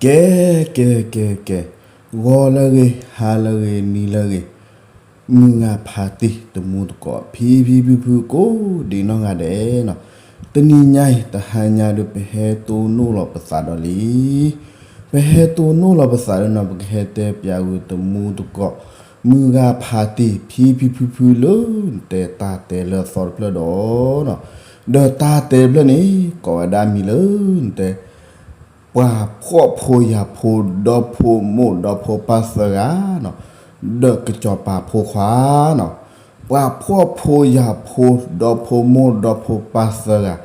ကဲ ကဲ ကဲ ကဲ, ဂီၤလၢအဂ့ၤ ဟါလၢအဂ့ၤ နံၤလၢအဂ့ၤ, မုၢ်ဂၤဖးတံၢ် တမူတကိး ဖံဖံဖုဖု ကိးဒံးနီၢ်ဂၤဒဲးနီၤ, တနံၤညါအံၤ တဟါညါဒီး ပဟဲတိၢ်နီၣ်လီၤပသးဒီးလံ ပဟဲတိၢ်နီၣ်လီၤပသးဒီးနီၤ ပကဟဲတဲပၠးဝဲတမူတကိး မုၢ်ဂၤဖးတံၢ် ဖံဖံဖုဖုလၢ နတဲတၢ်တဲလၢအသီတဖျၢၣ်ဒီးနီၤ, ဒီးတၢ်တဲတဖျၢၣ်န့ၣ် ကိးဝဲဒၣ်မံၤလၢ နတဲ ပှၤဖှီၣ်ဖိယာ်ဖိ ဒီဖိမိၢ်ဒီဖိပၢ်သၢဂၤနီၤ, ဒီးကစီၤပၤဖိခွါနီၤ, ပှၤဖှီၣ်ဖိယာ်ဖိ ဒီဖိမိၢ်ဒီဖိပၢ်သၢဂၤ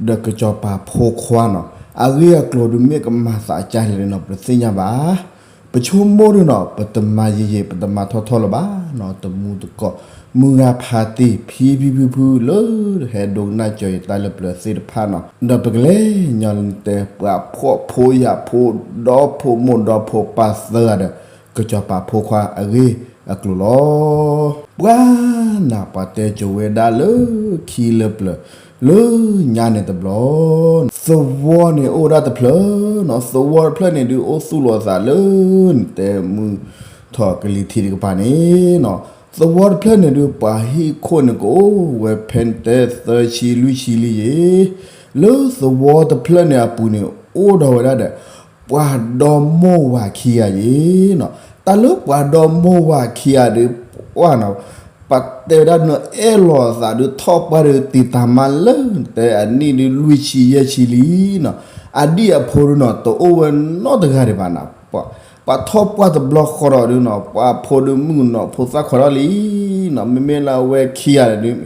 ဒီးကစီၤပၤဖိခွါနီၤ, အဂ့ၢ်အကျိၤဒုးမ့ၢ်ကမၤသးကၢ်လဲၣ်နီၤ ပတသ့ၣ်ညါဘၣ်. ပဆိကမိၣ်ဒုးနီၤ ပတမၤယံာ်ယံာ် ပတမၤထီၣ်ထီၣ်လၢၤဘၣ်နီၤ, တမူတကိး မုၢ်ဂၤဖးတံၢ် ဖံဖံဖုဖုလၢ ဟဲဒိကနၣ်ကၠီၤယတၢ်လၢပျၢၤသ့ၣ်တဖၣ်နီၤ, ဒီးပကလဲၤညီနတဲ ပှၤဖှီၣ်ဖိယာ်ဖိ ဒီဖိမိၢ်ဒီဖိပၢ်သၢဂၤဒီး ကစီၤပၤဖိခွါအဂ့ၢ်အကျိၤလီၤ. ပှၤနၤ ပှၤတဲကိၤဝဲဒၣ်လၢခံလၢပျၢၤ လၢညါန့ၣ်တဘျီ သဝီန့ၣ်အိၣ်ဝဲဒၣ်တဖျၢၣ်နီၤ, သဝီတဖျၢၣ်န့ၣ်ဒုးအိၣ်သူၣ်လီၤသးလၢ နတဲမုၢ်ထီၣ်ကလံၤထံးတကပၤန့ၣ်နီၤ, သဝီတဖျၢၣ်န့ၣ်ဒုး ပှၤဟံၣ်ခိၣ်န့ၣ်ကအိၣ်ဝဲဖဲနတဲသၢဆံလွံၢ်ဆံလံယ့ၤ, လၢသဝီတဖျၢၣ်န့ၣ်အပူၤန့ၣ် အိၣ်ဒီးဝဲဒၣ်ဒီး ပှၤဒီမိၢ်ဝၤခံဂၤယ့ၤနီၤ, တၢ်လၢပှၤဒီမိၢ်ဝၤခံဂၤဒီး ပှၤနီၤ ပှၤတဲဝဲဒၣ်နီၤ အဲၣ်လီၤသးဒုး ထီၣ်ပှၢ်ဒုးတံာ်တာ်မးလၢ နတဲအနံၣ်ဒုးလွံၢ်ဆံယဲၢ်ဆံလံနီၤ, အဒံၣ်အဖိဒုးနီၤ တအိၣ်ဝဲနီတဂၤဒံးဘၣ်နီၤ, ပှၤထီၣ်ပှၢ်တဘျီဃီဒီးဒုးနီၤ ပှၤဖိဒုးမုၣ်ကနီၤဖိသၣ်ခွါထီၣ်လံနီၤ, မ့မ့ၢ်လၢအဝဲခံဂၤဒီး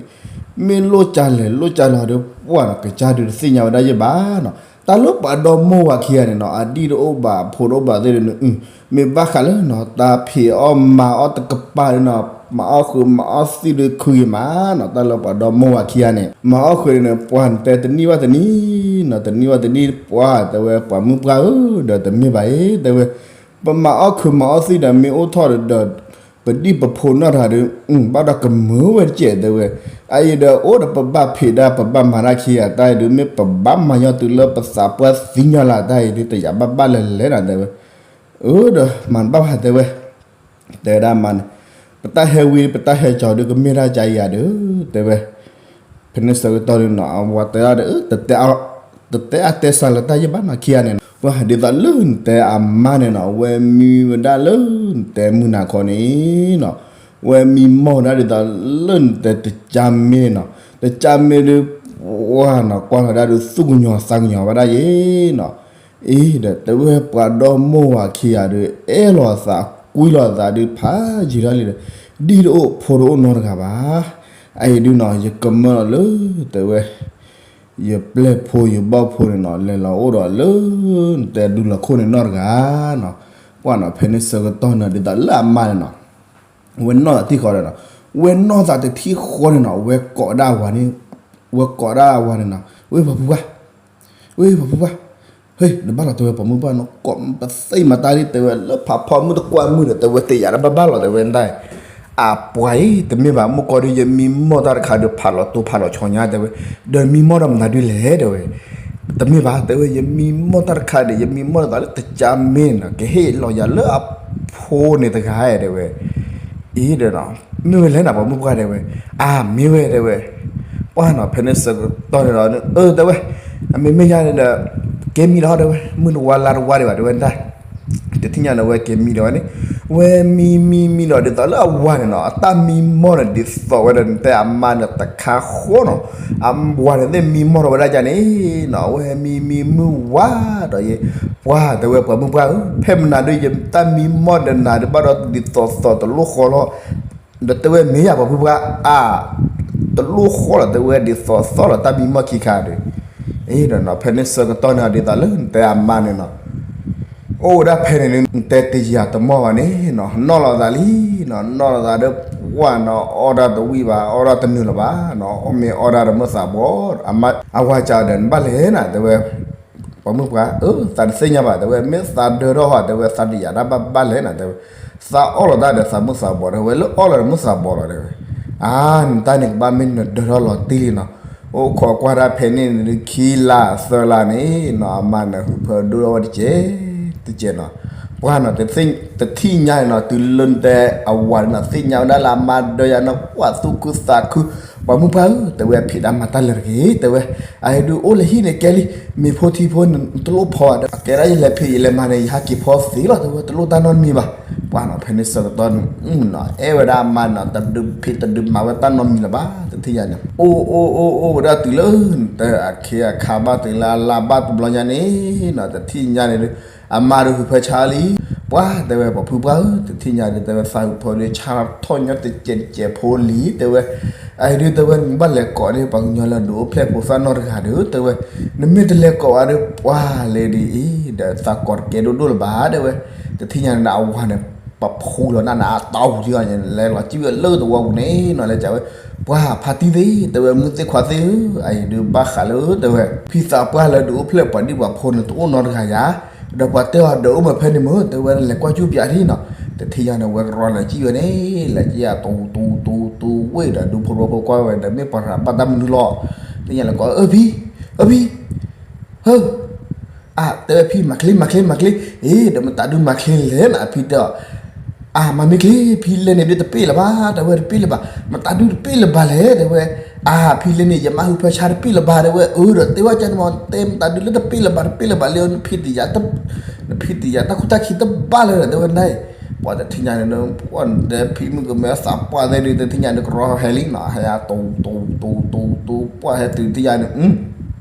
မ့ၢ်လိၣ်ကလဲၣ်လိၣ်ကလဲၣ်ဒီး ပှၤနီၤ ကစၢ်ဒုးတသ့ၣ်ညါဝဲဒၣ်ယဲၢ်ဘၣ်နီၤ, တၢ်လၢပှၤဒီမိၢ်ဝၤခံဂၤန့ၣ်နီၤ အဒံၣ်တအိၣ်ဘၣ်အဖိတအိၣ်ဘၣ်သ့ၣ်ဒုးန့ၣ် မ့ၢ်ဘၣ်ဃးလၢနီၤ တၢ်ဖံးအီၣ်မၤအီၣ်တကပၤဒုးနီၤ မၤအီၣ်ဃုာ်မၤအီၣ်သံၣ်ဒုးခုဂ့ၤမးနီၤ, တၢ်လၢပှၤဒီမိၢ်ဝၤခံဂၤန့ၣ် မၤအီၣ်ဃုာ်န့ၣ် ပှၤနတဲတနံၣ်ဘၣ်တနံၣ်နီၤ တနံၣ်ဘၣ်တနံၣ် ပှၤတဲဝဲပှၤမုၣ်ပှၢ်ဧၢ ဒီးတမ့ၢ်ဘၣ်အံၤ တဲဝဲ ပမၤအီၣ်ခုာ်မၤအီၣ်သံၣ်ဒီးမ့ၢ်အိၣ်ထီၣ်ဒီး ပဒံၣ်ပဖိနီၢ်တဂၤဒီး ဘၣ်ဒီးကမၢဝဲတကဲးတဲဝဲ, အအံၤဒီးအိၣ်ဒီးပဘၣ်ဖံးတၢ် ပဘၣ်မၤတၢ်ခံဂၤတၢ်အံၤဒုး မ့ၢ်ပဘၣ်မၤညီတုၤလၢပသးပှၢ်သံညီလၢတၢ်အံၤဒုး တယာ်ဘၣ်ဘၣ်လဲၤလဲၤနီၤတဲဝဲ, အၢ ဒီးမၤတဘၣ်ဘၣ်တဲဝဲ, တဲဝဲဒၣ်မၤန့ၣ် ပတၢ်ဟဲဝံၤ ပတၢ်ဟဲကၠီၤဒုးကမ့ၢ်တၢ်ကါယၤဒီး တဲဝဲ ဖဲန့ၣ်ဆၢကတီၢ်ဒုးနီၤ အဝၤတဲဒၣ်ဒီး တတဲအတဲစၢ်လၢတၢ်ယဲၢ်ဘၣ်နီၤ ခံဂၤန့ၣ်နီၤ, ပှၤဒ်သိးလၢနတဲအမါန့ၣ်နီၤ ဝဲမံဝဲဒၣ်လၢနတဲမုၢ်နၤခီန့ၣ်နီၤ, ဝဲမံမီၢ်ဝဲဒၣ်ဒ်သိးလၢနတဲတကၢ်မ့ၢ်နီၤ, တကၢ်မ့ၢ်ဒုး ပှၤနီၤ ကွၢ်လီၤဒၣ်ဒုးသူၣ်ကညီၤသးကညီၤဝဲဒၣ်ယဲနီၤ, အံၤဒီးတဲဝဲပှၤဒီမိၢ်ဝၤခံဂၤဒီး အဲၣ်လီၤသး ကွံလီၤသးဒုးဖးယံာ်ထီၣ်လံဒီး ဒံၣ်တအိၣ်ဖိတအိၣ်နီတဂၤဘၣ်, အအံၤဒုးနီၤ ယကမၢလီၤလၢ တဲဝဲ ယပျဲၢ်ဖိယဘီၣ်ဖိန့ၣ်နီၤ လဲၤလီၤအိၣ်ဒီးလၢ နတဲဒူလီၤခိၣ်န့ၣ်နီတဂၤနီၤ, ပှၤနီၤ ဖဲန့ၣ်ဆၢကတီၢ်န့ၣ် ဒ်သိးလၢအမါန့ၣ်နီၤ ဝဲနီၢ်သးတထံၣ်ဃီဒီးနီၤ, ဝဲနီၢ်သးတထံၣ်ဃီန့ၣ်နီၤ ဝဲကိးဒၣ်အဝၤန့ၣ်, ဝဲကိးဒၣ်အဝၤန့ၣ်နီၤ ဝဲပှၤဖုပှၢ်, ဝဲပှၤဖုပှၢ်, ဟ့ၣ် နဘၣ်လီၤတဲဝဲပှၤမုၣ်ပှၢ်နီၤ ကိးပသ့ၣ်မၤတၢ်ဒ်တဲဝဲ လၢဖးဖီမုၣ်တကွၢ်မုၣ်ဒီး တဲဝဲတယာ်တၢ်ဘၣ်ဘၣ်လီၤ တဲဝဲဒၣ် အပှၤအံၤ တမ့ၢ်ဘၣ် မုၢ်ကီၢ်ဒုး ယမံမီၢ်တၢ်တခါဒီး ဖးလီၤတိဖးလီၤဆီညါ တဲဝဲ, ဒီးမံမီၢ်ဒီးမနုၤဒုးလဲၣ် တဲဝဲ, တမ့ၢ်ဘၣ် တဲဝဲ ယမံမီၢ်တၢ်တခါဒီး ယမံမီၢ်တၢ်လၢတကၢ်မ့ၢ်နီၤ ကဟ့ၣ်လီၤယၤလၢအဖိန့ၣ်တဂၤ တဲဝဲ, အံၤဒီး မ့ၢ်ဝဲလဲၣ်နၤ ပှၤမုၣ်ပှၢ် တဲဝဲ, အါ မ့ၢ်ဝဲ တဲဝဲ, ပှၤနီၤ ဖဲန့ၣ်ဆၢကတီၢ်န့ၣ်ဒီး အၢ တဲဝဲ, အမ့ၢ်မ့ၢ်ယါန့ၣ်ဒီး ကဲမံလီၤ တဲဝဲ, မုၢ်နဝၤလါတဝါဒံးဘၣ် တဲဝဲဒၣ် တထံၣ်ညါန့ၣ် ဝဲက့ၤမံဒီးဝဲန့ၣ်, ဝဲမံမံမံဒီး ဒ်သိးလၢအဝၤန့ၣ်နီၤ အတၢ်မံမီၢ်န့ၣ် ဒ်သိးဝဲဒီး နတဲအမါန့ၣ်တခါဃီနီၤ, အဝၤန့ၣ်သ့ၣ်မံမီၢ်ထီၣ်ဝဲဒၣ်ကန့ၣ်နီၤ ဝဲမံမံမုၢ်ဝါဒီးယဲ, ပှၤတဲဝဲ ပှၤမုၣ်ပှၢ်ဧၢ, ဖဲမနုၤဒုး ယတၢ်မံမီၢ်ဒီးနၤဒုး ဘၣ်ဒီးဒ်သိးသိးတလိၣ်ဃီလီၤ ဒီးတဲဝဲ မ့ၢ်ယၤပှၤမုၣ်ပှၢ် အါ တလိၣ်ဃီလီၤ တဲဝဲ ဒ်သိးသိးလီၤ တၢ်မံမီၢ်ခံခါဒီး, အံၤဒီးနီၤ ဖဲန့ၣ်ဆၢကတီၢ်န့ၣ် ဒ်သိးလၢနတဲအမါန့ၣ်နီၤ အိၣ်ဝဲဒၣ်ဖဲန့ၣ် နတဲတယာ်တမီၢ်ဘၣ်န့ၣ်နီၤ နီၢ်လီၤသးလံနီၤ နီၢ်လီၤသးဒီး ပှၤနီၤ အီၣ်တၢ်တဝံၣ်ဘၣ် အီၣ်တၢ်တနုာ်လၢၤဘၣ်နီၤ အီၣ်မ့ၤအီၣ်တၢ်ဒီးမုၢ်သးဘီၣ် အဝၤစံးဒီး နဘၣ်လဲၣ်နၤ တဲဝဲ ပှၤမုၣ်ပှၢ်ဧၢ သးတသ့ၣ်ညါဘၣ် တဲဝဲ မ့ၢ်သးဒၢထီၣ်ဟီ တဲဝဲ သးတယာ်တၢ်ဘၣ်ဘၣ်လဲၣ်နၤ တဲဝဲ, သးအီၣ်လီၤတၢ်ဒီးသးမုၢ်သးဘီၣ် တဲဝဲ လၢအီၣ်လီၤဒီးမုၢ်သးဘီၣ်လီၤ တဲဝဲ, အါ နတၢ်န့ၣ်ကဘၣ်မ့ၢ်နဒၢထီၣ်လီၤတံၢ်လံနီၤ, အိၣ်ခိးကွၢ်တၢ်ဖဲန့ၣ်န့ၣ် ခံလါသၢလါန့ၣ်နီၤ အမါန့ၣ် ဟုးဖၢဒိၣ်ထီၣ်ဝဲတက့ၢ် တကဲးနီၤ, ပှၢ်နီၤ, တထံၣ်ညါန့ၣ်နီၤ တုၤလၢနတဲအဝၤန့ၣ်နီၤ သ့ၣ်ညါဝဲဒၣ်လၢအမါဒီးယၤနီၤ ပှၢ်သူၣ်ခုသးခု, ပှၤမုၢ်ပှၢ်ဧၢ တဲဝဲ ဖံးတၢ်မၤတၢ်လၢတဂ့ၤ တဲဝဲ, အအံၤဒုးအိၣ်လၢဟံၣ်န့ၣ်ကဲလံ, မ့ၤဖိထံဖိန့ၣ် တလိၣ်ဖီဘၣ်ဒီး ကဲဒၣ်ယလဲၤဖံးယလဲၤမၤန့ၣ် ယဟးက့ၤဖီသ့လီၤ တဲဝဲ တလိၣ်တၢ်နီတမံၤဘၣ်, ပှၢ်နီၤ ဖဲန့ၣ်ဆၢကတီၢ်န့ၣ် အဲၣ်ဝဲဒၣ်အမါနီၤ တဒုးဖံးတဒုးမၤဝဲတၢ်နီတမံၤလၢၤဘၣ် တထံၣ်ညါန့ၣ် အိၣ်အိၣ်အိၣ်အိၣ်ဝဲဒၣ်တုၤလၢ နတဲအခ့အခါဘၣ်တုၤလၢအလါဘၣ်တဘျီညါန့ၣ်နီၤ တထံၣ်ညါန့ၣ်ဒုး အမါဒုးဟုးဖၢဆါလံ, ပှၢ်တဲဝဲ ပှၤဖုပှၢ်ဧၢ တထံၣ်ညါဒုး တဲဝဲ သးဟုးဖီဒုး ဆါထီၣ်ညီတစဲးတစဲးဖိလံ တဲဝဲ, အအံၤဒုး တဲဝဲ နဘၣ်လဲၤကိးန့ၢ် ပှၤကညီလၢဒုးအိၣ်ဖျဲၣ်ဖိသၣ်နီတဂၤဒုး တဲဝဲ, နမ့ၢ်တလဲၤကိးဘၣ်ဒုး ပှၢ်လဲၤဒ်အံၤ ဒီးသးကိးတကဲဒိၣ်ဒိၣ်လၢၤဘၣ် တဲဝဲ, တထံၣ်ညါန့ၣ် အဝၤန့ၣ် ပဖူလီၤနၢ်န့ၣ် အတၢ်အိၣ်ပူၤထံအီၤန့ၣ် လဲၤလီၤစံၣ်ဝဲလၢသဝီပူၤန့ၣ်နီၤ လဲၤကးဝဲ, ပှၢ်ဖါတံၢ်သ့ၣ် တဲဝဲ မုၢ်သ့ၣ်ခွါသ့ၣ်ဧၢ, အအံၤဒုးဘၣ်ဃးလၢ တဲဝဲ ဖံသးပှၢ်လၢဒုးအိၣ်ဖျဲၣ်ပှၤဒံၣ်ပှၤဖိန့ၣ် တအိၣ်နီတဂၤယၤ, ဒီးပှၤတဲအီၤဒီးအိၣ်မးဖဲန့ၣ်မ့ၢ် တဲဝဲ လဲၤကွၢ်ကၠူပၠးထံနီၤ, တထံၣ်ညါန့ၣ် ဝဲကရီလဲၤစံၣ်ဝဲန့ၣ် လဲၤစံၣ်ယၤတူတူတူတူဝ့ၢ်ဒီး ဒူဖိတဝီဖိကွၢ်ဝဲဒီး မ့ၢ်ပှၤရၤဘၣ်တၢ်မနုၤလီၤ, တထံၣ်ညါလဲၤကိး အၢ ဖံ, အၢ ဖံ, ဟၢ အတဲဝဲ ဖံမၤချ့ မၤချ့ မၤချ့, အ့ ဒီးမတၤဒုးမၤချ့လဲၣ်နီၤ အဖံတဲအီၤ, အမၤမ့ၢ်ချ့ ဖံလဲၤန့ၣ်ဒုးတပ့ၢ်လၢၤဘၣ် တဲဝဲ တပ့ၢ်လၢၤဘၣ်, မတၤဒုးတပ့ၢ်လၢၤဘၣ်လဲၣ် တဲဝဲ, အဖံလဲၤန့ၣ် ယမါဟုးဖၢဆါတပ့ၢ်လၢၤဘၣ် တဲဝဲ, အၢ ဒီးတဲဝဲကန့ၣ်မ့ၢ် တဲမတၤဒုးလၢတပ့ၢ်လၢၤဘၣ် တပ့ၢ်လၢၤဘၣ်လၢ နဖံးတယၤ နဖံးတယၤ တၢ်ခိၣ်တၢ်ခံတဘၣ်လၢၤ တဲဝဲဒၣ်အံၤ, ပှၢ်တထံၣ်ညါန့ၣ် ပှၢ်နတဲဖံမုၣ်ကမဲအသးပှၢ်သ့ၣ်ဒုး တထံၣ်ညါန့ၣ် ကရီဟဲလံနီၤ ဟဲယၤတူတူတူတူတူ ပှၢ်ဟဲတုၤတထံၣ်ညါန့ၣ်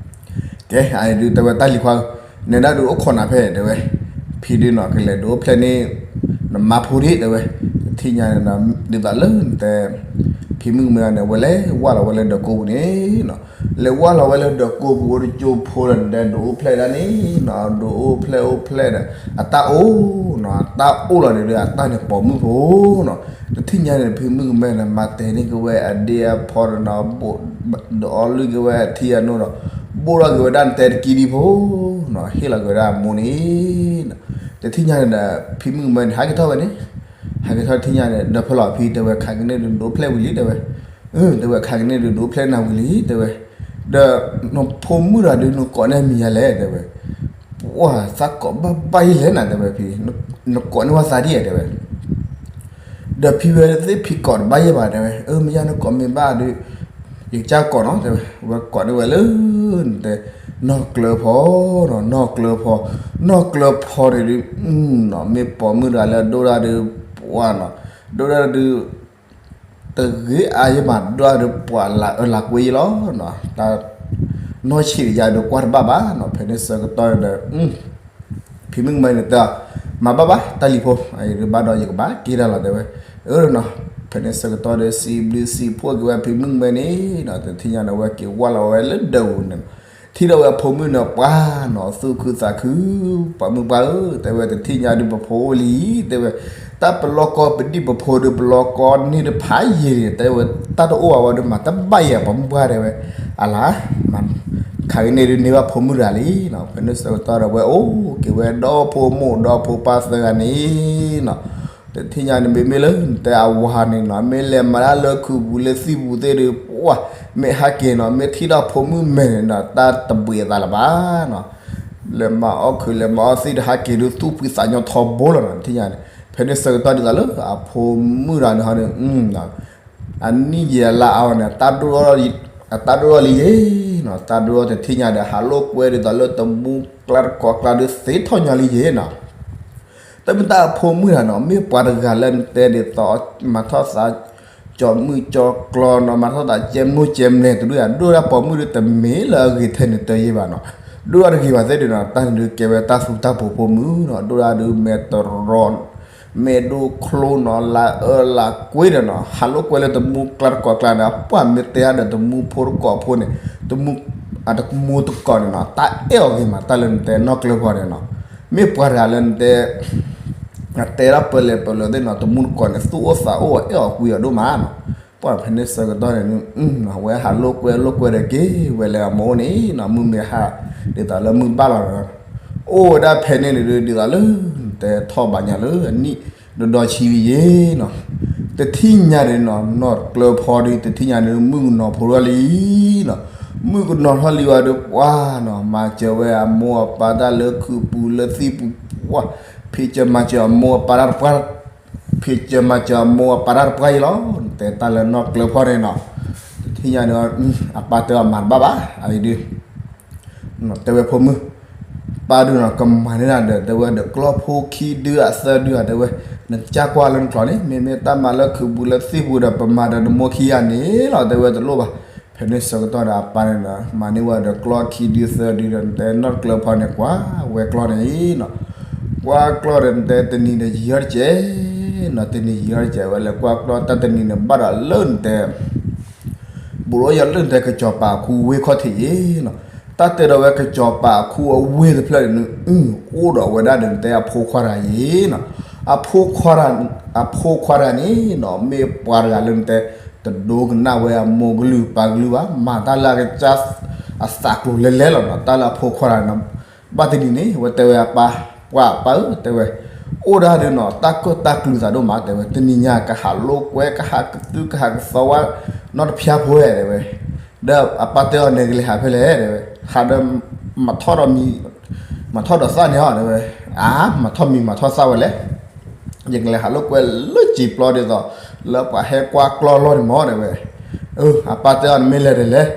ကဲ အအံၤဒုး တဲဝဲ တၢ်လံၤခွါဧၢ, နဲဒၣ်ဒုးအိၣ်ခိးနၤဖဲ တဲဝဲ, ဖံဒုးနီၤ ကလဲၤဒုးအိၣ်ဖျဲၣ်န့ၢ် နမါဖိဒံး တဲဝဲ, တထံၣ်ညါန့ၣ် ဒ်သိးလၢနတဲ ဖံမုၣ်ကမဲန့ၣ် ဝဲလဲၤဝၢ်လီၤဝဲလၢဒၢးကိပူၤန့ၣ်နီၤ, လဲၤဝၢ်လီၤဝဲလၢဒၢးကိပူၤအိၣ်တကၠိဖိဒီး နတဲဒုးအိၣ်ဖျဲၣ်ဒၣ်န့ၣ်နီၤ ဒုးအိၣ်ဖျဲၣ်အိၣ်ဖျဲၣ်ဒီး အတၢ်အိၣ်နီၤ အတၢ်အိၣ်လီၤန့ၣ်ဒီး အတၢ်န့ၣ်ပိာ်မုၣ်ဖိနီၤ, တထံၣ်ညါန့ၣ် ဖံမုၣ်ကမဲန့ၣ် မၤတဲာ်န့ၢ်က့ၤဝဲအဒ့အဖီဒီးနီၤ ဒီးအီလုၢ်က့ၤဝဲအထံအနိဒီး ဘိၣ်ထီၣ်က့ၤဝဲဒၣ်နတဲတကံဒံဖိနီၤ ဟ့ၣ်လီၤက့ၤဝဲဒၣ်အမိၢ်န့ၣ်နီၤ, တထံၣ်ညါန့ၣ်ဒီး ဖံမုၣ်ကမဲန့ၣ် ဟးက့ၤထီၣ်ဝဲန့ၣ်, ဟးက့ၤထီၣ်တထံၣ်ညါန့ၣ် ဒီးဖဲလီၤဖံတဲဝဲ ခါကန့ၢ်ဒုးဒုးအိၣ်ဖျဲၣ်ဝံၤလံ တဲဝဲ, တဲဝဲ ခါကန့ၢ်ဒုးဒုးအိၣ်ဖျဲၣ်နၤဝံၤလံ တဲဝဲ, ဒီးနဖိမုၣ်တဂၤဒုးနကိးန့ၢ်မံၤယၤလဲၣ် တဲဝဲ, ပှၢ်သးကိးဘၣ်ဘၣ်ယဲလဲၣ်နၤ တဲဝဲဖံ, နကိးန့ၢ်ဝဲသးဒ်ဧါ တဲဝဲ ဒီးဖံဝဲသ့ၣ်ဖံကိးတဘၣ်ယဲဘၣ် တဲဝဲ, အၢ မ့ၢ်ယၤနကိးမ့ၢ်ဘၣ်ဒီး ယကစၢ်ကိးနီၤ တဲဝဲ, ဝဲကိးန့ၢ်ဝဲလၢ နတဲ နီၢ်ကျၢၤဖီနီၤ နီၢ်ကျၢၤဖီ, နီၢ်ကျၢၤဖီန့ၣ်ဒုး မ့ၢ်ပိာ်မုၣ်တဂၤလၢအဒိၣ်ဒၣ်ဒုး ပှၢ်နီၤ ဒိၣ်ဒၣ်ဒုး တဂ့ၤအါယဲဘၣ် ဒိၣ်ဒၣ်ဒုးပှၤလၢအၢလၢကွ့ယဲလီၤနီၤ, တၢ် နီၢ်ဆံးတယၤဒုးကွၢ်တဘၣ်ဘၣ်နီၤ, ဖဲန့ၣ်ဆၢကတီၢ်န့ၣ်ဒီး ဖံမုၣ်ကမဲန့ၣ်တဲ, မၤဘၣ်ဘၣ် တၢ်လံၤဖိ, အံၤဒုးဘၣ်ဒီးယကဘၣ်က့ၤတၢ်လီၤ တဲဝဲ, အၢနီၤ, ဖဲန့ၣ်ဆၢကတီၢ်ဒီး စံးဘျုးစံးဖှိၣ်က့ၤဝဲဖံမုၣ်ကမဲန့ၣ်နီၤ, တထံၣ်ညါန့ၣ် ဝဲက့ၤဝၢ်လီၤဝဲလၢဒၢးပူၤန့ၣ်နီၤ, ထံၣ်ဒီးဝဲအဖိမုၣ်န့ၣ် ပှၢ်နီၤ သူၣ်ခုသးခု, ပှၤမုၢ်ပှၢ်ဧၢ, တဲဝဲ တထံၣ်ညါဒုးပဖိအိၣ်လံ, တဲဝဲ, တၢ်ပလီၢ်ကီပဒံၣ်ပဖိဒုး ပလီၢ်ကီန့ၢ်တဖးယံာ်န့ၣ် တဲဝဲ, တၢ်တအိၣ်ဘၣ်ဝဲဒုး မၤတဘၣ်ယဲ ပှၤမုၢ်ပှၢ် တဲဝဲ, အလါ ခါကန့ၢ်ဒုးန့ၢ်ဘၣ်ဖိမုၣ်တဂၤလံနီၤ, ဖဲန့ၣ်ဆၢကတီၢ်ဒီး ဝဲအိၣ်က့ၤဝဲဒီဖိမိၢ်ဒီဖိပၢ်သၢဂၤန့ၣ်နီၤ, တထံၣ်ညါန့ၣ် မ့မ့ၢ်လၢနတဲအဝၤန့ၣ်နီၤ, မ့ၢ်လဲၤမၤတၢ်လၢခုးပူၤလၢသံၣ်ပူၤသ့ၣ်ဒုး ပှၢ် မ့ၢ်ဟဲက့ၤနီၤ, မ့ၢ်ထံၣ်ထီၣ်ဖိမုၣ်မဲာ်န့ၣ်နီၤ, တၢ်တဘှံးအသးလၢၤဘၣ်နီၤ, လဲၤမၤအီၣ်ခုးလဲၤမၤအီၣ်သံၣ်ဒီးဟဲက့ၤဒုး သူၣ်ဖှံသးညီထီဘိလီၤနီၤ, တထံၣ်ညါန့ၣ်, ဖဲန့ၣ်ဆၢကတီၢ်ဒ်သိးလၢ အဖိမုၣ်တဂၤန့ၣ်ဟီန့ၣ် အနံၣ်ယံာ်အလါအါဝဲန့ၣ် အတၢ်ဒိၣ်ထီၣ်လံယဲနီၤ, တၢ်ဒိၣ်ထီၣ်တထံၣ်ညါဒီး ဟးလိာ်ကွဲဒ်သိးလၢတမူကျါတကိးကျါဒုးသ့ထီၣ်ညီလံယဲနီၤ, တမ့ၢ်တၢ်အဖိမုၣ်တဂၤနီၤ, မ့ၢ်ပှၤတဂၤလၢနတဲဒ်သိး မၤထီၣ်သး ကၠီမုၢ်ကၠီကျီနီၤ, မၤထီၣ်သးကဲမိၢ်ကဲမဲာ်တဒူၣ်ယၤ, ဒိၣ်ဒၣ်ပိာ်မုၣ်ဒုးတမ့ၢ်လၢအဂ့ၤထဲန့ၣ်တယဲဘၣ်နီၤ, ဒိၣ်ဒၣ်တဂ့ၤဘၣ်သ့ၣ်ဒုးနီၤ, တၢ်န့ၣ်ဒုးကဲဝဲတၢ်သူတၢ်ပှိၤဖိမုၣ်နီၤ, ဒိၣ်ဒၣ်ဒုးမဲာ်တရီ မဲာ်ဒိၣ်ချိနီၤ, လၢအၢလၢကွ့ဒီးနီၤ, ဟးလိာ်ကွဲလၢတမူကျါတကိးကျါန့ၣ်, ပှၢ်မ့ၢ်တဲအါဒီးတမူဖိတကိးဖိန့ၣ်, တမူ, အတမူတကိးန့ၣ်နီၤ, တၢ်အဲၣ်အီၤဂ့ၤမး, တၢ်လၢနတဲနီၢ်ကျၢၤဖီန့ၣ်နီၤ, မ့ၢ်ပှၤတဂၤလၢနတဲ အတဲဒၣ်ပၢၤလဲၣ်ပၢၤလဲၣ်သ့ၣ်နီၤ, တမူတကိးန့ၣ် သူၣ်အိၣ်သးအိၣ် အဲၣ်အီၤကွံအီၤဒိၣ်မးနီၤ, ပှၢ်ဖဲန့ၣ်ဆၢကတီၢ်န့ၣ်, ဝဲဟးလိာ်ကွဲလိာ်ကွဲဒီးက့ၤဝဲလၢအမိၢ်န့ၣ်နီၤ, မုၢ်မ့ၢ်ဟါ ဒ်သိးလၢမုၢ်ဘၣ်လီၤဒီး အိၣ်ဝဲဒၣ်ဖဲန့ၣ်န့ၣ်ဒုး ဒ်သိးလၢ တဲထီၣ်ဘၣ်ညါလၢအနံၣ်ဒီဒီဆံလံယဲနီၤ, တထံၣ်ညါန့ၣ်နီၤ, နီၢ်ကျၢၤဖီဒုး တထံၣ်ညါန့ၣ် မုၣ်ကနီၤဖိထီၣ်လံနီၤ, မုၣ်ကနီၤထီၣ်လံဝဲဒီး ပှၢ်နီၤ, မၤစၢၤဝဲအမိၢ်အပၢ်တၢ်လၢခုးပူၤလၢသံၣ်ပူၤ ပှၢ်, ဖံးစၢၤမၤစၢၤအမိၢ်အပၢ်တၢ်တပှၢ်, ဖံးစၢၤမၤစၢၤအမိၢ်အပၢ်တၢ်တပှၢ်အံၤလီၤ. နတဲတၢ်လၢနီၢ်ကျၢၤဖီန့ၣ်နီၤ, တထံၣ်ညါန့ၣ် အပၢ်တဲအီၤမၤတဘၣ်ဘၣ်, အအံၤဒုး တဲဝဲဖိမုၣ်, ပၢ်ဒုးနီၤ ကမၤန့ၢ်နၤဒီး တဲဝဲဒီးကျီဖိခံဒုအသၢဒုဧါ တဲဝဲ, နကစၢ်ကွၢ်လၢနကျိၤန့ၣ် မ့မ့ၢ်တၢ်မၤလၢခုးပူၤလၢသံၣ်ပူၤဒီး ပမၤဒီးနမိၢ်ခံဂၤန့ၣ်လီၤ တဲဝဲတလိၣ်ဘၣ်. ဖဲန့ၣ်ဆၢကတီၢ်ဒီးအပၢ်န့ၣ်ဒီး မၤန့ၢ်ဝဲဒီးကျီခံဒုသၢဒုဒီး နတဲနီၢ်တကျၢၤဖီန့ၣ် ကွၢ်ဝဲကျီန့ၣ်နီၤ, ကွၢ်ကျီဒီးနတဲတနံၤဒီးယံာ်ထီၣ်တကဲးနီၤ, တနံၤယံာ်ထီၣ်တကဲး ဝဲလဲၤကွၢ်ကျီတၢ်တနံၤန့ၣ် ဘၣ်ဒီးလၢနတဲ ဘူးဒီးယၤလၢနတဲကစီၤပၤအခူဝ့ၢ်ခီၣ်ထံးယံၤနီၤ, တၢ်တဲဒီးဝဲကစီၤပၤအခူအဝ့ၢ်တဖျၢၣ်န့ၣ် အိၣ်ဒီးဝဲဒၣ်ဒီးနတဲအဖိခွါတဂၤယံၤနီၤ, အဖိခွါ အဖိခွါတဂၤန့ၣ်နီၤ မ့ၢ်ပှၤတဂၤလၢနတဲ တဒိကနၣ်ဝဲအမိၢ်ကလုၢ်ပၢ်ကလုၢ်ဘၣ်, မၤတၢ်လၢအကစၢ်အသးကျိၤလဲၤလဲၤလီၤနီၤ, တၢ်လၢအဖိခွါတဂၤန့ၣ် ဘၣ်တနံၤန့ၣ် ဝဲတဲဝဲအပၢ်, ပှၢ်ပၢ်ဧၢ တဲဝဲ, အိၣ်ဒၣ်ဒုးနီၤ တၢ်ကၢၣ်တၢ်ကျူသးဒိၣ်မး တဲဝဲ, တနံၤညါကဟးလိာ်ကွဲ ကဟးကသုၣ် ကဟးကသီဝဲ နီတဖျါဖိဝဲ တဲဝဲ, ဒီးအပၢ်တဲအီၤ နကလဲၤဟးဖဲလဲၣ် တဲဝဲ, ဟးဒီး မၤထီၣ်ဒီးမံၤ မၤထီၣ်ဒီးသၣ်န့ၣ်ဧါ တဲဝဲ, အါ မၤထီၣ်မံၤမၤထီၣ်သၣ်ဝဲလဲၣ် ယကလဲၤဟးလိာ်ကွဲလၢစံာ်ပျီဒ်သိး လၢပှၤဟဲကွၢ်ကျီလီၢ်န့ၣ်မး တဲဝဲ, အပၢ်တဲအီၤ နမ့ၢ်လဲၤဒီးလဲၤ,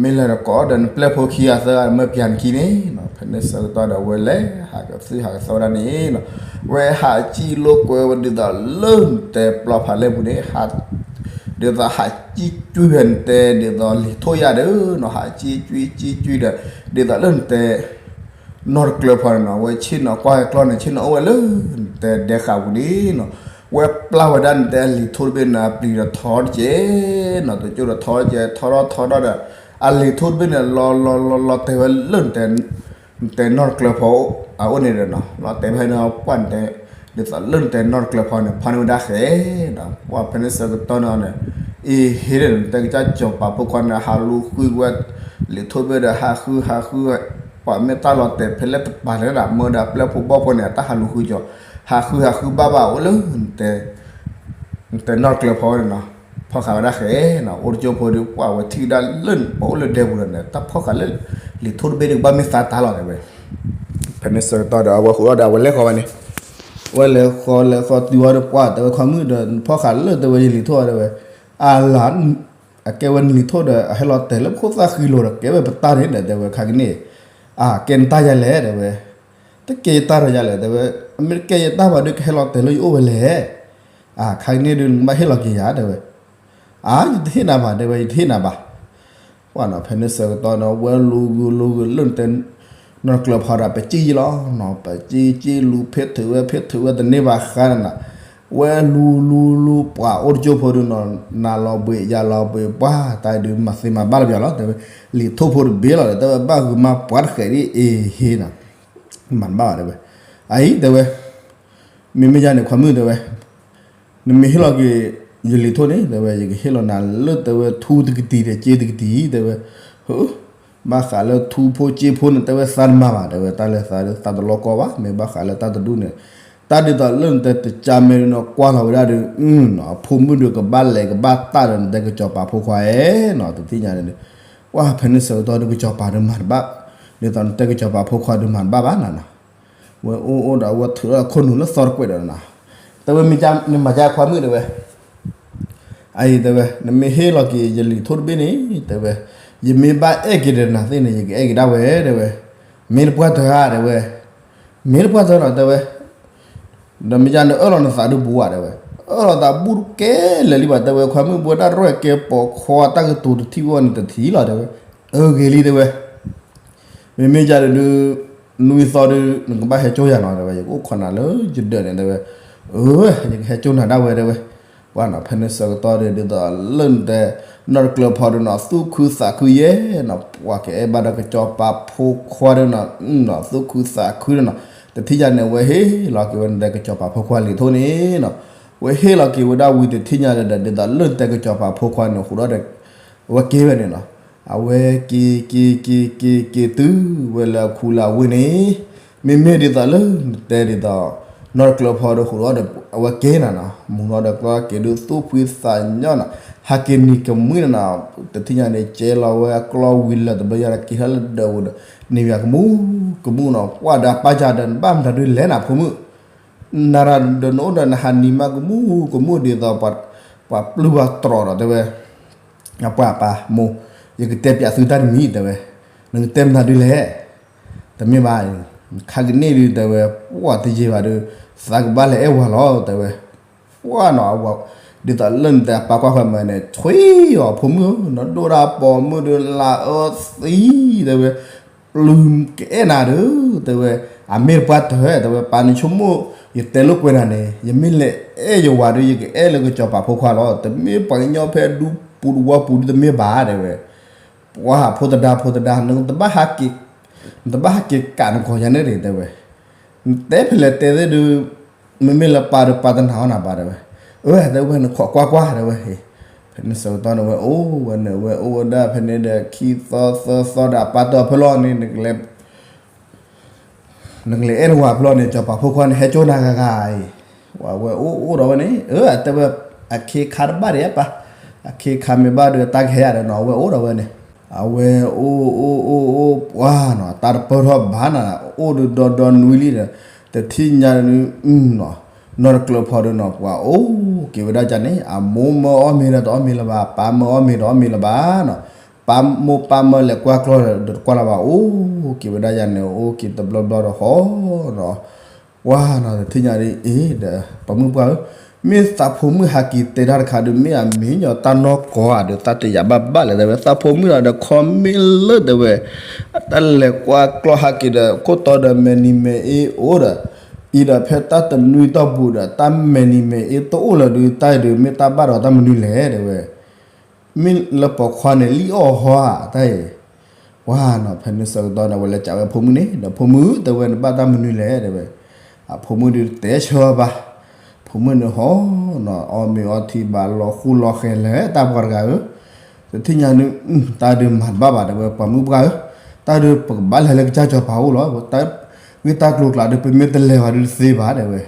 မ့ၢ်လဲၤဒီးကိးဒီးနပျဲၢ်ဖိခံဂၤသၢဂၤ မၢပျၢၤနခံန့ၣ်နီၤ, ဖဲန့ၣ်ဆၢကတီၢ်ဒီးဝဲလဲၤ ဟးကသုၣ်ဟးကသီဝဲဒၣ်န့ၣ်နီၤ, ဝဲဟးစံၣ်လိာ်ကွဲဝဲဒ်သိးလၢနတဲပျီဖးလဲၢ်ပူၤန့ၣ် ဒ်သိးဟးစံၣ်ကွံာ်ဖဲနတဲဒ်သိးလံာ်ထိၣ်ယၤဒီးနီၤ, ဟးစံၣ်ကွံာ်စံၣ်ကွံာ်ဒီး ဒ်သိးလၢနတဲ နီၢ်တကျၢၤဖီန့ၣ်နီၤ, ဝဲဆ့ၣ်နီၤကွၢ်ဝဲကျီန့ၣ် ဆ့ၣ်နီၤအိၣ်ဝဲလၢနတဲဒဲဃာ်ပူၤန့ၣ်နီၤ, ဝဲပျၢ်ဝဲဒၣ်နတဲအလံာ်ထိၣ်တဘ့ၣ်န့ၣ် အပျံၤဒီးထီတကဲးနီၤ, တကၠိဒီးထီတကဲး ထီထီၣ်ထီထီၣ်ဒီး အလံာ်ထိၣ်တဘ့ၣ်န့ၣ် လီၤလီၤလီၤလီၤတဲာ်ဝဲလၢနတဲ နတဲနီၢ်တကျၢၤဖီအအိၣ်န့ၣ်ဒီးနီၤ, လီၤတဲာ်ဖဲန့ၣ်ပှၢ်နတဲ ဒ်သိးလၢနတဲနီၢ်တကျၢၤဖီန့ၣ် ဖီန့ၢ်ဝဲဒၣ်ဃဲနီၤ, ပှၢ်ဖဲန့ၣ်ဆၢကတီၢ်န့ၣ်န့ၣ် အ့ဟ့ဒီးနတဲကစၢ်စီၤပၤဖိခွါန့ၣ် ဟးလူၤဃုဝဲ လံာ်ထိၣ်တဘ့ၣ်ဒီး ဟးဃုဟးဃု ပှၤမ့ၢ်တၢ်လီၤတဲာ်ဖဲလဲၣ်တပၤလဲၣ်ဒၣ် မၢဒီးပျဲၢ်ဖိဘီၣ်ဖိန့ၣ် အတၢ်ဟးလူၤဃုကီၤ ဟးဃုဟးဃုဘၣ်ဘၣ်အိၣ်လၢ နတဲနီၢ်တကျၢၤဖီန့ၣ်နီၤ, ဖီၣ်ဃာ်ဝဲဒၣ်ဃဲနီၤ, အိၣ်တကၠိဖိဒီး ပှၢ်ဝဲထံၣ်ဝဲဒၣ်လၢပှၤအိၣ်လၢဒဲပူၤဒီးန့ၣ် တၢ်ဖီၣ်ဃာ်လၢ လံာ်ထိၣ်တဘ့ၣ်ဒီး ကဘၣ်မ့ၢ်သါတၢ်လီၤတဲဝဲ, ဖဲန့ၣ်ဆၢကတီၢ်ဒီး အဝဲဃုာ်ဒီးအဝဲလဲၤဃီဝဲန့ၣ်, ဝဲလဲၤဃီလဲၤဃီတုၤဝဲဒီး ပှၢ်တဲဝဲ ခွါမုၣ်ဒီး နဖီၣ်ဃာ်လၢတဲဝဲယလံာ်ထိၣ်တဲဝဲ, အလၢ အကဲဝဲနလံာ်ထိၣ်ဒီး အဟဲလီၤတဲာ်လၢပခိၣ်သၣ်ဃံလိၤဒီး ကဲဝဲပတၢ်န့ၣ်ဒီး တဲဝဲ ခါကန့ၣ်, အကဲနတၢ်ယၤလဲၣ် တဲဝဲ, တကဲယတၢ်ဒီးယၤလဲၣ် တဲဝဲ, အမ့ၢ်တကဲယတၢ်ဘၣ်ဒီး ကဟဲလီၤတဲာ်လၢယအိၣ်ဝဲလဲၣ်, ခါကန့ၣ်ဒီး နကဘၣ်ဟ့ၣ်လီၤက့ၤယၤ တဲဝဲ, အါ ယတဟ့ၣ်နၤဘၣ် တဲဝဲ ယတဟ့ၣ်နၤဘၣ် ပှၢ်နီၤ ဖဲန့ၣ်ဆၢကတီၢ်ဒီး ဝဲလူၤဂုာ်လူၤဂုာ်လၢနတဲ နီၢ်တကျၢၤဖီဒီး ပစံၣ်ယံလီၤနီၤ, ပစံၣ်စံၣ်လူၤဖ့ထုးဝဲ ဖ့ထုးဝဲတန့ၢ်ဘၣ်ဃါနီၤ, ဝဲလူၤလူၤလူၤ ပှၤအိၣ်တကၠိဖိဒုးနီၤ, နၤလီၤဘှံးယၤလီၤဘှံး ပှၢ်တၢ်ဒုးမၤသ့မၤဘၣ်လၢပျၢၤလီၤ တဲဝဲ, လံာ်ထိၣ်ဖိတဘ့ၣ်လီၤဒီး တဲဝဲ ဘၣ်ဂုာ်မၤပှၤတဃဲးဒ်အ့ဟ့နီၤ, မၤတဘၣ်ဘၣ် တဲဝဲ, အအံၤ တဲဝဲ မ့မ့ၢ်ယၤန့ၣ် ခွါမုၣ် တဲဝဲ နမ့ၢ်ဟ့ၣ်လီၤက့ၤ ယလံာ်ထိၣ်န့ၣ် တဲဝဲ ယကဟ့ၣ်လီၤနၤလၢ တဲဝဲ ထူတကတံၤဒီး စ့တကတံၤ တဲဝဲ, ဘၣ်ဃးလၢထူဖိစ့ဖိန့ၣ် တဲဝဲ သးတမၤဘၣ် တဲဝဲ တၢ်လၢသးဒုး သးတလီၤကီဘၣ် မ့ၢ်ဘၣ်ဃးလၢတၢ်တဒူၣ်န့ၣ်, တၢ်ဒ်သိးလၢနတဲတကၠါမဲာ်ဒုးနီၤ ကွၢ်လီၤဝဲဒၣ်ဒီး အဖိမုၣ်ဒုးကဘၣ်လဲၤကဘၣ်တၢ်ဒီး နတဲကစီၤပၤဖိခွါဧၢနီၤ တထံၣ်ညါန့ၣ်, ပှၢ်ဖဲန့ၣ်ဆၢကတီၢ်ဒုး ကစီၤပၤဒုးမၤတဘၣ်, ဒ်သိးနတဲကစီၤပၤဖိခွါဒုးမၤတဘၣ်ဘၣ်နီၤနီၤ ဝဲအိၣ်အိၣ်ဒီး အဝဲထုးထီၣ်ခိၣ်နူာ်လၢသီတကွဲးဒီးနီၤ, တဲဝဲ မ့ၢ်မၤကါခွါမုၣ် တဲဝဲ, အအံၤ တဲဝဲ နမ့ၢ်ဟ့ၣ်လီၤက့ၤယလံာ်ထိၣ်တဘ့ၣ်န့ၣ် တဲဝဲ, ယမ့ၢ်ဘၣ်အဲၣ်က့ၤဒီးနၤသ့ၣ်န့ၣ် ယကအဲၣ်က့ၤဒၣ်ဝဲ တဲဝဲ, မ့ၢ်တပှၢ်တၢၢ်ဧါ တဲဝဲ, မ့ၢ်တပှၢ်တၢၢ်နီၤ တဲဝဲ ဒီးမ့ၢ်ယါန့ၣ် အၢၣ်လီၤနသးဒုးဘူးဧါ တဲဝဲ, အၢၣ်လီၤသးဘူးတကဲလၢာ်လံဘၣ် တဲဝဲ ခွါမုၣ် ပဝဲဒၣ်ရဲၣ်ကဲပိာ်ခွါတၢ်ကတိၤတထံၣ်ဝဲန့ၣ်တထံၣ်လီၤ တဲဝဲ, အၢ ဂ့ၤလံ တဲဝဲ မ့မ့ၢ်ယါဒုး နွံသီဒုး နကဘၣ်ဟဲကၠိယၤနီၤ တဲဝဲ ယကအိၣ်ခိးနၤလၢယဒၢးန့ၣ် တဲဝဲ, အၢ ယကဟဲကၠိနၤဒၣ်ဝဲ တဲဝဲ, ပှၢ်နီၤ ဖဲန့ၣ်ဆၢကတီၢ်ဒုး ဒ်သိးလၢနတဲ နီၢ်တကျၢၤဖီဒုးနီၤ သူၣ်ခုသးခုယဲၢ်နီၤ ပှၤကအဲၣ်ဘၣ်ဒီးကစီၤပၤဖိခွါဒုးနီၤ သူၣ်ခုသးခုဒုးနီၤ တထံၣ်ညါန့ၣ် ဝဲဟ့ၣ်လီၤက့ၤဝဲနတဲကစီၤပၤဖိခွါလံာ်ထိၣ်န့ၣ်နီၤ, ဝဲဟ့ၣ်လီၤက့ၤဝဲဒၣ်ဝံၤတထံၣ်ညါဒီး ဒ်သိးလၢနတဲကစီၤပၤဖိခွါန့ၣ် ဃုာ်ဒီး အဝဲက့ၤဝဲန့ၣ်နီၤ, အဝဲက့ၤက့ၤက့ၤက့ၤက့ၤတုၤဝဲလၢအခူလၢအဝ့ၢ်န့ၣ်, မ့မ့ၢ်ဒ်သိးလၢနတဲဒ်သိး နီၢ်တကျၢၤဖီဒီးဃိးဒီး အဝဲက့ၤနၤနီၤ, မုၢ်နီၤဒီးကျီက့ၤဒုးသူၣ်ဖှံသးညီနီၤ, ဟးက့ၤနံၤကမှံနၤနီၤ, တထံၣ်ညါန့ၣ် ကဲလီၤဝဲအကျီဝံၤလၢာ်တဘျီညါ က့ၤထီၣ်လၢဒၢးအိၣ်ဒီး န့ၢ်ယၤကမူကမူနီၤ, ပှၤဒီးအပၢ်ကဒီး နဘၣ်မတၤဒုးလဲၤနၤဖိမုၣ်, နၤရၤဒီးနအိၣ်ဒီးနဟးနံၤမးကမူကမူဒ်သိး ပှၤပျုၢ်ပှၤတြီၤဒီးတဲဝဲ အပှၤပၢ်မိၢ်, ယကတဲပျးသုတၢ်တမံၤတဲဝဲ, နကတဲမတၤဒုးလဲၣ်, တမ့ၢ်ဘၣ်, ခါကန့ၣ်ဒုးတဲဝဲ, ပှၤတယံာ်ဘၣ်ဒုး သးကဘၣ်လဲၤအဲၣ်ဝၤလီၤတဲဝဲ, ပှၤနီၤ, ဒ်သိးလၢနတဲအပၢ်ကွၢ်ဃီမးန့ၣ် ထွံၣ်အီၤဖိမုၣ်ဧၢ, နဒိၣ်ဒၣ်ပိာ်မုၣ်ဒုးလၢအၢသံတဲဝဲ, ပျုၤကအဲၣ်နၤဒုး တဲဝဲ, အမ့ၢ်တပှၢ်တၢၢ်တဲဝဲ, ပၢ်နဆိကမိၣ် ယတဲလိာ်ကွဲနၤန့ၣ် ယမ့ၢ်လဲၤအဲၣ်ယဝၤဒုး ယကအဲၣ်လၢကစီၤပၤဖိခွါလီၤ, တမ့ၢ်ပှၤကညီဖဲဒူပူၤတဝီပူၤဒုးတမ့ၢ်ဘၣ်တဲဝဲ, ပှၤဖိသဒါဖိသဒါ နတဘၣ်ဟးက့ၤ, နတဘၣ်ဟးက့ၤကးနကီၢ်ယၤန့ၣ်တဲဝဲ, နတဲဖဲလဲၣ်တဲသ့ၣ်ဒုး မ့မ့ၢ်လၢပၢ်ဒီးပၢ်တနာ်အီၤနၤဘၣ်တဲဝဲ, အၢ တဲဝဲ နခိးကွၢ်ကွၢ်တဲဝဲ, ဖဲန့ၣ်ဆၢကတီၢ်န့ၣ်ဝဲအိၣ်ဝဲန့ၣ် ဝဲအိၣ်ဝဲဒၣ်ဖဲန့ၣ်ဒီး ခံသီသၢသီဒီးအပၢ်တဲအီၤဖဲလီၤန့ၣ် နကလဲၤအဲၣ်နဝၤဖဲလီၤန့ၣ် စီၤပၤဖိခွါန့ၣ် ဟဲကၠိနၤဂၤဂၤအံၤ, ဝဲအိၣ်အိၣ်ဒီးဝဲန့ၣ် အၢ တဲဝဲ, အခ့ခါတဘၣ်ဒံးပၢ်, အခ့ခါမ့ၢ်ဘၣ်ဒီးတၢ်ကဟဲယၤဒီးနီၤ အဝဲအိၣ်ဒီးဝဲန့ၣ်, အဝဲအိၣ်အိၣ်အိၣ်အိၣ်ပှၤနီၤ တၢ်တပၢၢ်ထီၣ်ဘၣ်နီၤ အိၣ်ဒုးဒီဒီနွံလံဒီး တထံၣ်ညါဒုး နီၢ်တကျၢၤဖီဒုးနီၤ ပှၤအိၣ်က့ၤဝဲဒၣ်ကန့ၣ် အမိၢ်မၢအီၣ်မ့ၤဒီးတအီၣ်မ့ၤလၢၤဘၣ် ပၢ်မၢအီၣ်မ့ၤတအီၣ်မ့ၤလၢၤဘၣ်နီၤ, ပၢ်မိၢ်ပၢ်မၢလဲၤကွၢ်ကျီဒီးတကွၢ်လၢၤဘၣ် အိၣ်က့ၤဝဲဒၣ်ယၤန့ၣ် အိၣ်က့ၤတဘျီဘျီဒီးဟီနီၤ, ပှၤနီၤ တထံၣ်ညါဒ်အံၤဒီး ပှၤမုၣ်ပှၢ်ဧၢ, မ့ၢ်သးဖိမုၣ်ဟးက့ၤတဲတၢ်တခါဒုး မ့ၢ်အမ့ၢ်ညီတၢ်နီၢ်ကီၢ်ဧါဒီး သးတယာ်ဘၣ်ဘၣ်လဲၣ်တဲဝဲ သးဖိမုၣ်ဒီး comment လၢတဲဝဲ တၢ်လဲၤကွၢ်ကျီဟးက့ၤဒီး ခိၣ်တီဒီးမဲာ်နံၤမဲာ်အ့အိၣ်ဒီး အံၤဒီးဖဲတၢ်တနွံတီၢ်ပူၤဒီး တၢ်မဲာ်နံၤမဲာ်အ့တအိၣ်လၢၤဒုး တၢ်အံၤဒုး မ့ၢ်တၢ်ဘၣ်ဒီးတၢ်မနုၤလဲၣ်တဲဝဲ မ့ၢ်လၢပိာ်ခွါန့ၣ် လံၣ်အီၣ်ဟီဧါ တၢ်အံၤ, ပှၤနီၤ ဖဲန့ၣ်ဆၢကတီၢ်န့ၣ် ဝဲလဲၤကးဝဲဖိမုၣ်န့ၣ် ဒီးဖိမုၣ်တဲဝဲ နဘၣ်တၢ်မနုၤလဲၣ်တဲဝဲ, အဖိမုၣ်ဒုးတဲဆၢဘၣ်, ဖိမုၣ်န့ၣ်ဟီနီၤ အီၣ်မ့ၤအီထံဘၣ် လီၤဃူလီၤဃဲၤလဲၣ် တၢ်ပှၤတဂၤဧၢ, တထံၣ်ညါဒုး တၢ်ဒုးမၤတဘၣ်ဘၣ်တဲဝဲ ပှၤမုၣ်ပှၢ်ဧၢ, တၢ်ဒုးပကဘၣ်လဲၤလၢကစၢ်စီၤပၤအိၣ်လီၤ, တၢ်ဂ့ၢ်တၢ်ကျိၤကျါဒုး ပမ့ၢ်တလဲၤဘၣ်ဒုးတသ့ဘၣ်တဲဝဲ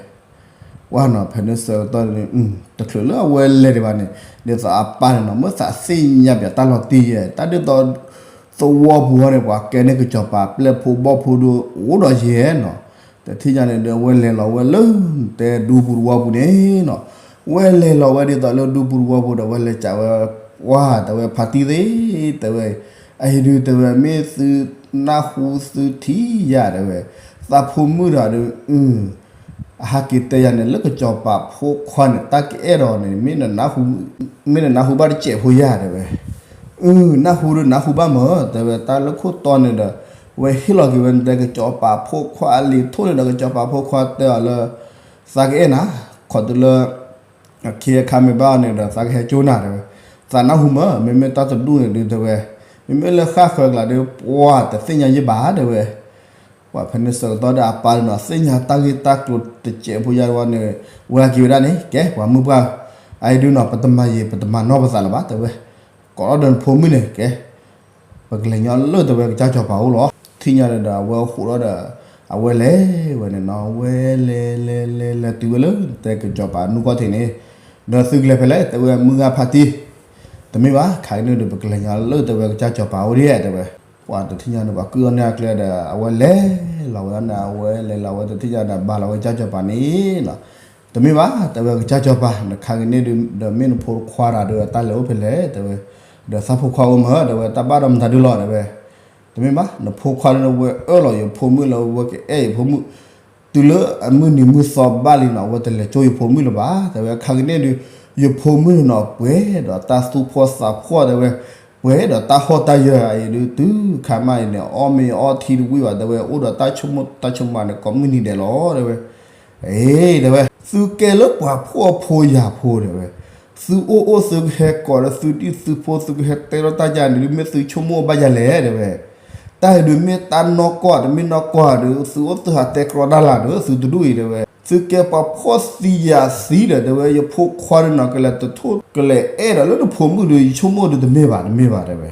ပှၤနီၤ ဖဲန့ၣ်ဆၢကတီၢ်န့ၣ် တချုးလၢအဝဲလဲၤဒံးဘၣ်န့ၣ် ဒ်သိးအပၢ်န့ၣ်နီၤ မ့ၢ်သးသ့ၣ်ညါပၠးတၢ်လီၤတံၢ်ယဲၢ် တၢ်ဒ်သိး သဝီပူၤဃီန့ၣ် ပှၤကဲန့ၢ်ကစီၤပၤ ပျဲၢ်ဖိဘီၣ်ဖိဒုး အိၣ်ဒီးယဲၢ်နီၤ, တထံၣ်ညါန့ၣ်ဒီး အဝဲလဲၤလီၤဝဲလၢ တဲဒူပူၤတဝီပူၤန့ၣ်နီၤ, ဝဲလဲၤလီၤဝဲဒ်သိးလၢဒူပူၤတဝီပူၤဒီး ဝဲလဲၤကးဝဲ ပှၤတဲဝဲ ဖါတံၢ်သ့ၣ် တဲဝဲ အံၤဒုးတဲဝဲ မ့ၢ်သုနၢ်ဟူသုထံၣ်ယၤတဲဝဲ သးဖိမုၣ်တဂၤဒီး အဟးက့ၤတဲယၤန့ၣ် လၢကစီၤပၤဖိခွါန့ၣ် တၢ်ကအဲၣ်ဒိးန့ၣ် မ့ၢ်နနၢ်ဟူဘၣ်တစဲးဖိယၤတဲဝဲ, အၢ နၢ်ဟူဒီးနၢ်ဟူဘၣ်မၢတဲဝဲ တၢ်လၢခိၣ်တီန့ၣ်ဒီး ဝဲဟ့ၣ်လီၤက့ၤဝဲန့ၣ် တဲကစီၤပၤဖိခွါအလံာ်ထိၣ်န့ၣ်ဒီး ကစီၤပၤဖိခွါတဲအီၤလၢ သးကအဲၣ်နၤ, ခီတုၤလၢ အခ့အခါမ့ၢ်ဘၣ်အီၤန့ၣ်ဒီး သးကဟဲကၠိနၤတဲဝဲ, သးနၢ်ဟူမၢ မ့မ့ၢ်တၢ်တဒူၣ်န့ၣ်ဒုးတဲဝဲ, မ့မ့ၢ်လၢဃၣ်ဃၢၤကျါဒီး ပှၤတသ့ၣ်ညါယံၣ်ဘၣ်တဲဝဲ ပှၤဖဲန့ၣ်ဆၢကတီၢ်ဒီးအပၢ်န့ၣ်နီၤ သ့ၣ်ညါတၢ်ဂ့ၢ်တၢ်ကျိၤတစဲးဖိယၤတဝီန့ၣ် ဝဲဟဲက့ၤဝဲဒၣ်န့ၣ် ကဲ ပှၤမုၣ်ပှၢ် အအံၤဒုးနီၤ ပတမၤယံာ် ပတမၤနီၢ်ပသးလၢၤဘၣ်တဲဝဲ, ကိးထီၣ်ဒီးနဖိမုၣ်န့ၣ် ကဲ ပကလဲၤညီလၢတဲဝဲ ကစၢ်စီၤပၤအိၣ်လီၤ. ထံၣ်ညါဒီး အဝဲအိၣ်ဃိးဒီး အဝဲလဲၤဝဲန့ၣ်နီၤ ဝဲလဲၤလဲၤလဲၤလဲၤတုၤဝဲလၢ တဲကစီၤပၤနူၢ်ကီၢ်ထံးန့ၣ်, ဒီးသုကလဲၤဖဲလဲၣ် တဲဝဲမုၢ်ဂၤဖါတံၢ် တမ့ၢ်ဘၣ် ခါအံၤန့ၣ်ဒီး ပကလဲၤညီလၢတဲဝဲ ကစၢ်စီၤပၤအိၣ်ဒံးတဲဝဲ, ပှၤတထံၣ်ညါန့ၣ် ပှၤကုၢ်အီၤန့ၢ်အကျဲဒီး အဝဲလဲၤလီၤဝဲန့ၣ် အဝဲလဲၤလီၤဝဲတထံၣ်ညါဒီး ဘၣ်လီၤဝဲကစၢ်စီၤပၤန့ၣ်နီၤ, တမ့ၢ်ဘၣ် တဲဝဲကစၢ်စီၤပၤ နခါကန့ၣ်ဒီး မ့ၢ်နဖိခွါတဂၤဒီး တၢ်လဲၤအိၣ်ဖဲလဲၣ် တဲဝဲ, ဒီးသးဖိခွါအိၣ်မၢ တဲဝဲ တၢ်ဘၣ်ဒီးမတၤဒုလီၤ တဲဝဲ, တမ့ၢ်ဘၣ် နဖိခွါလၢဝဲအၢၣ်လီၤယဖိမုၣ်လၢဝဲကအဲၣ်ယဖိမုၣ်, တုၤလၢအမုၢ်နံၤမုၢ်သီဘၣ်လံနီၤ အဝဲတလဲၤကၠိယဖိမုၣ်လၢၤဘၣ် တဲဝဲ ခါကန့ၣ်ဒီး ယဖိမုၣ်န့ၣ်နီၤ ပှဲၤဒီးတၢ်သူၣ်ဖှီၣ်သးဖှီၣ်တဲဝဲ, ပှဲၤဒီးတၢ်ဟီၣ်တၢ်ယၢၤအံၤဒုး တုၤခါမးအံၤန့ၣ် အီၣ်မ့ၤအီထံတဝံၣ်ဘၣ် တဲဝဲ အိၣ်ဒီးတၢ်ဆိကမိၣ်တၢ်ဆိကမးန့ၣ် ကိးမုၢ်နံၤဒဲးလီၤ တဲဝဲ, အ့ တဲဝဲ သုကဲလၢပှၤဖှီၣ်ဖိယာ်ဖိ တဲဝဲ, သုအိၣ်အိၣ်သုကဟဲကိးဒီးသုဒံၣ်သုဖိ သုကဟဲတဲလီၤတၢ်ယၤန့ၣ်ဒုး မ့ၢ်သုဆိကမိၣ်ဘၣ်ယၤလဲၣ် တဲဝဲ, တၢ်အံၤဒုးမ့ၢ်တၢ်နီၢ်ကီၢ် တမ့ၢ်နီၢ်ကီၢ်ဒီး သုအိၣ်သုဟးတဲကြီတၢ်လၢ်ဒီး သုတဒူၣ်အံၤ တဲဝဲ, သုကဲပှၤဖှီၣ်သံယာ်သံဒီး တဲဝဲ ယဖိခွါန့ၣ်နီၤ ကလဲၤတထိၣ်ကလဲၤအဲၣ်ဒီးလၢနဖိမုၣ်ဒီး ယဆိကမိၣ်ဒီးတမ့ၢ်ဘၣ် တမ့ၢ်ဘၣ် တဲဝဲ,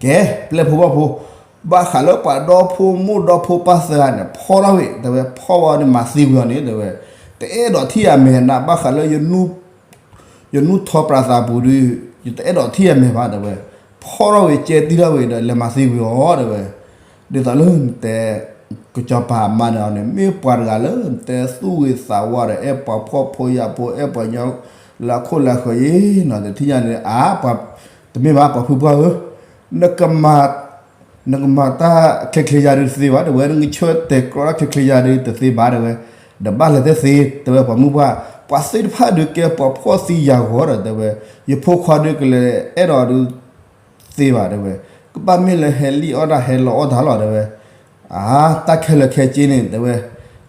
ကဲ ပျဲၢ်ဖိဘီၣ်ဖိ ဘၣ်ဃးလၢပှၤဒီဖိမိၢ်ဒီဖိပၢ်သၢဂၤန့ၣ် ဖီထီၣ်ဝံၤ တဲဝဲ ဖီဝံၤန့ၣ် မၤသံဝံၤအီၤန့ၣ် တဲဝဲ, တအဲၣ်ဒိးထံၣ်အမဲာ်နး ဘၣ်ဃးလၢ ယနူၢ်ထီပြးသးပူၤဒီး ယတအဲၣ်ဒိးထံၣ်အမဲာ်ဘၣ် တဲဝဲ, ဖီၣ်ထီၣ်ဝံၤ ကဲတံၢ်ထီၣ်ဝံၤဒီး လဲၤမၤသံကွံာ်အီၤ တဲဝဲ. ဒ်သိးလၢနတဲ ကစီၤပၤအမါန့ၣ်အီၤန့ၣ် မ့ၢ်ပှၤတဂၤလၢနတဲသူၣ်ဂ့ၤသးဝါဒီး အဲၣ်ပှၤဖှီၣ်ဖိယာ်ဖိ အဲၣ်ပှၤကညီလၢအခိၣ်လၢအဃၢၤအံၤနီၤ, တထံၣ်ညါန့ၣ် အါ ပှၤ တမ့ၢ်ဘၣ် ပှၤဖုပှၢ်ဧၢ, နကမၤ နကမၤတၢ်ချ့ချ့ယါဒုးတသ့ဘၣ် တဲဝဲ, နကဆၢတဲာ်ကြီတၢ်ချ့ချ့ယါဒုးတသ့ဘၣ် တဲဝဲ, ဒီးဘၣ်လဲၤတသ့ တဲဝဲ ပှၤမုၣ်ပှၢ်, ပှၤသ့ၣ်တဖၣ်ဒုးကဲပှၤဖှီၣ်သံယာ်ဂီၤဒီး တဲဝဲ, ယဖိခွါဒုးကလဲၤအဲၣ်ဒိးဒုး သ့ဘၣ် တဲဝဲ, ကဘၣ်မ့ၢ်လၢဟဲလံၣ်အီၣ်တၢ် ဟဲလီအီၣ်တၢ်လီၤ တဲဝဲ, အါ တၢ်ခဲလၢာ်ခဲဆ့န့ၣ် တဲဝဲ,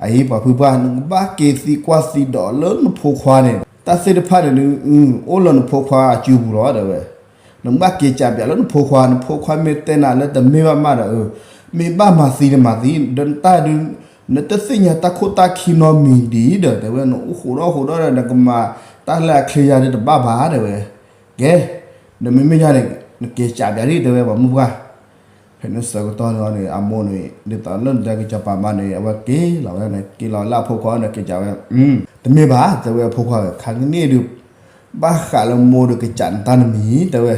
အအံၤ ပှၤဖုပှၢ် နကဘၣ်က့ၤသံကွၢ်သံဒီးလၢနဖိခွါန့ၣ် တၢ်သ့ၣ်တဖၣ်န့ၣ်ဒုး အိၣ်လၢနဖိခွါအစုပူၤလီၤ တဲဝဲ, နကဘၣ်က့ၤစံးပၠးလၢနဖိခွါ, နဖိခွါမ့ၢ်တဲနၤလၢတမ့ၢ်ဘၣ်မးဒီး မ့ၢ်ဘၣ်မၤသံတမၤသံ ဒီးနတၢ်ဒုး နတသ့ၣ်ညါတၢ်ခိၣ်တၢ်ခံနီတမံၤဒံးဒီး တဲဝဲ, နအိၣ်ဃိးဒီးဃိးဒီးဒီး နကမၤတၢ်လၢအချ့ယါဒုးတဘၣ်ဘၣ် တဲဝဲ, ကဲ ဒီးမ့မ့ၢ်ယါန့ၣ် နက့ၤစံးပၠးဒ် တဲဝဲ ပှၤမုၣ်ပှၢ်, ဖဲန့ၣ်ဆၢကတီၢ်န့ၣ်အီၤန့ၣ် အမိၢ်န့ၣ် ဒ်သိးလၢနတဲကစီၤပၤမါန့ၣ် အဝဲက့ၤလီၤဝဲန့ၣ် က့ၤလီၤလၢအဖိခွါန့ၣ် က့ၤစံးဝဲ, တမ့ၢ်ဘၣ် တဲဝဲ အဖိခွါဝဲ ခါကန့ၣ်ဒုး ဘၣ်ဃးလၢမိၢ်ဒုးကစံးနတၢ်တမံၤ တဲဝဲ,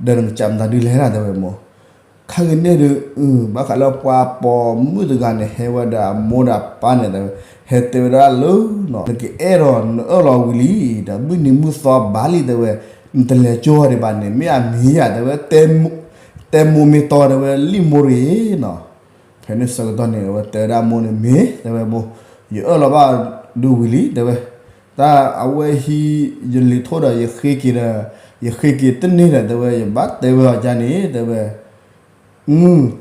ဒီးနကစံးမတၤဒုးလဲၣ် တဲဝဲမိၢ် ခါကန့ၣ်ဒုး ဘၣ်ဃးလၢပှၤပိာ်မုၣ်တဂၤန့ၣ် ဟဲဝဲဒီးအမိၢ်ဒီးအပၢ်န့ၣ် တဲဝဲ, ဟဲတဲဝဲဒၣ်လၢ နကအဲၣ်ဒိးနအၢၣ်လီၤဝံၤလံ, ဒီးမုၢ်နံၤမုၢ်သီဘၣ်လံ တဲဝဲ, နတလဲၤကၠိဒံးဘၣ်န့ၣ် မ့ၢ်အမ့ၢ်ယၤ တဲဝဲ, တဲမိၢ်မ့ၢ်တီ တဲဝဲ လံၣ်မိၢ်တဂ့ၤနီၤ. ဖဲန့ၣ်ဆၢကတီၢ်န့ၣ် အဝဲတဲဝဲဒၣ်မိၢ်န့ၣ် မ့ၢ် တဲဝဲမိၢ်, ယအၢၣ်လီၤဘၣ်ဒုးဝံၤလံ တဲဝဲ, တၢ်အဝဲဟံးယလံၤထိၣ်ဒီးယဃ့က့ၤဒီး ယဃ့က့ၤတန့ၢ်ဒီး တဲဝဲ ယဘၣ်တဲဝဲအီၤကန့ၣ် တဲဝဲ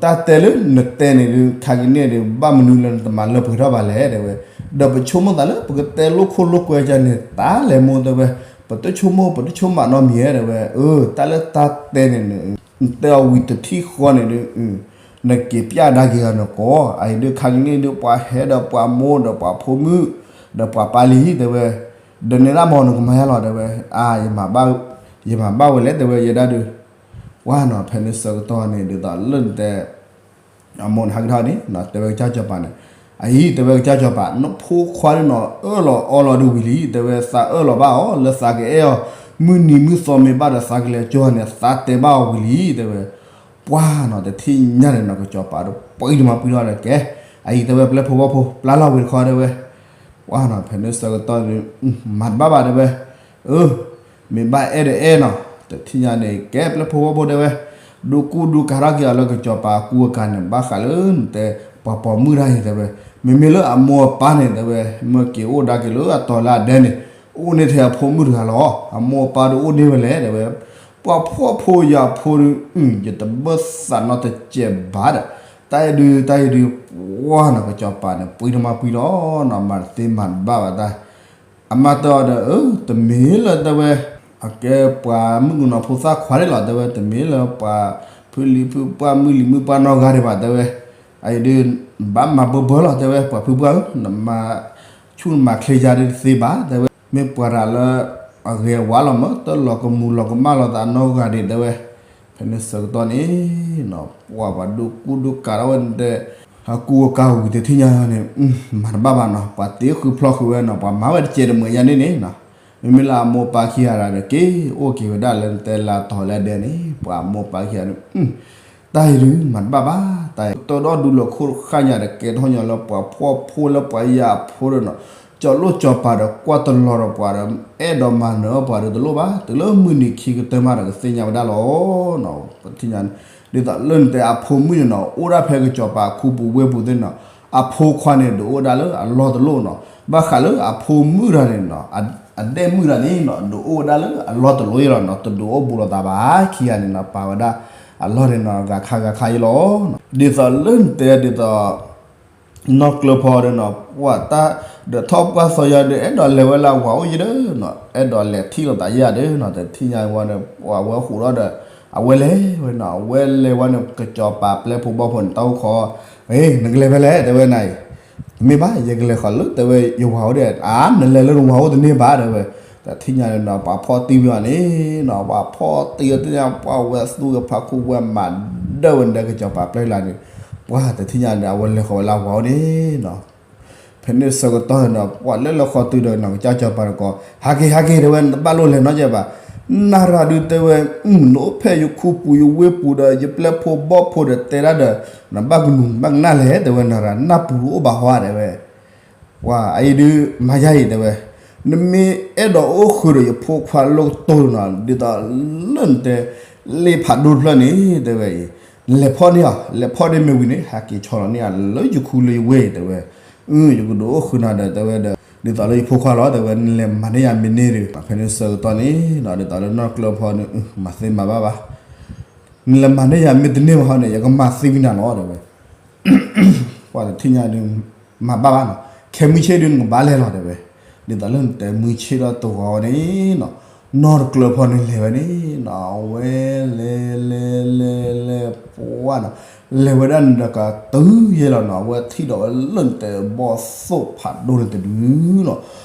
တၢ်တဲလၢနတဲန့ၣ်ဒုး ခါကန့ၣ်ဒုး ဘၣ်မနုၤလၢနတမၤလၢပှဲၤထီၣ်ဘၣ်လဲၣ် တဲဝဲ, ဒီးပဆိကမိၣ်သးလၢပကတဲလိာ်ခိၣ်လိာ်ကွဲကန့ၣ် တၢ်လဲၤမိၢ် တဲဝဲ, ပတဆိကမိၣ် ပတဆိကမိၣ်နီတမံၤ တဲဝဲ, အၢ တၢ်လၢတၢ်တဲန့ၣ် နတဲအီၤဝံၤတထံၣ်ဃီန့ၣ်ဒုး နက့ၤပျဲဒါက့ၤအီၤန့ၣ်ကီး အအံၤဒုး ခါကန့ၣ်ဒုး ပှၤဟဲဒီးပှၤမိၢ်ဒီးပှၤဖိမုၣ် ဒီးပှၤပၢ်လံ တဲဝဲ, ဒီးနဲဒၣ်မ့ၢ်နကမၤယါလီၤ တဲဝဲ, အါ ယမၤဘၣ်ဝဲလဲၣ် တဲဝဲ ယဲဒၣ်ဒုး, ပှၢ်နီၤ ဖဲန့ၣ်ဆၢကတီၢ်န့ၣ် ဒ်သိးလၢနတဲ အမိၢ်န့ၣ်ဟးကထီၣ်န့ၣ် တဲဝဲကစၢ်စီၤပၤန့ၣ်, အအံၤ တဲဝဲကစၢ်စီၤပၤ နဖိခွါဒုးနီၤ အၢၣ်လီၤအီလီၤဒုးဝံၤလံ တဲဝဲ, သးအၢၣ်လီၤဘၣ်အီၤ လၢသးကအဲၣ်အီၤ မုၢ်နံၤမုၢ်သီမ့ၢ်ဘၣ်ဒီး သးကလဲၤကၠိန့ၣ် သးတဲဘၣ်အီၤဝံၤလံ တဲဝဲ, ပှၢ်နီၤ တထံၣ်ညါန့ၣ်နီၤ ကစီၤပၤဒီး ပှံတမၤပှံထီၣ်ဒီး ကဲ အအံၤ တဲဝဲ ပျဲၢ်ဖိဝီဖိ ပျၢ်လီၤဝံၤတခီ တဲဝဲ, ပှၢ်နီၤ ဖဲန့ၣ်ဆၢကတီၢ်န့ၣ် မၤတဘၣ်ဘၣ် တဲဝဲ, အၢ မ့ၢ်ဘၣ်အဲၣ်ဒီးအဲၣ်နီၤ တထံၣ်ညါန့ၣ် ကဲပျဲၢ်ဖိဝီဖိ တဲဝဲ, ဒုးကူဒုးကၤထီၣ်က့ၤအီၤလၢကစီၤပၤအကူအကၤန့ၣ် ဘၣ်ဃးလၢနတဲ ပှၤပိာ်မုၣ်တၢ်အံၤ တဲဝဲ, မ့မ့ၢ်လၢအမိၢ်အပၢ်န့ၣ် တဲဝဲ မၢက့ၤအိၣ်ဒါက့ၤလၢအတီၤလၢအဒဲန့ၣ် အိၣ်န့ၢ်ထဲအဖိမုၣ်တဂၤလီၤ အမိၢ်အပၢ်ဒုးအိၣ်န့ၢ်ဝဲလဲၣ် တဲဝဲ, ပှၤဖှီၣ်ဖိယာ်ဖိဒုး ယတဘၢသးနီတစဲးဘၣ်ဒီး တၢ်အံၤဒုး တၢ်အံၤဒုး ပှၢ်နီၤ ကစီၤပၤန့ၣ် ပှံတမၤပှံလီၤနီၤ မၤတသ့မၤတဘၣ်ဘၣ်တၢ် အမါတဲအီၤဒီး အၢ တမ့ၢ်လၢ တဲဝဲ အကဲပှၤမုၣ်ကနီၤဖိသၣ်ခွါန့ၣ်လီၤ တဲဝဲ တမ့ၢ်လၢပှၤဖုလံၤဖုပှၢ်မုၣ်လံၤမုၣ်ပှၢ်နီတဂၤဒံးဘၣ် တဲဝဲ, အအံၤဒုး ဘၣ်မၤဘၢဘၢလီၤ တဲဝဲ ပှၤဖုပှၢ်ဧၢ နမၤဆူၣ်နမၤချ့ယါဒုးတသ့ဘၣ် တဲဝဲ, မ့ၢ်ပှၤတဂၤလၢ အဂ့ၤအဝါလီၤမး တလီၤကမူၤလီၤကမၣ်လိာ်သးနီတဂၤဒံး တဲဝဲ, ဖဲန့ၣ်ဆၢကတီၢ်န့ၣ်နီၤ ပှၢ်ပှၤဒုးကူဒုးကၤထီၣ်ဝဲတဲ အကူအကၤဝံၤတထံၣ်ညါန့ၣ် မၤတဘၣ်ဘၣ်နီၤ ပှၤတ့ဃုဖျီဃုာ်ဝဲနီၤ ပှၤမၤဝဲတစဲးတမှဲၤညါန့ၣ်န့ၣ်နီၤ မ့မ့ၢ်လၢအမိၢ်ပၢ်ခံဂၤဒီး က့ၤအိၣ်က့ၤဝဲဒၣ်လၢနတဲလၢအတီၤလၢအဒဲန့ၣ် ပှၤအမိၢ်ပၢ်ခံဂၤန့ၣ် တၢ်အံၤဒုး မၤတဘၣ်ဘၣ် တၢ်အံၤ တၢ်ဒီဒူလၢခိၣ်ဃၣ်ညါဒီး ကဲထီၣ်ညီလၢပှၤဖှီၣ်ဖိလၢပှၤယာ်ဖိဒီးနီၤ ကၠီၤလိၣ်ကၠီၤပၤဒီး ကွၢ်တလီၤဒီးပှၤဒီး အဲၣ်ဒိးမၤနၢၤပှၤဒီးတလိၣ်ဘၣ် တုၤလၢမုၢ်နံၤခံကတၢၢ်မးဒီး ကသ့ၣ်ညါဝဲဒၣ်လီၤနီၤ ပထံၣ်ညါန့ၣ် ဒ်သိးလၢနတဲအဖိမုၣ်န့ၣ်နီၤ အိၣ်ဒၣ်ဖဲကၠီၤပၤခူပူၤဝ့ၢ်ပူၤသ့ၣ်နီၤ အဖိခွါန့ၣ် ဒုးအိၣ်ဝဲဒၣ်လၢအလီၢ်တလိၣ်နီၤ ဘၣ်ဃးလၢအဖိမုၣ်တဂၤန့ၣ်နီၤ အဒဲၣ်မုၣ်တဂၤန့ၣ်နီၤ ဒုးအိၣ်ဝဲဒၣ်လၢအလီၢ်တလိၣ်အံၤလီၤနီၤ တဒုးအိၣ်ဘူးလိာ်သးဘၣ် ခံဂၤန့ၣ်နီၤ ပာ်ဝဲဒၣ်အလီၢ်န့ၣ်နီၤ ဂၤခါဂၤခါအံၤလီၤ ဒ်သိးလၢနတဲဒ်သိး နီၢ်ကျၢၤဖီဒီးနီၤ ပှၤတၢ် ဒီးထီၣ်ပှၢ်သီယၤဒီး အဲၣ်ဒိးလဲၤဝဲလၢအဝၤအိၣ်ယံၤဒီးနီၤ အဲၣ်ဒိးလဲၤထံၣ်လိာ်သးယံၤဒီးနီၤ တထံၣ်ညါဝဲန့ၣ် ပှၤဝဲဃိးဒီး အဝဲလဲၤဝဲနီၤ အဝဲလဲၤဝဲန့ၣ် ကစီၤပၤပျဲဖိဘီဖိန့ၣ် တၢ်အိၣ်ခိး နကလဲၤဖဲလဲၣ် တဲဝဲနၤအံၤ တမ့ၢ်ဘၣ် ယကလဲၤဃီၤလၢ တဲဝဲ ယဝၤအိၣ်ဒီး အါ နလဲၤလၢနဝၤအိၣ်တန့ၢ်ဘၣ် တဲဝဲ တထံၣ်ညါန့ၣ်နီၤ ပှၤဖီၣ်တံၢ်ဝဲအီၤန့ၣ်နီၤ ပှၤဖီၣ်တံၢ်ဝဲတသ့ၣ်ညါ ပှၤဝဲသူဝဲဖးခိၣ်ဝဲမၤဒၢဝဲန့ၣ်ဒီး ကစီၤပၤပျဲလၢန့ၣ် ပှၤတထံၣ်ညါန့ၣ် အဝဲလဲၤဃီၤဝဲလၢအဝၤအိၣ်န့ၣ်နီၤ ဖဲန့ၣ်ဆၢကတီၢ်န့ၣ်ဒီး ပှၤလၢလၢဃီတုၤဒီး နီၢ်ကစၢ်စီၤပၤတကိး ဟးက့ၤ ဟးက့ၤ တဲဝဲ, နတဘၣ်လိၣ်လဲၤနီတစဲးဘၣ်. နၤရၤဒုး တဲဝဲ, နအိၣ်ဖဲယခူပူၤယဝ့ၢ်ပူၤဒီး ယပျဲၢ်ဖိဘီၣ်ဖိဒီးတဲဒၣ်ဒီး နဘၣ်ကနူၤဘၣ်ကနၣ်လဲၣ် တဲဝဲ, နၤရၤ နၢ်ပူၤတအိၣ်ဘၣ်ဟီ တဲဝဲ. ပှၤအံၤဒုး မၤယါအံၤ တဲဝဲ, နမ့ၢ်အဲၣ်ဒိးအိၣ်ဃုာ်ဒီးယဖိခွါလၢကတိၤနီၤ ဒ်သိးလၢနတဲ လ့ဖးဒိၣ်တဖျၢၣ်န့ၣ် တဲဝဲအံၤ, လဲၤဖီၣ်န့ၢ်အီၤ, လဲၤဖီၣ်န့ၢ်မ့ၢ်ဝံၤန့ၣ် ဟးက့ၤဆီလီၤန့ၢ်အီၤလၢယခူလၢယဝ့ၢ် တဲဝဲ. အၢ ယကဒုးအိၣ်ဃုာ်နၤဒီး တဲဝဲဒီး ဒ်သိးလၢယဖိခွါလီၤ တဲဝဲ, နလဲၤမၤန့ၢ်ယၤမ့ၢ်န့ၢ်ဒီး ဖဲန့ၣ်ဆၢကတီၢ်န့ၣ်နီၤ ဒ်သိးလၢနီၢ်တကျၢၤဖီန့ၣ် မၤသ့မၤဘၣ်ဘၣ်. နလဲၤမၤန့ၢ်ယၤမ့ၢ်တန့ၢ်ဘၣ်ဟီန့ၣ် ယကမၤသံကွံာ်နၤလီၤ တဲဝဲ. ပှၤတထံၣ်ညါဒုး မၤဘၣ်ဘၣ်နီၤ, ခဲမုၢ်ဆ့ၣ်ဒုးနကဘၣ်လဲၤလီၤ တဲဝဲ. ဒ်သိးလၢနတဲမုၢ်ဆ့ၣ်ဒီးတဂီၤဝဲန့ၣ်နီၤ, နီၢ်တကျၢၤဖီန့ၣ်လဲၤဝဲန့ၣ်နီၤ, အဝဲလဲၤလဲၤလဲၤလဲၤ ပှၤနီၤ, လဲၤဝဲဒၣ်န့ၣ်ဒီးကတုၤယဲလီၤနီၤ, အဝဲထံၣ်ဒီးဝဲလၢနတဲ ဘီၣ်သိၣ်ဖးဒိၣ်န့ၣ်တဒုနီၤ,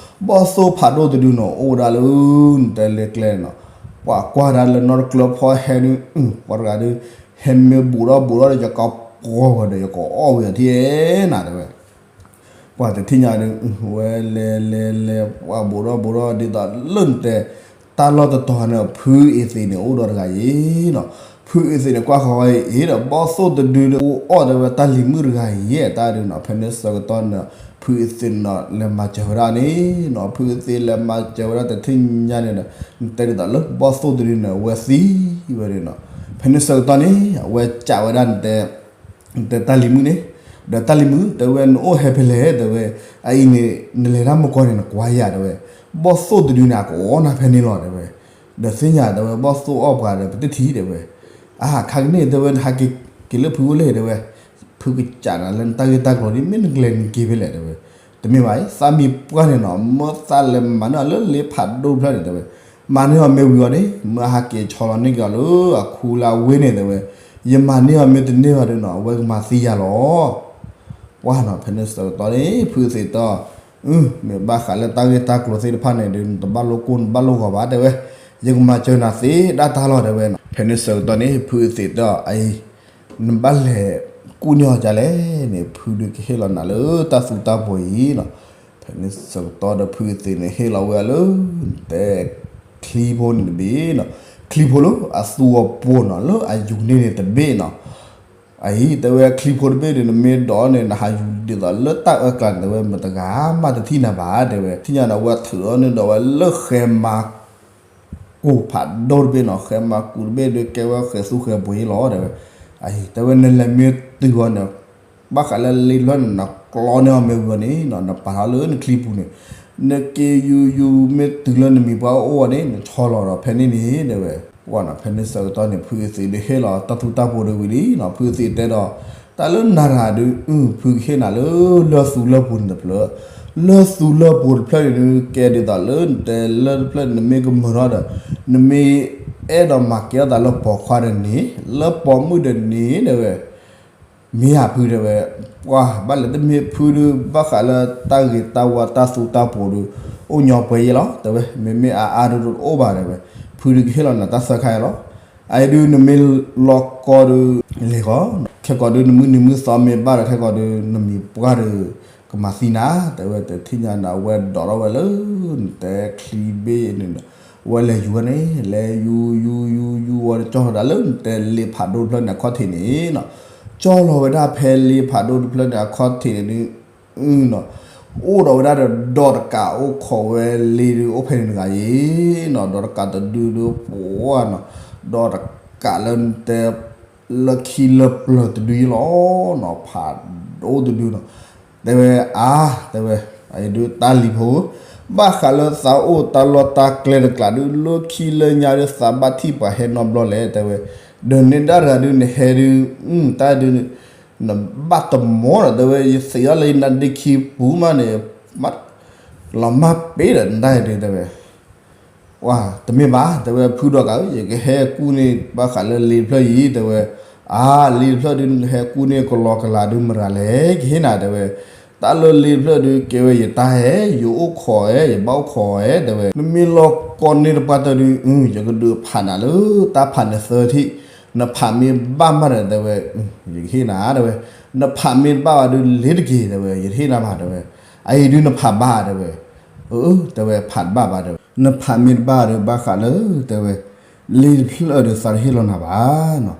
ဘီၣ်သိၣ်ဖးဒိၣ်တဒုနီၤ အိၣ်ဝဲဒၣ်လၢနတဲလၢကျဲနီၤ, ပှၤကွၢ်ဒၣ်လၢနီၢ်တကျၢၤဖီဟဲဒုး ပှၤတဂၤဒုး ဟဲမ့ၢ်ဘူးထီၣ်ဘူးထီၣ်ဒီး ယကပှီၤဝဲဒီး ယကအီၣ်ဝံၤအီၤထံၣ်နၤ တဲဝဲ. ပှၤတထံၣ်ညါဒုး ဝဲလဲၤလဲၤလဲၤ ပှၤဘူးထီၣ်ဘူးထီၣ် ဒ်သိးလၢနတဲ တၢ်လီၢ်တတီၤန့ၣ် ဖုအ့သ့းန့ၣ် အိၣ်ဒီးတဂၤအံၤနီၤ, ဖုအ့သ့းန့ၣ် ကွၢ်ဃီၤဝဲအံၤဒီး ဘီၣ်သိၣ်တဒုဒီး အိၣ်အီၣ်တဲဝဲ တၢ်လံၤမုၣ်တဂၤအံၤ တၢ်ဒုးနီၤ, ဖဲန့ၣ်ဆၢကတီၢ်န့ၣ် ဖုအ့သ့းန့ၣ်နီၤ လဲၤမၤစၢၤဝဲဒၣ်န့ၣ်နီၤ, ဖုအ့သ့းလဲၤမၤစၢၤဝဲဒၣ်တထံၣ်ညါန့ၣ်ဒီး နတဲဒ်သိးလၢဘီၣ်သိၣ်တဒုန့ၣ် အဝဲသံဝဲန့ၣ်နီၤ, ဖဲန့ၣ်ဆၢကတီၢ်န့ၣ် အဝဲကးဝဲဒၣ်နတဲ နတဲတၢ်လံၤမုၣ်န့ၣ်, ဒီးတၢ်လံၤမုၣ် တဲဝဲ နအိၣ်ဟဲဖဲလဲၣ် တဲဝဲ, အအံၤန့ၣ် နလဲၤတၢ်မုၢ်ကီၢ်န့ၣ် နကွၢ်ယၤ တဲဝဲ, ဘီၣ်သိၣ်တဒုန့ၣ် အကအီၣ်နၤဖဲန့ၣ်လီၤ တဲဝဲ, ဒီးသ့ၣ်ညါ တဲဝဲ ဘီၣ်သိၣ်အီၣ်ပှၤဒီး ပတထံၣ် တဲဝဲ, အါ ခါကန့ၣ် တဲဝဲ နဟးက့ၤလၢဖုအိၣ်လဲၣ် တဲဝဲ, ဖုကစးနၤလၢနတၢ်ဂ့ၢ်တၢ်ကျိၤန့ၣ် မ့ၢ်နကလဲၤနက့ၤဖဲလဲၣ် တဲဝဲ, တမ့ၢ်ဘၣ်အံၤ သးမံၤပှၢ်န့ၣ်နီၤ မ့ၢ်သးလဲၤမၤန့ၢ်အီၤလၢလ့ဖးဒိၣ်တဖျၢၣ်န့ၣ် တဲဝဲ, မၤန့ၢ်အီၤမ့ၢ်ဝံၤအီၤန့ၣ် မ့ၢ်ဟးက့ၤဆီလီၤန့ၢ်က့ၤအီၤလၢအခူလၢအဝ့ၢ်န့ၣ် တဲဝဲ, ယမၤန့ၢ်အီၤမ့ၢ်တန့ၢ်ဘၣ်ဒီးနီၤ အဝဲကမၤသံယၤလီၤ ပှၢ်နီၤ, ဖဲန့ၣ်ဆၢကတီၢ်န့ၣ် ဖုအ့သ့းတဲ, မ့ၢ်ဘၣ်ဃးလၢတၢ်ဂ့ၢ်တၢ်ကျိၤသ့ၣ်တဖၣ်န့ၣ်ဒီး နတဘၣ်လိၣ်ကိၢ်နဘၣ်လိၣ်ဂီၤဘၣ် တဲဝဲ, ယကမၤစၢၤနၤသ့ဒၣ်တၢ်လီၤ တဲဝဲနီၤ, ဖဲန့ၣ်ဆၢကတီၢ်န့ၣ် ဖုအ့သ့းတဲအံၤ နဘၣ်လဲၤကူၣ်န့ၢ်အီၤဒ်လဲၣ်န့ၣ် ဖုဒုးကဟ့ၣ်လီၤနၤလၢတၢ်သူတၢ်ပှီၤအံၤနီၤ, ဖဲန့ၣ်ဆၢကတီၢ်ဒီးဖုအ့သ့းန့ၣ် ဟ့ၣ်လီၤဝဲအီၤလၢ နတဲ ချံဖိန့ၣ်တဘ့ၣ်နီၤ, ချံဖိလၢအသူအပူၤနီၤ လၢအယူၤန့ၢ်န့ၣ်တဘ့ၣ်နီၤ, အအံၤ တဲဝဲ ချံဖိတဘ့ၣ်ဒီး နမ့ၢ်ဒိးန့ၣ် နဟးယူၤဒ်သိးလၢတၢ်အၢကျါန့ၣ် တဲဝဲ မတဂၤမးတထံၣ်နၤဘၣ် တဲဝဲ, ထံၣ်ညါန့ၣ် အဝဲထုးအီၤန့ၣ်ဒီးဝဲလၢဃဲမါ ကူာ်ဖးဒိၣ်တဘ့ၣ်နီၤ, ဃဲမါကူာ်တဘ့ၣ်ဒီး ကဲဝဲဃဲၤသူဃဲၤပှ့ၤလီၤ တဲဝဲ, အအံၤ တဲဝဲ နလဲၤမ့ၢ်တုၤအီၤန့ၣ် ဘၣ်ဃးလၢလ့တဖျၢၣ်န့ၣ် နကျီန့ၢ်အီၤမ့ၢ်ဝံၤန့ၣ်နီၤ နပာ်ထီၣ်လၢနချံပူၤန့ၣ်, နက့ၤယူၤယူၤမ့ၢ်တုၤလၢနမံၤပှၢ်အိၣ်အီၤန့ၣ် နဆီလီၤဒီးဖဲန့ၣ်န့ၣ် တဲဝဲ, ပှၢ်နီၤ, ဖဲန့ၣ်ဆၢကတီၢ်န့ၣ် ဖုအ့သ့းဒီးဟ့ၣ်လီၤတၢ်သူတၢ်ပှီၤဒီးဝံၤလံနီၤ, ဖုအ့သ့းတဲဒီး တၢ်လၢနၤရၤဒုး အု ဖုကဟ့ၣ်နၤလၢ လၢသူလၢပူၤန့ၣ်တဖျၢၣ်, လၢသူလၢပူၤတဖျၢၣ်န့ၣ်ဒုး ကဲဒ်သိးလၢနတဲလၢတဖျၢၣ်န့ၣ် နမ့ၢ်ကမၢထီၣ်ဒီး နမ့ၢ်အဲၣ်ဒိးမၤကဲထီၣ်သးလၢပိာ်ခွါဒီးန့ၣ် လၢပိာ်မုၣ်ဒီးန့ၣ် တဲဝဲ မ့ၢ်ဧါဖု တဲဝဲ, ပှၢ်ဘၣ်လဲၣ်တမ့ၢ်ဖုဒုး ဘၣ်ဃးလၢတၢ်ဂ့ၤတၢ်ဝါတၢ်သူတၢ်ပှီၤဒုး အိၣ်ညီပှဲၤယဲလီၤ တဲဝဲ, မ့မ့ၢ်အါအါဒုးတအိၣ်ဘၣ် တဲဝဲ, ဖုဒုးကဟ့ၣ်လီၤနၤတၢ်သၢခါယဲလီၤ, အအံၤဒုးနမ့ၢ်လီၤကီဒုး လဲၤဃီ, ခဲကိာ်ဒုးနမုၢ်နံၤမုၢ်သီမ့ၢ်ဘၣ်ဒီး ခဲကိာ်ဒုးနမံၤပှၢ်ဒုး ကမၤသံနၤ တဲဝဲ, တထံၣ်ညါန့ၣ် အဝဲဒိးထီၣ်ဝဲလၢ နတဲချံဘ့ၣ်န့ၣ် အဝဲလဲၤယူၤဝဲန့ၣ် လဲၤယူၤယူၤယူၤယူၤဝဲ ကၠီၣ်လီၤဒၣ်လၢနတဲလ့ဖးဒိၣ်တဖျၢၣ်န့ၣ် အခီၣ်ထံးန့ၣ်နီၤ, ကၠီၣ်လီၤဝဲဒၣ်ဖဲလ့ဖးဒိၣ်တဖျၢၣ်န့ၣ် အခီၣ်ထံးန့ၣ်ဒုး နီၤ, အိၣ်ဒီးဝဲဒၣ်ဒီး ဒီးတကးအိၣ်ခိးဝဲလ့ဒုး အိၣ်ဖဲန့ၣ်တဂၤအံၤနီၤ, ဒီးတကးတဒုဒုး ပှၢ်နီၤ, ဒီးတကးလၢနတဲ လၢခံလၢပျၢၤတဒုအံၤလီၤနီၤ, ဖးဒိၣ်တဒုနီၤ, တဲဝဲအါ တဲဝဲ, အအံၤဒုးတၢ်လံၤဖိ ဘၣ်ဃးလၢသးအိၣ်တၢ်လီၢ်တၢ်ကျဲတကျးဒုး လၢခံလၢညါဒုး သးဘၣ်ထံၣ်ပှၤဟဲနီတဘျီလဲၣ် တဲဝဲ, ဒီးန့ၢ်ဒၣ်တဂၤဒုး နဟဲဒုး တၢ်ဒုး နဘၣ်တမီၤဒီး တဲဝဲ ယသ့ၣ်ညါလၢယနါဒ့ခံပူၤမးန့ၣ် လီၤမၢ်ပ့ၤဒီးနတၢ်ဒုး တဲဝဲ ပှၢ်တမ့ၢ်ဘၣ် တဲဝဲ ဖုဒီးကးဧၢ ယကဟဲကူၣ်န့ၢ်ဘၣ်ဃးလၢလ့တဖျၢၣ်အံၤ တဲဝဲ, အါ လ့တဖျၢၣ်ဒုး နကဟဲကူၣ်န့ၢ်ကလီကလးဒုး မတၤလဲၣ် ကဟ့ၣ်နၤ တဲဝဲ, တၢ်လၢလ့တဖျၢၣ်ဒုး ကဲဝဲယတၢ်ဧါ ယအိၣ်ခိးဧါ ယဘၣ်အိၣ်ခိးဧါ တဲဝဲ, နမ့ၢ်လီၤကီန့ၢ်တပှၢ်တၢၢ်ဒုး ယကဒုးဖးနၤလၢတၢ်ဖးန့ၣ်သၢထံၣ်, နဖးမ့ၢ်ဘၣ်မးဒီး တဲဝဲ, ယကဟ့ၣ်နၤ တဲဝဲ, နဖးမ့ၢ်တဘၣ်ဘၣ်ဒုး လ့ၤတက့ၤ တဲဝဲ ယတဟ့ၣ်နၤဘၣ် တဲဝဲ, အအံၤဒုးနဖးဘၣ်တဲဝဲ, အၢ တဲဝဲဖးတဘၣ်ဘၣ်တဲဝဲ, နဖးမ့ၢ်တဘၣ်ဒီးဘၣ်ဃးလၢတဲဝဲ လ့တဖျၢၣ်ဒီးသးတဟ့ၣ်လီၤနၤဘၣ်နီၤ,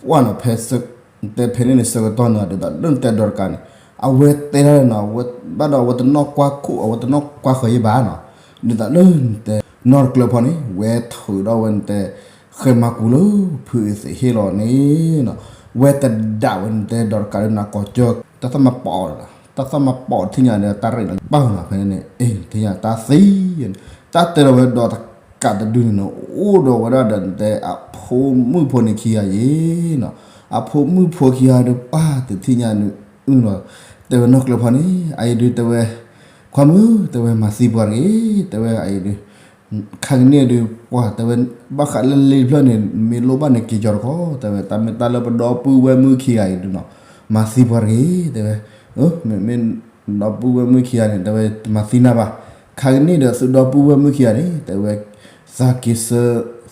ပှၢ်နီၤ ဖဲ တဲဖဲန့ၣ်န့ၣ် ဆၢကတီၢ်န့ၣ် ဒ်သိးလၢနတဲဒီးတကးန့ၣ် အဝဲတဲဒၣ်နီၤ ဘၣ်ဒီးအဝဲတနီၣ်ကွၢ်ခိၣ် အဝဲတနီၣ်ကွၢ်ဃီၤယဲၢ်ဘၣ်နီၤ, ဒ်သိးလၢနတဲ နီၢ်တကျၢၤဖီန့ၣ် ဝဲထုးဒီးဝဲနတဲ ဃဲမၤကူလၢဖုအသ့းဟ့ၣ်လီၤန့ၣ်နီၤ, ဝဲတဒၣ်ဝဲနတဲဒီးတကးလၢနကိးကၠီ တၢ်သၣ်မၤပီး, တၢ်သၣ်မၤပီးထံၣ်ညါဒီးတၢ်ရ့ၣ်ဒီးပၢ်နီၤ ဖဲန့ၣ်န့ၣ် အ့ၣ် ထံၣ်ညါတၢ်သံ တၢ်တဲဒီးဝဲဒီးတကးတဒုန့ၣ်နီၤ အိၣ်ဒီးဝဲဒၣ်ဒီးနတဲအဖိမုၣ်ဖိန့ၣ်ခံဂၤယဲၢ်နီၤ, အဖိမုၣ်ဖိခံဂၤဒီးပၢ်တထံၣ်ညါန့ၣ်အုနီၤ, တဲဝဲနီၢ်ကျၢၤဖီန့ၣ် အအံၤဒုးတဲဝဲ ခွါမုၣ် တဲဝဲမၤသံပှၤတဂ့ၤ တဲဝဲအအံၤဒုး ခါကန့ၣ်ဒုး ပှၤတဲဝဲ ဘၣ်ဃးလၢလ့တဖျၢၣ်န့ၣ် မ့ၢ်လိၣ်ဘၣ်န့ၣ်က့ၤကၠီၤတခီ တဲဝဲ တၢ်မ့ၢ်တၢ်လၢပဒီပုၢ်ဝဲၢ်မုၣ်ခံဂၤအံၤဒုးနီၤ မၤသံပှၤတဂ့ၤ တဲဝဲ, မ့မ့ၢ် ဒီပုၢ်ဝဲၢ်မုၣ်ခံဂၤန့ၣ် တဲဝဲတမၤသံနၤဘၣ်, ခါကန့ၣ်ဒီးသုဒီပုၢ်ဝဲၢ်မုၣ်ခံဂၤန့ၣ် တဲဝဲ သးက့ၤဆ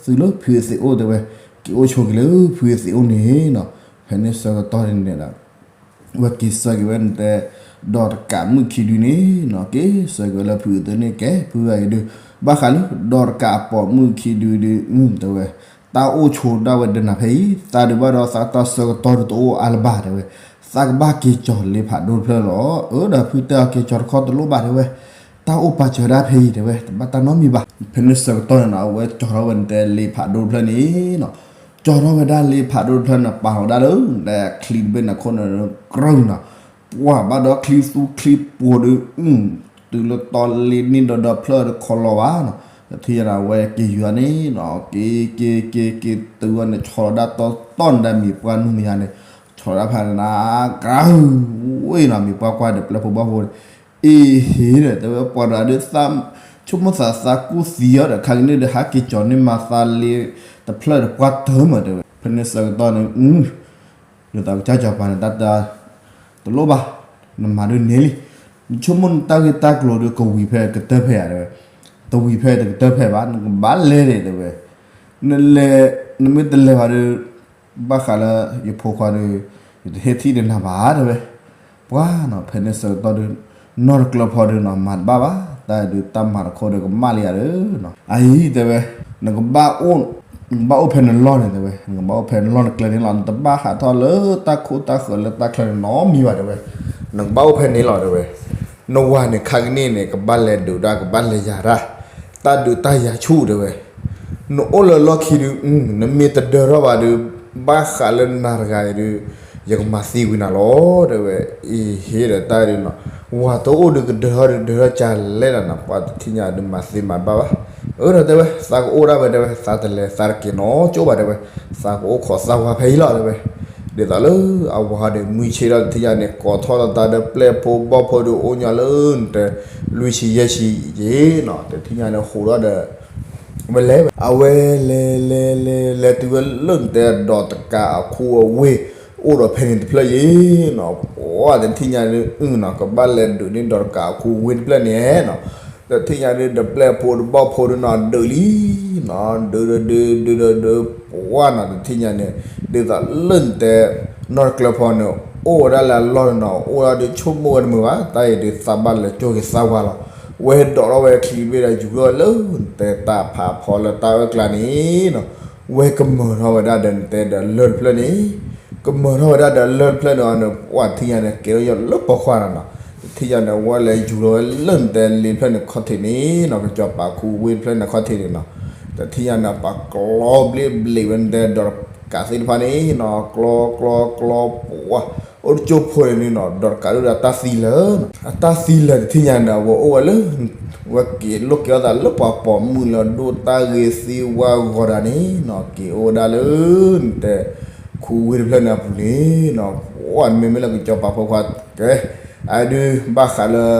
ၢသုလၢဖုအသ့းအိၣ် တဲဝဲ က့ၤအိၣ်ဆိးက့ၤလၢဖုအသ့းအိၣ်န့ၣ်နီၤ, ဖဲန့ၣ်ဆၢကတီၢ်န့ၣ်ဒီး ဝဲက့ၤဆၢက့ၤဝဲနတဲ ဒီးတကးမုၣ်ခံဒုန့ၣ်နီၤ က့ၤဆၢက့ၤဝဲလၢဖုအသ့ၣ်န့ၣ်ကဲ ဖုအံၤဒုး ဘၣ်ဃးလၢ ဒီးတကးအပိာ်မုၣ်ခံဒုဒုး တဲဝဲ တၢ်အိၣ်ဆိးဒၣ်ဝဲဒီးနၤဖဲအံၤ သးဒုးဘၣ်ဒီးသးတၢ်ဆၢကတီၢ်ဒုးတအိၣ်အါလၢၤဘၣ် တဲဝဲ, သးကဘၣ်က့ၤကၠီၤလ့ဖးဒိၣ်တဖျၢၣ်လီၤ, အၢဒီးဖုတဲအီၤက့ၤကၠီၤတခီတလိၣ်ဘၣ် တဲဝဲ, တၢ်အိၣ်ပာ်စၢၤဒၣ်ဖဲအံၤ တဲဝဲ တဘၣ်တၢ်နီတမံၤဘၣ်, ဖဲန့ၣ်ဆၢကတီၢ်န့ၣ်နီၤ အဝဲကၠီၤထီၣ်ဝဲနတဲလ့ဖးဒိၣ်တဖျၢၣ်န့ၣ်နီၤ ကၠီၤထီၣ်ဝဲဒၣ်လ့ဖးဒိၣ်တဖျၢၣ်န့ၣ် ပာ်လီၤဒၣ်လၢ နတဲချံတဘ့ၣ်န့ၣ်ခိၣ်န့ၣ် ကြၢးနီၤ, ပှၤဘၣ်ဒီးချံသူချံပှိၤဒုး တုၤလၢတီလ့န့ၢ်ဒီးဒီဖျၢၣ်တခီလီၤဘၣ်နီၤ, တထံၣ်ညါန့ၣ်အဝဲက့ၤယူၤန့ၣ်နီၤ က့ၤက့ၤက့ၤက့ၤတုၤဝဲန့ၣ် ဆီလီၤဒၣ်တီတီန့ၣ်ဒၣ်မံၤပှၢ်နုာ်မယါန့ၣ်, ဆီလီၤဒၣ်ဖဲန့ၣ်နၤ ကြၢးဝ့ၢ်နီၤ မံၤပှၢ်ကွၢ်ဒီးပျဲၢ်ဖိဘီၣ်ဖိန့ၣ် အ့ဟ့ဒီး တဲဝဲပှၤတဂၤဒုး ဆိကမိၣ်သးသးကူၣ်သံအီၤဒီး ခါကန့ၣ်ဒီး ဟးက့ၤကၠီၤန့ၢ်မၤသးလ့တဖျၢၣ်ဒီးပှၢ်တၢၢ်မး တဲဝဲ, ဖဲန့ၣ်ဆၢကတီၢ်န့ၣ် ဒ်သိးကစၢ်စီၤပၤန့ၣ် တၢ်တလိၣ်ဘၣ်, နမၤဒုးန့ၢ်လံ, နဆိကမိၣ်နတၢ်ဂ့ၢ်တၢ်ကျိၤဒုး ကဝံၤဖဲကတၢၢ်ဖဲဧါ တဲဝဲ, တဝံၤဖဲတကတၢၢ်ဖဲဘၣ် နကဘၣ်လဲၤဒီး တဲဝဲ, နလဲၤ နမ့ၢ်တလဲၤဘၣ်ဒီး ဘၣ်ဃးလၢယဖိခွါဒီး ယတဟ့ၣ်ထံၣ်ဒီးနၤဘၣ် တဲဝဲ, ပှၤနီၤ ဖဲန့ၣ်ဆၢကတီၢ်ဒီး နီၢ်တကျၢၤဖီဒီးနီၤ မၤတဘၣ်ဘၣ်, တၢ်ဒုးတၢ်မၤတခီဒီးကမၣ်လံဧါဒီးနီၤ, အအံၤ တဲဝဲ, နကဘၣ်အိၣ် နကဘၣ်အိၣ်ဖဲနလီၢ်န့ၣ် တဲဝဲ, နကဘၣ်အိၣ်ဖဲနလီၢ်နကျဲန့ၣ်လီၤ, နတဘၣ်ဟးထီၣ်လၢတၢ်ခိၣ်တၢ်ဃၢၤလၢတၢ်ချၢန့ၣ်နီတမံၤဘၣ် တဲဝဲ, နကဘၣ်အိၣ်ဖဲန့ၣ်လီၤ တဲဝဲ, နဝၤန့ၣ် ခါကန့ၣ်န့ၣ် ကဘၣ်လဲၤဒုးတၢ် ကဘၣ်လဲၤယၤတၢ်, တၢ်ဒုးတၢ်ယၤဆူၣ် တဲဝဲ, နအိၣ်လၢလီၢ်ခံဒုး နမ့ၢ်တဒၢထီၣ်ဘၣ်ဒီး ဘၣ်ဃးလၢနၤတဂၤအံၤဒီး ယကမၤသံကွံာ်နၤလီၤ တဲဝဲ, အ့ဟ့ဒီးတၢ်ဒုးနီၤ, ဝၤတအိၣ်ဒီးကဒၢထီၣ်ဒီး ဒၢထီၣ်ကလဲၣ်လီၤနီၤ, ပှၤတထံၣ်ညါဒုးမၤသံမၤဘၣ်ဘၣ်, အၢဒီးတဲဝဲ သးကအိၣ်ဒၣ်ဝဲ တဲဝဲ သးတလဲၤသးတက့ၤနီတကၠိဘၣ် တဲဝဲ, သးကအိၣ်ခိးသးဝၤဖဲအံၤလီၤ တဲဝဲ, ဒ်သိးလၢအဝၤဒီးမှံဆ့ဒီးတထံၣ်ညါန့ၣ် ကိးထီၣ်လီၤသးဒီးပျဲၢ်ဖိဘီၣ်ဖိဒီးအိၣ်ညီလၢနတဲ လွံၢ်ဆံယဲၢ်ဆံယဲၢ်နီၤ, တထံၣ်ညါန့ၣ်ဟူးထီၣ်ဒီး ဝဲလဲၤဝဲ အဝဲလဲၤလဲၤလဲၤလဲၤတုၤဝဲလၢနတဲဒီးတကးအခိအဝ့ၢ် အိၣ်ဒီးဖဲန့ၣ်တဖျၢၣ်ယဲၢ်နီၤ, ပှၤတထံၣ်ညါန့ၣ်နီၤ ကဘၣ်လဲၤဒုးန့ၢ်ဒီးတကးအခိဝ့ၢ်တဖျၢၣ်န့ၣ်နီၤ, တထံၣ်ညါန့ၣ်ဒီးပျဲၢ်ဖိဒီးဘီၣ်ဖိဒီးနီၤ ဒုးလံနီၤ, ဒုးဒုးဒုးဒုးဒုးဒုး ပှၤနီၤ တထံၣ်ညါန့ၣ် ဒ်သိးလၢနတဲ နီၢ်တကျၢၤဖီန့ၣ် အိၣ်ဝဲဒၣ်လၢအလီၢ်န့ၣ်နီၤ အိၣ်ဒၣ်ဒီးဆိကမိၣ်ဝဲတမုာ်ဘၣ်, တၢ်အံၤဒုးသးဘၣ်လဲၤကၠိက့ၤသးဝၤလီၤ, ဝဲဒိးထီၣ်ဝဲချံတဘ့ၣ်ဒီးယူၤထီၣ်ဝဲလၢ နတဲတၢ်ဖးဖီလၢတၢ်အၢၣ်ကျါန့ၣ်နီၤ, ဝဲကမၢၢ်ထီၣ်ဝဲဒၣ်ဒီးနတဲဒီးလၢၢ်တဖျၢၣ်န့ၣ်, ကမၢၢ်ထီၣ်ဝဲဒၣ်ဒီးလၢၢ်တဖျၢၣ်န့ၣ်အီၤန့ၣ် ပှၤတထံၣ်ညါန့ၣ် ကဲထီၣ်ယီၤလၢပိာ်ခွါနီၤနီၤ, တထံၣ်ညါန့ၣ် ဝဲလဲၤယူၤထီၣ်ဝဲလၢနတဲလ့တဖျၢၣ်န့ၣ်ခီၣ်ထံးန့ၣ်နီၤ ကစီၤပၤခူဝ့ၢ်တဖျၢၣ်န့ၣ်ခီၣ်ထံးန့ၣ်နီၤ, တထံၣ်ညါန့ၣ် ပှၤကျီဘျ့ဘျ့ဝဲနတဲဒီးတကးသ့ၣ်တဖၣ်န့ၣ်နီၤ ကျီကျီကျီပှၤ အိၣ်တကၠိဖိန့ၣ်နီၤ ဒီးတကးဒိၣ်ဒီးအတၢ်သံလၢာ်နီၤ အတၢ်သံလၢာ်တထံၣ်ညါန့ၣ် အဝဲအိၣ်ဝဲလၢ ဝဲက့ၤလိၣ်က့ၤအီၣ်သးလၢပှၤပိာ်မုၣ်လၢဒိၣ်တၢ်ဂ့ၤသံဝါဂီၤဒၣ်န့ၣ်နီၤ က့ၤအိၣ်ဝဲဒၣ်လၢ နတဲ ခူဝ့ၢ်တဖျၢၣ်န့ၣ်အပူၤန့ၣ်နီၤ ပှၤမ့မ့ၢ်လၢကစီၤပၤဖိခွါကဲ အဒုးဘၣ်ဃးလၢ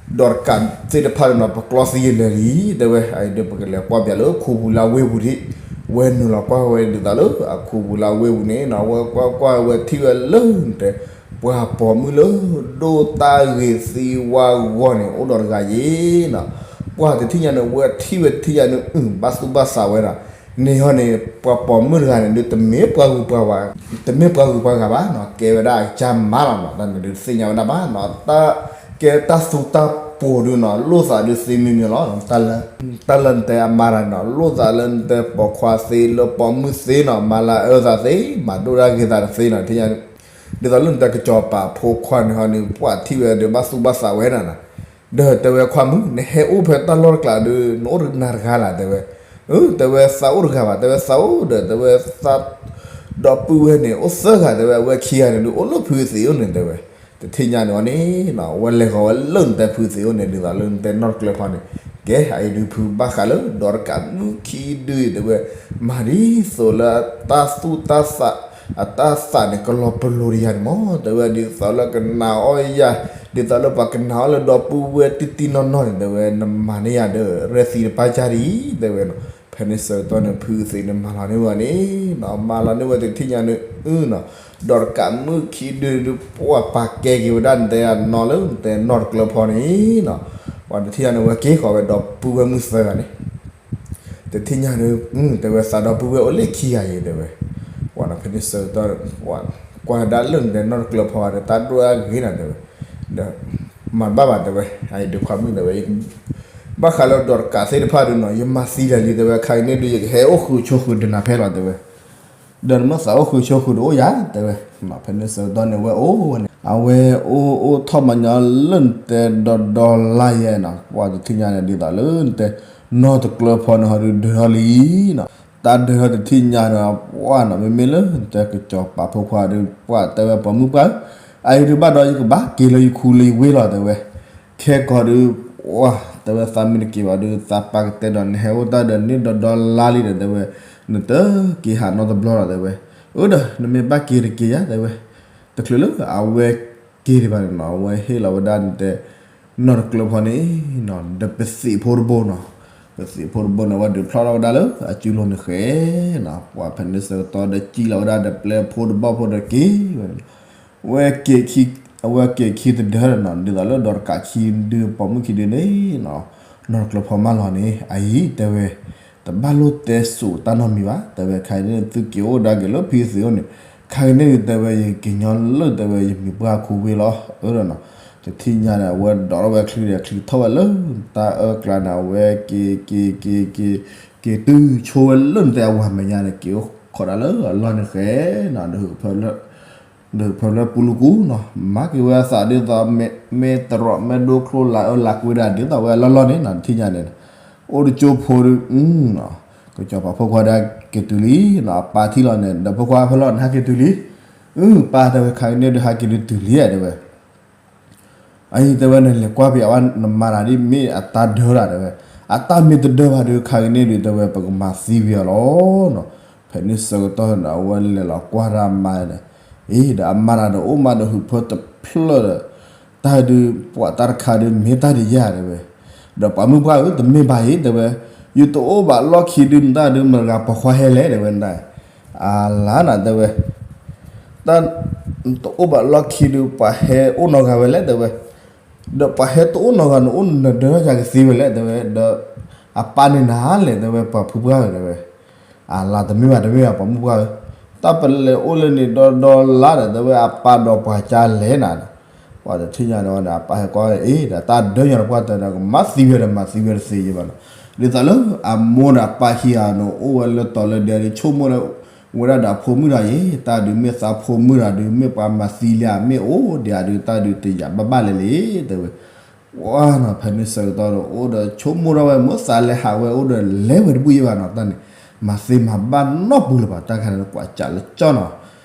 ဒီးတကးသ့ၣ်တဖၣ်န့ၣ်နီၤ ပကျီသံလၢာ်လံ တဲဝဲ အဒုးပကလဲၤကွၢ်ပၠးလၢခူပူၤလၢဝ့ၢ်ပူၤဒံး ဝဲနုာ်လီၤကွၢ်ဝဲဒ်သိးလၢအခူပူၤလၢဝ့ၢ်ပူၤန့ၣ်နီၤ ဝဲကွၢ်ကွၢ်ဝဲထံၣ်ဝဲလၢနတဲ ပှၤပိာ်မုၣ်လၢ ဒိၣ်တၢ်ဂ့ၤသံဝါဂီၤန့ၣ် အိၣ်ဒီးတဂၤယဲၢ်နီၤ ပှၤတထံၣ်ညါန့ၣ် ဝဲထံၣ်ဝဲတထံၣ်ညါန့ၣ် ဘၣ်သူၣ်ဘၣ်သးဝဲနီၤ န့ၣ်ဟီန့ၣ် ပှၤပိာ်မုၣ်တဂၤန့ၣ်ဒုး တမ့ၢ်ပှၤဂုၤပှၤဂၤ တမ့ၢ်ပှၤဂုၤပှၤဂၤဘၣ်နီၤ ကဲဝဲဒၣ်အကစၢ်မါလီၤနီၤ တၢ်န့ၣ်ဒုးသ့ၣ်ညါဝဲဒၣ်ဘၣ်နီၤ တၢ် ကဲတၢ်သူတၢ်ပိာ်ဒုးနီၤ လိၣ်သးဒုးသ့မံၤမံၤလီၤ. တၢ်လၢနတဲအမါတၢ်နီၤ လိၣ်သးလၢနတဲပိာ်ခွါသ့လၢပိာ်မုၣ်သ့နီၤ မၤလၢအၢသးသ့ မၤဒိၣ်ဒၣ်ဂ့ၤသးတသ့နီၤ ထံၣ်ညါ ဒ်သိးလၢနတဲကစီၤပၤဖိခွါန့ၣ်ဟီန့ၣ် ပှၤထံၣ်ဝဲဒီးဘၣ်သူၣ်ဘၣ်သးဝဲဒၣ်နီၤ ဒီးတဲဝဲခွါမုၣ် နဟဲအိၣ်ဖဲတၢ်လီၢ်တကျးဒီး နအိၣ်နၤတဂၤလၢ် တဲဝဲ, အၢ တဲဝဲသးအိၣ်တဂၤဘၣ် တဲဝဲသးအိၣ်ဒီး တဲဝဲသး ဒီပုၢ်ဝဲၢ်န့ၣ် အိၣ်သၢဂၤ တဲဝဲ အဝဲခံဂၤန့ၣ်ဒုး အိၣ်လၢဖုသံးအိၣ်န့ၣ် တဲဝဲ, တထံၣ်ညါန့ၣ်ဝဲန့ၣ် အဝဲလဲၤဃီၤဝဲလၢနတဲဖုသံးအိၣ်န့ၣ် ဒ်သိးလၢနတဲနီၢ်တကျၢၤဖီန့ၣ်, ကဲ အအံၤဒုးဖုဘၣ်ဃးလၢ ဒီးတကးမုၣ်ခံဒုအံၤ တဲဝဲ, မၤဒ်သိးလၢတၢ်သူၣ်တၢ်သး အတၢ်သးန့ၣ် ကလီၤပလိာ်တယၤန့ၣ်မး တဲဝဲ ဒ်သိးလၢကနာ်အီၣ်ယၤ ဒ်သိးလၢပှၤကနာ်အီၣ်လၢဒီပုၢ်ဝဲၢ်တံၢ်တံၢ်နီၢ်နီၢ်န့ၣ် တဲဝဲ နမၤန့ၢ်ယၤဒီး ရဲသံတပၢ်ကၢ်ဒံး တဲဝဲနီၤ, ဖဲန့ၣ်ဆၢကတီၢ်န့ၣ် ဖုသံးန့ၣ် မၤလီၤန့ၢ်ဝဲန့ၣ်နီၤ မၤလီၤန့ၢ်ဝဲတထံၣ်ညါန့ၣ် အၢနီၤ, ဒီးတကးမုၣ်ခံဒုဒုး ပှၤပာ်ကဲက့ၤဝဲဒၣ်နတဲအနီၤလၢ နတဲနီၢ်တကျၢၤဖီန့ၣ်နီၤ, ပှၤတထံၣ်ညါန့ၣ် ဝဲက့ၤဃီၤဝဲဒီပုၢ်ဝဲၢ်မုၣ်သၢဂၤန့ၣ် တထံၣ်ညါန့ၣ် တဲဝဲသးဒီပုၢ်ဝဲၢ်အိၣ်လၢခံဂၤအံၤ တဲဝဲ, ဝဲဖဲန့ၣ်ဆၢကတီၢ် ကွၢ်ဒၣ်လၢနတဲနီၢ်တကျၢၤဖီဒီး တၢ်ဒိၣ်အါဂ့ၤနၤ တဲဝဲ, ဒီး မၤတဘၣ်ဘၣ် တဲဝဲ, အအံၤဒုးခွါမုၣ် တဲဝဲ, ဘၣ်ဃးလၢဒီးတကးသ့ၣ်တဖၣ်ဒုးနီၤ ယမၤသံဒၣ်လံ တဲဝဲ ခါအံၤန့ၣ်ဒုး ယကဟဲအိၣ်ဃုာ်ဆိးဃုာ်ဒီးနၤဖဲလီၤ တဲဝဲ ဒီးနမ့ၢ်သးအိၣ်ဃုာ်ဆိးဃုာ်တအိၣ်ယၤ တဲဝဲ, ဖဲန့ၣ်ဆၢကတီၢ်န့ၣ် ဝဲအိၣ်ဝဲန့ၣ် အဝဲအိၣ်အိၣ်ထီၣ်မၤညီလၢနတဲဒီးဒီလါယဲနီၤ ပှၤတထံၣ်ညါန့ၣ် ဒ်သိးလၢနတဲ နီၢ်တကျၢၤဖီန့ၣ် ဟီဒုးဒၢထီၣ်လံနီၤ, တၢ်ဒၢထီၣ်တထံၣ်ညါဒီး ပှၤနီၤ မ့မ့ၢ်လၢနတဲကစီၤပၤဖိခွါဒုး ပှၤတဲဝဲပိာ်မုၣ်ပှၢ်ဧၢ, အအံၤဒုးဘၣ်ဒီးယကဘၣ်က့ၤလၢယခူလၢယဝ့ၢ်လီၤ တဲဝဲ, ခဲကီးဒုး ပှၤတဲဝဲသးမ့ၢ်တက့ၤဘၣ်ဒုး သးပာ်ကတဲဒီးနဟဲအိၣ်တၢ်ဒီးန့ၢ်ဒီးဒီလါလံဒီး တဲဝဲ, နတက့ၤဟးနီတဘျီလီၤ တဲဝဲ, အၢဒီး နမ့ၢ်ဘၣ်က့ၤတက့ၤယၤ တဲဝဲ, တချုးလၢအဝဲက့ၤဒံးဘၣ်န့ၣ်နီၤ အဝဲဟ့ၣ်လီၤဝဲဒၣ်နတဲ နီၢ်တကျၢၤဖီန့ၣ်နီၤ ဒီးပသံးဖိတဘိနီၤ, ပသံးဖိတဘိန့ၣ် အဝဲဒုးဖျီၣ်ထီၣ်ဝဲဒၣ်လၢအစုလိၤန့ၣ်ဃဲနီၤ ပှၤဖဲန့ၣ်ဆၢကတီၢ်ဒီး စံၣ်လီၤဝဲဒၣ်ဒီးပျဲၢ်ဖိတဘီၣ်ဖိဒီးက့ၤဝဲန့ၣ်လီၤ, ဝဲက့ၤခံ အဝဲက့ၤခံသဒၢဒီးနီၤ ဒ်သိးလၢဒီးတကးခံဒုးပိာ်မုၣ်ခံဒုန့ၣ်နီၤ နီၢ်တကျၢၤဖီမၢလီၤန့ၣ် အအံၤတဲဝဲ တဘၣ်လိၣ်တဲစိာ်တၢ်နီတမံၤဘၣ် တဲဝဲ ခါအံၤန့ၣ် သုက့ၤအိၣ်ဒၣ်က့ၤလၢဖုသံးအိၣ်န့ၣ် ခါအံၤန့ၣ်ဒုး တဲဝဲ ယက့ၤညီလၢ တဲဝဲ ယမံၤပှၢ်ခူဝ့ၢ်လီၤ အၢဒီးနီၤ တထံၣ်ညါဒီး အဝဲဒိးထီၣ်ဝဲချံဒီး ချံထီၣ်ဝဲလၢတၢ်အၢကျါန့ၣ် အဝဲက့ၤက့ၤက့ၤက့ၤ က့ၤတုၤဆိဝဲလၢနတဲအဝၤမဲာ်ညါန့ၣ် က့ၤအိၣ်ခိးဒၣ်လၢအလီၢ်န့ၣ်ဃဲနီၤ ဒုးဖၢလၢ ဒုးဖၢလၢပူၤလူၤကူနီၤ မၤက့ၤဝဲအသးဒ်သိး မ့ၢ်တရီးမ့ၢ်ဒိချိလၢအၢလၢကွ့ဒၣ် ဒ်သိးဝဲအလီၢ်လီၢ်န့ၣ်နီၤ တထံၣ်ညါန့ၣ် အိၣ်တကၠိဖိဒုး ကစီၤပၤဖိခွါဒီးဟဲက့ၤတုၤလံနီၤ အပၢ်ထံၣ်လီၤန့ၣ် ဒီးဖိခွါဖဲလီၤန့ၣ် ဟဲက့ၤတုၤလံ အၢ ပၢ်တဲဝဲ ခါအံၤန့ၣ်ဒုး ဟဲက့ၤဒုးတုၤလံဧါ တဲဝဲ အအံၤတဲဝဲ နလဲၤကွၢ်ပယီၤဝဲ နမၤတၢ်ဒ်မ့ၢ်အတၢ်ဒၢတၢ်တဲဝဲ, အတၢ်မ့ၢ်တဒၢဘၣ်ဒုး ခါကန့ၣ်ဒုး တဲဝဲ ပကမၤသံဝံၤအီၤလီၤနီၤ. ဖဲန့ၣ်ဆၢကတီၢ်န့ၣ် အဝဲလဲၤလီၤကွၢ်တၢ်မါဒီး အ့ ဒီးအမါတၢ်ဒီး အိၣ်မးဒီးဟုးဖၢတဖျၢၣ်ဒီး တၢ်ဒုး ပှၤတၢ်တခါဒုး မ့ၢ်တၢ်ဒုးယၤတဲဝဲ, ဒီးပှၤမုၣ်ပှၢ်ဧၢ တမ့ၢ်ဘၣ်အံၤတဲဝဲ, ယတအိၣ်ဘၣ်လီၢ်ခံဒုး နတၢ်ဒုး မတၤဂၤပိာ်ခွါဟဲလဲၣ်တဲဝဲ နတၢ် အလါနၤတဲဝဲ တၢ် တအိၣ်ဘၣ်လီၢ်ခံဒုး ပှၤဟဲအိၣ်နီတဂၤဝဲလဲၣ်တဲဝဲ, ဒီးပှၤဟဲတအိၣ်နီတဂၤန့ၣ် အိၣ်နဒၢယၤကသ့ဝဲလဲၣ်တဲဝဲ, ဒီးအပၢ်န့ၣ်နၤလဲၣ်တဲဝဲ ပှၤဖုပှၢ်ဧၢတဲဝဲ, အလါတမ့ၢ်ဘၣ်တမ့ၢ်ဘၣ် ပှၤမုၣ်ပှၢ်ဧၢ, တၢ်ပလဲၤအိၣ်လၢန့ၣ်ဒီဒီလါဒီးတဲဝဲ အပၢ်ဒီးပှၤကလဲၣ်နၤ, ပှၤတထံၣ်ညါန့ၣ်ဝဲန့ၣ် အပၢ်ဟဲကွၢ်အ့ ဒီးတၢ်ဒၢညါတပှၢ်တဲဒီး ကမၤသံဝဲဒီးမၤသံဝဲတသ့ယဘၣ်နီၤ, ဒ်သိးလၢအမိၢ်ဒီးအပၢ်ခံဂၤန့ၣ် အိၣ်ဝဲလၢတီၤလၢဒဲးဒုး ဆိကမိၣ်လၢ ဝဲဒၣ်ဒီးဖိမုၣ်တၢ်အံၤ တၢ်ဒုးမ့ၢ်သးဖိမုၣ်တၢ်ဒုး မ့ၢ်ပှၤမၤသံလံဧါ မ့ၢ်အိၣ်ဒံးဧါဒုး တၢ်ဒုးတယာ်ဘၣ်ဘၣ်လဲၣ်လဲၣ်တဲဝဲ, ပှၤနီၤ ဖဲန့ၣ်ဆၢကတီၢ်ဒီး အိၣ်ဒီးဆိကမိၣ်ထီၣ်ဝဲ မ့ၢ်သးလဲၤဟးဝဲအိၣ်ဒီးလဲၤဝဲတဘူၣ်ယဘၣ်နီၤ တၢ်န့ၣ် မၤသ့မၤဘၣ်နီတပူၤလၢၤဘၣ် တၢ်ခါန့ၣ် ကွၢ်စးလၢကၠီနီၤ,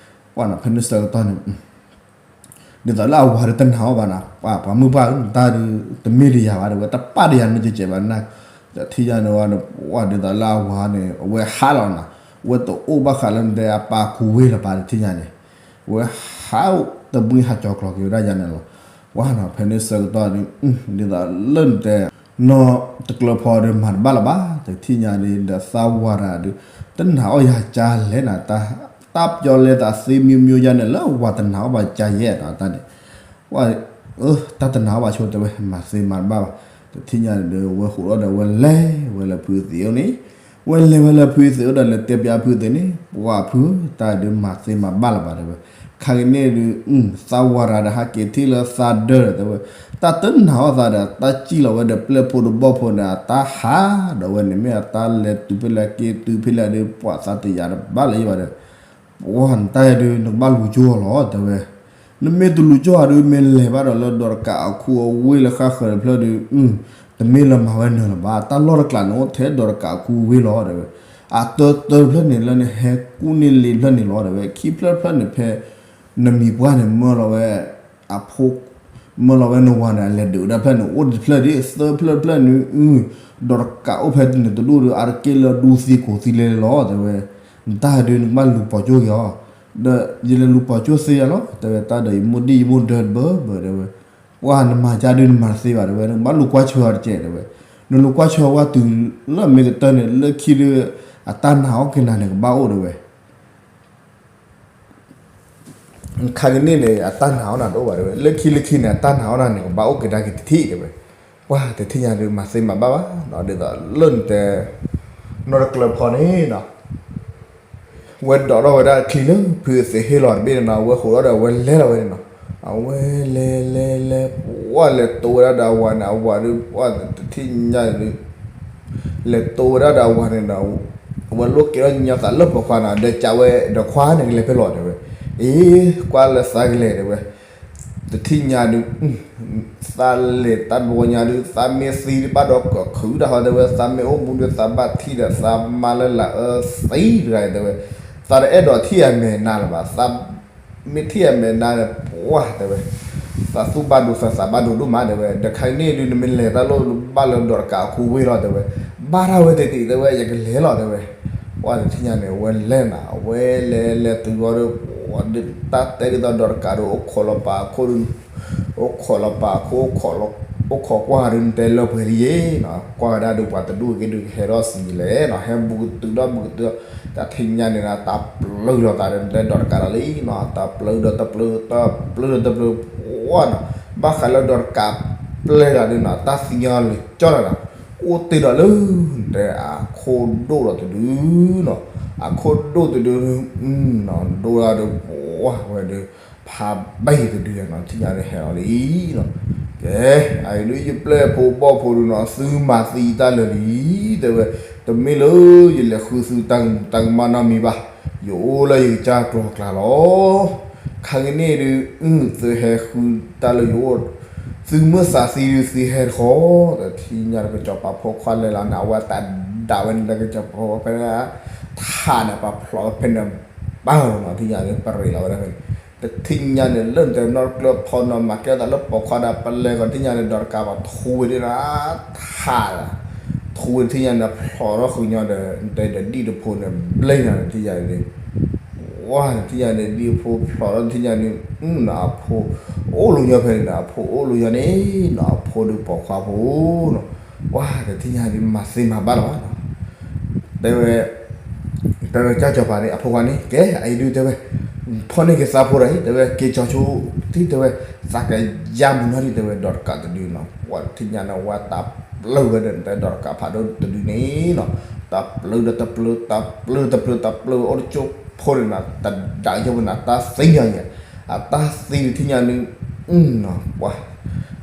ပှၤနီၤ ဖဲန့ၣ်ဆၢကတီၢ်န့ၣ် ဒ်သိးလၢအဝၤဒီးတနာ်အီၤဘၣ်နီၤ, ပှၤမုၣ်ပှၢ်ဧၢ တၢ်ဒုး တမ့ၢ်တယာ်ဘၣ်တဲဝဲ တပာ်တယာ်န့ၣ်ကဲကဲဘၣ်နၤ, တထံၣ်ညါန့ၣ်ဝဲဒီး ပှၤဒ်သိးလၢအဝၤန့ၣ် အဝဲဟးလီၤနီၤ, အဝဲတအိၣ်ဘၣ်ဃးလၢနတဲအပၢ်ခူဝ့ၢ်လၢၤဘၣ်တထံၣ်ညါန့ၣ်, အဝဲဟးတမှံဟးကၠီၤကျီၤက့ၤဝဲဒၣ်ယၤန့ၣ်လီၤ, ပှၤနီၤ ဖဲန့ၣ်ဆၢကတီၢ်န့ၣ် ဒ်သိးလၢနတဲ နီၢ်တကျၢၤဖီဒီးမၤတဘၣ်လၢၤဘၣ် တထံၣ်ညါန့ၣ် ဒီးသးဝၤတၢ်ဒုး တနာ်အီၤယၤကလဲၣ်နၤ, တၢ်ပျီလဲသးသ့မံၤမံၤယၤန့ၣ် လၢဝၤတနာ်အီၤဘၣ်ကလဲၣ်နီၤ တၢ်န့ၣ် ပှၤ တၢ်တနာ်အီၤဘၣ်ဆိတဲဝဲ မၤသ့မၤတဘၣ်ဘၣ်, တထံၣ်ညါန့ၣ်ဒီး ဝဲဟူးထီၣ်ဒီးဝဲလဲၤဝဲလၢဖုသံးအိၣ်န့ၣ်, ဝဲလဲၤဝဲလၢဖုသံးအိၣ်ဒီးလဲၤတဲပျးဖုသံးန့ၣ်, ပှၤဖု တၢ်ဒုးမၤသ့မၤဘၣ်လၢၤဘၣ်တဲဝဲ, ခါကန့ၣ်ဒုး သးဝၤတၢ်ဒီးဟးက့ၤထံၣ်လၢသးဒၢတဲဝဲ, တၢ်တနာ်အီၤသးဒီး တၢ်စံၣ်လီၤဝဲဒီးပျဲၢ်ဖိတဘီၣ်ဖိန့ၣ် အတၢ်ဟးဒီးဝဲန့ၣ် မ့ၢ်အတၢ်လဲၤတုၤဖဲလဲၣ်က့ၤတုၤဖဲလဲၣ်ဒီး ပှၤသးတယာ်တဘၣ်လၢၤဘၣ်ဒီး ပှၤနတၢ်ဒုး နကဘၣ်လူၤကၠိၣ်လီၤ တဲဝဲ. နမ့ၢ်တလူၤကၠိၣ်ဧါဒုး မ့ၢ်လဲၤဘၣ်ဒီးလၢဒီးတကးအခိအဝ့ၢ်လၢဃၣ်ဃၢၤတဖျၢၣ်ဒီး တမ့ၢ်လၢမၤဝဲနၢၤလၢၤဘၣ်. တၢ်လီၢ်တကျးန့ၣ်အိၣ်ထဲဒီးတကးအခိအဝ့ၢ်လီၤ တဲဝဲ. အတၢတၢတဖျၢၣ်န့ၣ် လၢနဟဲကူၣ်န့ၢ်လံတဖျၢၣ်န့ၣ်လီၤ တဲဝဲ. ခံဖျၢၣ်တဖျၢၣ်န့ၣ် ဖဲနမံၤပှၢ်န့ၣ် မၢလီၤဝဲ အဖိ မၢလီၤဝဲနဝၤန့ၣ် အလဲၤဒုးဝဲဒၣ်ဖျၢၣ်န့ၣ် အိၣ်တဖျၢၣ်ဒ် သၢဖျၢၣ်တဖျၢၣ်န့ၣ် ဒီးတကးအိၣ်ဖဲန့ၣ်တဒူၣ်ဒီး အါတက့ၢ်လၢဒူသံကိးသံလဲၤလီၤ တဲဝဲ. နတၢ်ဒုး နကဘၣ်လူၤပိာ်ကၠိၣ်က့ၤအီၤ ဒီးယလဲၤလူၤပိာ်ကၠိၣ်သ့ယၤလီၤ တဲဝဲ. တၢ်ဒီးယမိၢ်ဒံၣ်ယမိၢ်ဒၢတဘၢဘၢ တဲဝဲ. ပှၤနမၤကၢ်ဒုး နမၤတသ့ဘၣ် တဲဝဲ. နကဘၣ်လူၤကွၢ်ဆၢအီၤတကဲး တဲဝဲ. နလူၤကွၢ်ဆၢဝဲတုၤလၢမ့ၢ်ကတၢၢ်န့ၣ် လၢခံဒီး အတၢ်နာ်အီၣ်က့ၤနၤန့ၣ် ကဘၣ်အိၣ် တဲဝဲ. ခါကန့ၣ်န့ၣ် အတၢ်နာ်အီၣ်နၤတအိၣ်ဘၣ် တဲဝဲ. လၢခံလၢခံန့ၣ် အတၢ်နာ်အီၣ်နၤန့ၣ် ကဘၣ်အိၣ်က့ၤဒၣ်က့ၤတထံၣ် တဲဝဲ. ပှၤတထံၣ်ညါဒုး မၤသ့မၤဘၣ်ဘၣ်နီၤ ဒ်သိးလၢနတဲ နီၢ်တကျၢၤဖီန့ၣ်နီၤ ဝဲဒိးထီၣ်ဝဲဒၣ်ချံလၢဖုသ့ဟ့ၣ်လီၤတဘ့ၣ်န့ၣ်နီၤ အဝဲဟိးထီၣ်ဒီးအဝဲလဲၤလီၤဝဲန့ၣ်နီၤ. အဝဲလဲၤလဲၤလဲၤ ပှၤလဲၤတိဝဲဒၣ်ဒီးအဝၤန့ၣ် အဝၤဒုး ပှၤတထံၣ်ညါဒုး လဲၤတိဝဲဒၣ်ဒီးအဝၤန့ၣ်ဒီး အဝဲလိၣ်က့ၤထီၣ်ညီသးလၢပိာ်ခွါနီၤ ဒီးကးဝဲဒီးခွါန့ၣ်ကလဲၤဖဲလဲၣ် တဲဝဲ. အ့ ကွၢ်လၢသးကလဲၤ တဲဝဲ. တထံၣ်ညါဒုး သးလဲၤတၢ်တဘျီညါဒုး သးမ့ၢ်သံဒုးဘၣ်ဒီးကခုးတၢ်ဟီ တဲဝဲ. သးမ့ၢ်အိၣ်မူဒုး သးဘၣ်ထံၣ်ဒီးသးမါလၢလာ်အၢသံတဂၤ တဲဝဲ. သးတအဲၣ်ဒိးထံၣ်အမဲာ်နါလၢၤဘၣ် သး မ့ၢ်ထံၣ်အမဲာ်နါဒီး ပှၤ တဲဝဲ, သးသူၣ်ဘၣ်ဒိသးသးဘၣ်ဒိဒိၣ်မး တဲဝဲ. ဒီးခဲကနံၣ်အံၤဒုး နမ့ၢ်လဲၤတၢ်လိၣ်ဘၣ်လၢဒီးတကးအခိဝ့ၢ်လီၤ တဲဝဲ. ဘၣ်ထီၣ်ဝဲတသ့ တဲဝဲ, ယကလဲၤလီၤ တဲဝဲ. ပှၤတထံၣ်ညါန့ၣ် အဝဲလဲၤနၤ အဝဲလဲၤလဲၤတုၤဃီဒီး ပှၤဒုးတၢ်တဲဒ်သိးဒီးတကးဒီး အိၣ်ခိးလီၤပာ်အခိၣ် အိၣ်ခိးလီၤပာ်အခိၣ် အိၣ်ခိးကွၢ်ဒုး နတဲလၢပှဲၤလံယ့ၤနီၤ ကွၢ်ဝဲဒၣ်ဒုး ပှၤတဒူၣ်အဂ့ၤဒုး ကဟဲထီၣ်သံလဲၣ်နီၤ ဟဲဘူးကတုၤဒီးဘူးကတုၤ တၢ်ထံၣ်ညါန့ၣ်ဒီး တၢ်ပျုၢ်လီၤသးဒီး နတဲဒီးတကးဒီးလံနီၤ တၢ်ပျုၢ်ဒီးတပျုၢ် တၢ်ပျုၢ်ဒီးတပျုၢ် ပှၤနီၤ ဘၣ်ဃးလၢဒီးတကးပျဲလီၤဒုးနီၤ တၢ်သံညီလၢာ်ကၠီလီၤနီၤ အိၣ်တ့ၢ်ဒီးလၢ နတဲအခိၣ်ဒိၣ်ဒီးတဒုနီၤ အခိၣ်ဒိၣ်တဒု ဒိၣ်ဒီး ပှၤဝဲဒုး ဖးဘဲၣ်တဒုနီၤ ထံၣ်ညါန့ၣ်ဟဲလီၤလံနီၤ ကဲ အအံၤဒုး ယပျဲၢ်ဖိဘီၣ်ဖိဒုးနီၤ သုမၤသံတၢ်လၢာ်လံ တဲဝဲ, တမ့ၢ်လၢယလဲၤဃုသုတၢ်ကမၣ်နီတမံၤဘၣ်, ယအိၣ်လၢယကစၢ်ကျီၤကျါလီၤ. ခါကနံၣ်ဒုး သုဟဲဃုတၢ်လၢယအိၣ်, သုမ့ၢ်သးသံဒုး သုဟဲတဃီ, တထံၣ်ညါတကစီၤပၤဖိခွါလဲၤလီၤန့ၣ် အဝဲတၢ်ဒၣ်ဝဲန့ၣ် တကစီၤပၤဖိခွါဖဲန့ၣ် ထးန့ၣ် ပှၤဖျိးဖဲန့ၣ် ဘၣ်နီၤ ထံၣ်ညါန့ၣ် ပရ့းလီၤဝဲဒၣ်ဖဲန့ၣ်, တထံၣ်ညါန့ၣ် လၢနတဲနီတကျၢၤဖီနီၤ မၤကဲသးလၢပိာ်ခွါဒီး ပလဲၤဃီၤထံၣ်ညါန့ၣ် ဒီးတကးပှၤထူဝဲဒၣ် ထး, ထူဝဲထံၣ်ညါန့ၣ် ဖျိးထီၣ်ဃုာ်ညီဒီး နတဲဒီးဒံၣ်တဖိန့ၣ် ဘျဲၣ်ညါန့ၣ် ထံၣ်ညါန့ၣ်, ဝါ ထံၣ်ညါန့ၣ် ဒံၣ်အဖိဖျိးထီၣ်ထံၣ်ညါန့ၣ် နီၤအဖိ အိၣ်လိာ်ညီဖဲန့ၣ်နီၤ အဖိအိၣ်လိာ်ညီန့ၣ် နီၤအဖိဒုးပိာ်ခွါဖိနီၤ, ဝါ တထံၣ်ညါဒုး မၤသ့မၤဘၣ်လၢၤဘၣ်နီၤ, တဲဝဲ တဲဝဲကၢ်ကၠီၤပၤန့ၣ် အဖိခွါန့ၣ် ကဲ အအံၤဒုးတဲဝဲ, ဖီၣ်န့ၢ်က့ၤသးဖိဒီးအံၤ တဲဝဲ က့ၤကၠီၤဆိထံၣ် တဲဝဲ, သးကယါမုာ်နီၢ်ဒံး တဲဝဲ ဒီးတကးတဒုနီၤ, ဝါ တထံၣ်ညါန့ၣ် ဝါတၢ်ပျုၢ်ဝဲဒီး နတဲဒီးတကးဖးဒိၣ်တဒုန့ၣ်နီၤ, တၢ်ပျုၢ်ဒီးတပျုၢ် တၢ်ပျုၢ်တပျုၢ် တၢ်ပျုၢ်အိၣ်တကၠိဖိန့ၣ်နီၤ, တဒၣ်ကၠိဖိန့ၣ် တၢ်သံညီယဲၢ်, အတၢ်သံဒုးထံၣ်ညါန့ၣ် နီၤ ပှၤ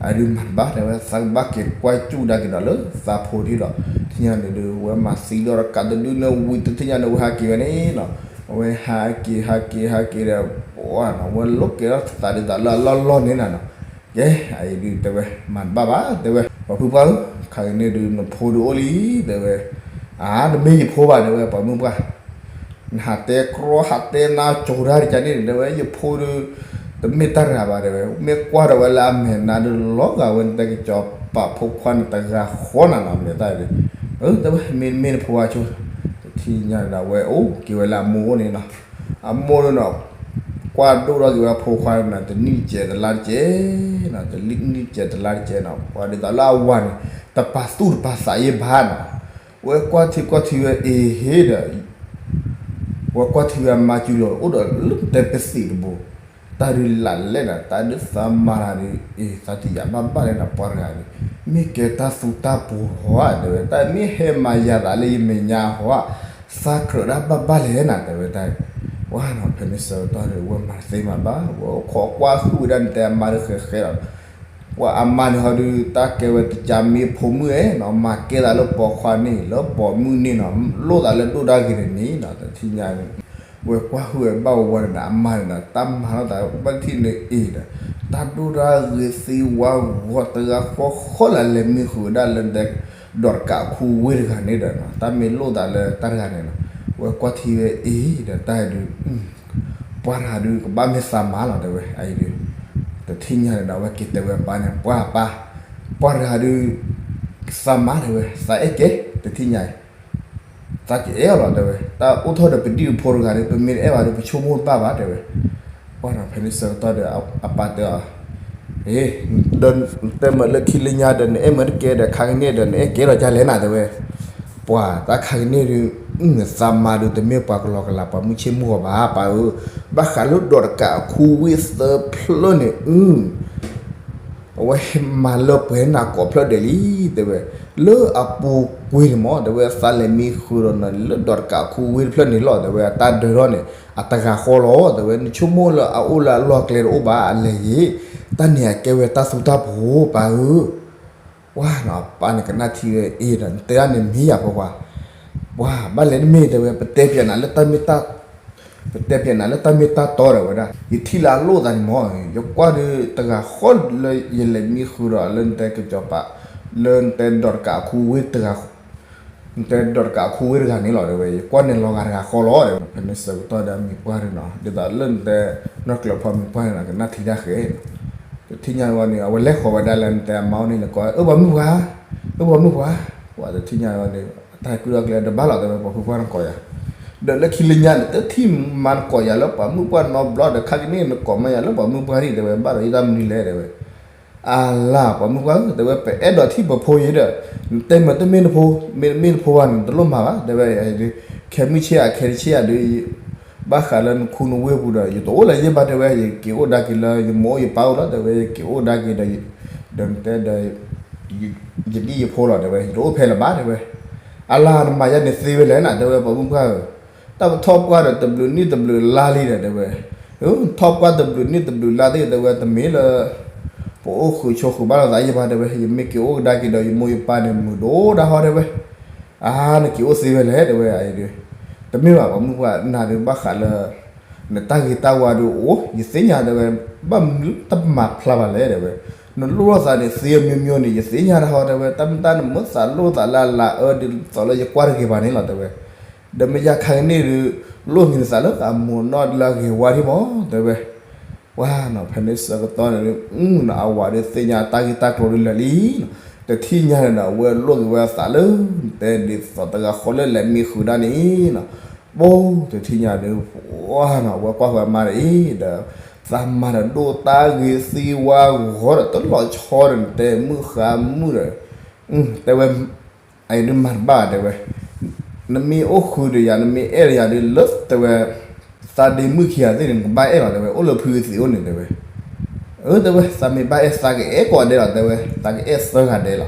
အဒုးမၤတဘၣ် တဲဝဲ သးကဘၣ်က့ၤကွၢ်စူၣ်ဒၣ်က့ၤဒီးလၢသးဖိထံၣ်ဒီး ထံၣ်ညါန့ၣ်ဒုး ဝဲမၤသံဒီးတကးတဒုန့ၣ် ဝံၤတထံၣ်ညါန့ၣ် ဝဲဟးက့ၤဝဲန့ၣ်နီၤ, အဝဲဟးက့ၤ ဟးက့ၤ ဟးက့ၤဒီး ပှၤနီၤ ဝဲလိးက့ၤထီၣ်သးဒ်သိးလၢအလီၢ်လီၢ်န့ၣ်နီၤ, ကဲ အအံၤဒုးတဲဝဲ မၤတဘၣ်ဘၣ် တဲဝဲ ပှၤဖုပှၢ်ဧၢ, ခါကနံၣ်ဒုး နဖိဒုးအိၣ်လံ တဲဝဲ, အါ တမ့ၢ်ယဖိဘၣ် တဲဝဲ ပှၤမုၣ်ပှၢ် နဟးတဲကြီ ဟးတဲနါကၠိၤတၢ်တကးန့ၣ် တဲဝဲ ယဖိဒုး တမ့ၢ်တၢ်တဂၤဘၣ် တဲဝဲ, မ့ၢ်ကွၢ်ဒီးဝဲလၢအမဲာ်နါဒုး လီၤဂာ်ဝဲန့ၣ် တကစီၤပၤဖိခွါန့ၣ် တဂၤဃီနၤနီၤ မ့ၢ်တၢ်ဒုး, အၢ တဲဝဲ မ့ၢ် မ့ၢ်နဖိအဆိ, တထံၣ်ညါဒီး ဝဲအိၣ်က့ၤဝဲလၢအမိၢ်အိၣ်န့ၣ်နီၤ, အမိၢ်န့ၣ်နီၤ ကွၢ်ဒိၣ်ထီၣ်က့ၤဝဲအဖိခွါန့ၣ် တနံၣ်တစဲးတလါတစဲးနီၤ, တနံၣ်တစဲးတလါတစဲးနီၤ, ပှၤဒ်သိးလၢအဝၤန့ၣ် တပာ်သူၣ်တပာ်သးယဲၢ်ဘၣ်နီၤ, ဝဲကွၢ်ထံကွၢ်ထံဝဲအ့ၤဟ့ဒီး ဝဲကွၢ်ထံဝဲအမါစုလီၤ အိၣ်ဒီးလၢတဲပသံးတဘိ, တၢ်ဒုးလၢ်လဲၣ်နီၤ တၢ်ဒုးသးမၤတၢ်ဒုး အ့ၤ သးတယာ်ဘၣ်ဘၣ်လဲၣ်နီၤ ပှၤတဂၤန့ၣ် မ့ၢ်ကဲတၢ်သူတၢ်ပှီၤဧါ တဲဝဲ တၢ်မ့ၢ်ဟဲမၤယၤသးလၢယမဲာ်ညါဧါ, သးကြၢးဒၣ်ဘၣ်ဘၣ်လဲၣ်နီၤ တဲဝဲတၢ်, ဝါနီၤ ဖဲန့ၣ်ဆၢကတီၢ်န့ၣ် ဝဲမၤတသ့မၤဘၣ် ဝဲအိၣ်ခိးကွၢ်ဟုၣ်ဝဲဒၣ်န့ၣ် တဲအမါဒုးဃဲဃဲလီၤ, ပှၤအမါန့ၣ်ဟီဒုး တၢ်ကဲဝဲတကးမ့ၢ်ဖိမုၣ်ဧဲနီၤ, မၤကဲသးလၢပိာ်ခွါန့ၣ် လၢပိာ်မုၣ်န့ၣ်နီၤ, လိၣ်သးလၢဒိၣ်ဒၣ်ဂ့ၤန့ၣ်နီၤ, တထံၣ်ညါန့ၣ် ဝဲကွၢ်ဟုၣ်ဝဲဘၣ်ဝဲန့ၣ်ဒီး အမါန့ၣ်ဒီး တၢ်မၤလိာ်သးဘၣ်ထံၣ်န့ၣ်အံၤဒီး တၢ်ဒိၣ်ဒၣ်ဂ့ၤသံဝါဂီၤတဂၤဃီဃီလၢလဲၤမံဃုာ်ဝဲဒၣ်လၢတဲ ဒီးတကးအခူဝ့ၢ်တဂၤန့ၣ်ဒီး တၢ်မ့ၢ်လိၣ်သးလၢတၢ်တဂၤန့ၣ်နီၤ, ဝဲကွၢ်ထံဝဲအံၤဒီး တၢ်ဒုး ပှၢ်တဂၤဒုး ကဘၣ်မ့ၢ်သးမၤလီၤတဲဝဲ, အအံၤဒုး တထံၣ်ညါန့ၣ်ဒီး အဝဲက့ၤတဲဝဲပၢ်န့ၣ် ပှၢ်ပၢ်, ပှၢ်တဂၤဒုး သးမၤတဲဝဲ သးအဲၣ်ကဲ, တထံၣ်ညါအံၤ သးကအဲၣ်အီၤလီၤတဲဝဲ, တၢ်အိၣ်ထီၣ်ဒီးပဒံၣ်ပဖိတဂၤဒုး ပမ့ၢ်တအဲၣ်ဘၣ်ဒုး ပဆိကမိၣ်တဘၣ်ဘၣ်တဲဝဲ, ပှၢ်နီၤ ဖဲန့ၣ်ဆၢကတီၢ်ဒီး အပၢ်တဲအီၤ ဒီးတဲမ့ၢ်လၢခံလၢညါဒီး နအဲၣ်မ့ၢ်တကဲဒီး ခါကန့ၣ်ဒီး နအဲၣ်ကဲလီၤဒ်လဲၣ်နၤတဲဝဲ, ပှၢ်တၢ်ခါကန့ၣ်ဒုး နသးမၤဒုး တမ့ၢ်ပှၤကလီကလး ပှၤမုၢ်ဆ့ၣ်မုၢ်ဂီၤဘၣ် ပၢ်ဧၢ, ဘၣ်ဃးလၢဒီးတကးအခူဝ့ၢ်သၢဖျၢၣ်န့ၣ် အ အဝဲမၤလၢပှဲၤနၤကိးဖျၢၣ်ဒဲးလံ တဲဝဲ, လၢအပူၤကွံာ်န့ၣ်မ့ၢ် တဲဝဲ သးလဲၤမံဃုာ်ဒီးနၤလၢဒီးတကးအခူဝ့ၢ်တဖျၢၣ်န့ၣ်လီၤ တဲဝဲ, အတၢ်ဒၢထီၣ်န့ၣ် အတဂၤဃီလီၤ တဲဝဲ, နဆိကမိၣ်လၢအအိၣ်လၢအလီၢ်ကျဲတအိၣ်ဘၣ် အလဲၤဂ့ၤ, တၢ်န့ၣ်အကဲဝဲတၢ်သူတၢ်ပှိၤ ပၢ်ဧၢ, ပှၢ်နီၤ ပၢ်န့ၣ်ကနၣ်ထံဝဲအံၤဒီး နတဲဒၣ်န့ၣ်မ့ၢ်ယၤဖိခွါ, ပှၢ်ဘၣ်လဲၣ်တမ့ၢ်တဲဝဲ ပတဲပျဲနၤလၢတၢ်မ့ၢ်တၢ် ပတဲပျဲနၤလၢတၢ်မ့ၢ်တၢ်တီဒီးဝဲဒၣ် ယထံၣ်လၢအလိၣ်သးန့ၣ်မ့ၢ် ယကွၢ်ဒုးတဂၤဃီလၢယလဲၤမံဃုာ်ဒီးလၢနတဲကစီၤပၤ လၢနတဲဒီးတကးအခူဝ့ၢ်တဂၤ နတဲဒီးတကးအခူဝ့ၢ်တဂၤန့ၣ်လီၤ တဲဝဲ, ယကွၢ်န့ၣ်လီၤဂာ်တဂၤဃီလီၤ တဲဝဲ, ဖဲန့ၣ်ဆၢကတီၢ်ဒီးအမံၤပှၢ်ဒုးနီၤ ဒ်သိးလၢနတဲ နီၢ်ကျၢၤဖီမံၤပှၢ်န့ၣ်နီၤ ကနၣ်ထံတၢ်ဃဲ တထံၣ်ညါဝဲန့ၣ် အဝဲလဲၤဃီၤဝဲဒၣ်လၢနတဲအမါအိၣ်န့ၣ် နကိး အၢ ပှၤမုၣ်ပှၢ်, အၢ ပှၤမုၣ်ပှၢ်, ပှၤတထံၣ်ညါဝဲန့ၣ် တၢ်ကုၢ်အကျဲတဘၣ်လီၤ တဲဝဲ ပှၤမုၣ်ပှၢ်နကိးယၤ, ဒီးလၢခံလၢညါန့ၣ် တထံၣ်မၤနကိးယၤလၢပှၤမုၣ်ပှၢ်နီတဘျီဒီး ခါကန့ၣ်နကိးမးယၤလၢပှၤမုၣ်ပှၢ်ဒံး တဲဝဲ ဘၣ်ဒီးယတၢ်မနုၤလဲၣ် တဲဝဲ အလၤ ပှၤမုၣ်ပှၢ်ဧၢ တဲဝဲ ပအဲၣ်ဒိးထံၣ်ပဖိအံၤဒီး နတဲမ့ၢ်တမ့ၢ်နဖိ, မ့တမ့ၢ်နဖိဘၣ်န့ၣ် တလိၣ်မၤဘၣ် တဲဝဲ, ခဲမုၢ်ဆ့ၣ်ဧါ ခဲတဆ့ၣ်ဧါဒီး ဘၣ်ဃးလၢနခူနဝ့ၢ်ပူၤဒီး ယတအိၣ်လၢၤယဲၢ်ဘၣ် တဲဝဲ, ယက့ၤအိၣ်ဒါက့ၤလၢယမိၢ်အိၣ်ယပၢ်အိၣ်လီၤ တဲဝဲ, ယက့ၤအိၣ်ဒါက့ၤဒီး ဒီးနတဲဒီး ယဒ်ယဖိလီၤ တဲဝဲ, ယတအိၣ်ဖဲလၢၤဘၣ် တဲဝဲ, အလၤ နမၤယၤန့ၣ်သ့ဝဲလဲၣ်နၤ တဲဝဲ ပှၤမုၣ်ပှၢ်ဧၢ တၢ်ပထီၣ်ပှၢ်ဒီးတဘျုးနံၣ်တဘျုးလါလံဒီး တဲဝဲ, ထီၣ်ပှၢ်တဘျုးနံၣ်တဘျုးလါသ့ၣ် တဲဝဲ တမ့ၢ်လၢ ပအိၣ်ဃုာ်ဆိးဃုာ်ဘၣ်လိာ်သးယဲၢ်ဘၣ် တဲဝဲ, ယမ့ၢ်က့ၤအိၣ်ကဒါက့ၤဒီးယမိၢ်ယပၢ်န့ၣ် မုာ်ဒိၣ်ဒၣ်ဟီ တဲဝဲ, အါ နက့ၤအိၣ်သ့ဝဲလဲၣ် တဲဝဲ, အံၤဒုး တမ့ၢ်ဘၣ် ပှၤမုၣ်ပှၢ် နၤဒုးဘၣ်ဃးလၢ နတၢ်ဂ့ၤတၢ်ဝါဒုးအိၣ် ယသ့ၣ်ညါ တဲဝဲ, ဘၣ်မနုၤတမၤဖျါဘၣ်လဲၣ် တဲဝဲ, နလိၣ်လိာ်သးန့ၣ် သ့အမျိုးမျိုးန့ၣ် ယသ့ၣ်ညါတဟီ တဲဝဲ, တၢ်မ့ၢ်တၢ်နမ့ၢ်သးလိၣ်သးလၢအလၤအၢ ဒ်သိးလၢယကွၢ်တဂ့ၤဘၣ်န့ၣ်လီၤ တဲဝဲ, ဒီးမ့ၢ်ယၤခါကန့ၣ်ဒုး လိၣ်န့ၢ်သးလၢအမိၢ်နီၢ်လၢအဂ့ၤဝါဒံးမး တဲဝဲ, ပှၢ်နီၤ ဖဲန့ၣ်ဆၢကတီၢ်န့ၣ်ဒုး အဝၤဒုးသ့ၣ်ညါတၢ်ဂ့ၢ်တၢ်ကျိၤဒုးလၢာ်လံနီၤ, တထံၣ်ညါန့ၣ်ဒီး အဝဲလိၣ်က့ၤဝဲအသးလၢ တဲဒ်သိးတဂၤဃီလၢလဲၤမံဃုာ်ဒၣ်န့ၣ်နီၤ, ပိ တထံၣ်ညါဒုး ပှၢ်နီၤ အဝဲကွၢ်ဃီၤအမါဒီးအံၤဒီး သးမၤဒီးဒိၣ်တၢ်ဂ့ၤသံဝါဂီၤဒီးတလီၤဆီဒီး နတဲမုၣ်ဃါမုၣ်ဒီး တဲဝဲ အံၤဒုးမၤတဘၣ် တဲဝဲ, နမ့ၢ်အိၣ်ဃုာ်ဒီးယၤ နမ့ၢ်အဲၣ်ဒီးယၤဒုး လၢတဲဝဲ သးဒ့မုၣ်ခံဂၤသ့ၣ်န့ၣ် နကဘၣ်အဲၣ်လီၤ တဲဝဲ, အိၣ်လၢဖုသံးအိၣ်န့ၣ် တဲဝဲ, အၢ တဲဝဲ သးမ့ၢ်ဘၣ်အဲၣ် သးကအဲၣ်ကိးဂၤဒဲးလီၤ တဲဝဲ, သးကအဲၣ်သၢဂၤဒဲးလီၤ,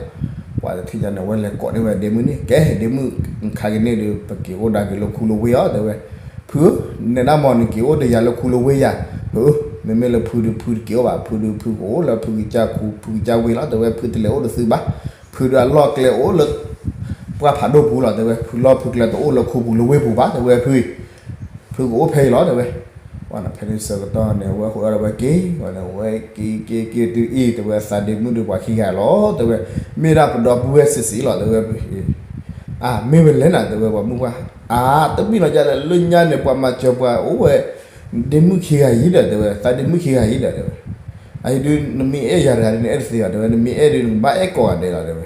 ပှၤတထံၣ်ညါန့ၣ် အဝဲလဲၤကိးန့ၢ်ဝဲဒ့မုၣ်န့ၣ် ကဲ ဒ့မုၣ် ခါက့ၤန့ၣ်ဒုး ပက့ၤအိၣ်ဒါက့ၤလၢခူလၢဝ့ၢ်အီၤ တဲဝဲ, ဖုဧၢ နဲဒၣ်မး နက့ၤအိၣ်ဒီးယၤလၢခူလၢဝ့ၢ်ယၤ, ဖုဧၢ မ့မ့ၢ်လၢဖုဒုး ဖုတက့ၤအိၣ်ဘၣ် ဖုဒုး ဖုကအိၣ်လၢဖုကစၢ်ခူ ဖုကစၢ်ဝ့ၢ်လီၤ တဲဝဲ, ဖုတလဲၤအိၣ်ဒီးသုဘၣ်, ဖုဒုးအလီၢ်ကျဲအိၣ်လၢ ပှၢ်ဖးဒိၣ်ပူၤလီၤ တဲဝဲ, ဖုလီၢ်ဖုကျဲတအိၣ်လၢခူပူၤလၢဝ့ၢ်ပူၤဘၣ် တဲဝဲ, ဖုအံၤ ဖုကအိၣ်ဖဲအံၤလီၤ တဲဝဲ, ဖဲန့ၣ်ဆၢကတီၢ်န့ၣ် အဝဲဃုာ်ဒီးဝဲက့ၤ ဝဲန့ၣ် အဝဲက့ၤက့ၤက့ၤတုၤအံၤ တဲဝဲ သးဒ့မုၣ်ဒုးပှၤခံဂၤလီၤ တဲဝဲ, မ့ၢ်ဒၣ်ပဒီပုၢ်ဝဲၢ်စံးစံးလီၤ တဲဝဲ, အါ မ့ၢ်ဝဲလဲၣ်နၤ တဲဝဲ ပှၤမုၣ်ပှၢ်, အါ တမ့ၢ်လီၤ ယၤဒီးလၢညါန့ၣ် ပှၤမၤစၢၤပှၤအိၣ်ဝဲ ဒ့မုၣ်ခံဂၤအံၤဒီး တဲဝဲ သးဒ့မုၣ်ခံဂၤအံၤဒီး တဲဝဲ, အံၤဒုး နမ့ၢ်အဲၣ်ယၤတဂၤဒုး နအဲၣ်တသ့ဘၣ် တဲဝဲ, နမ့ၢ်အဲၣ်ဒုး နကဘၣ်အဲၣ်ကိးဂၤဒဲးလီၤ တဲဝဲ,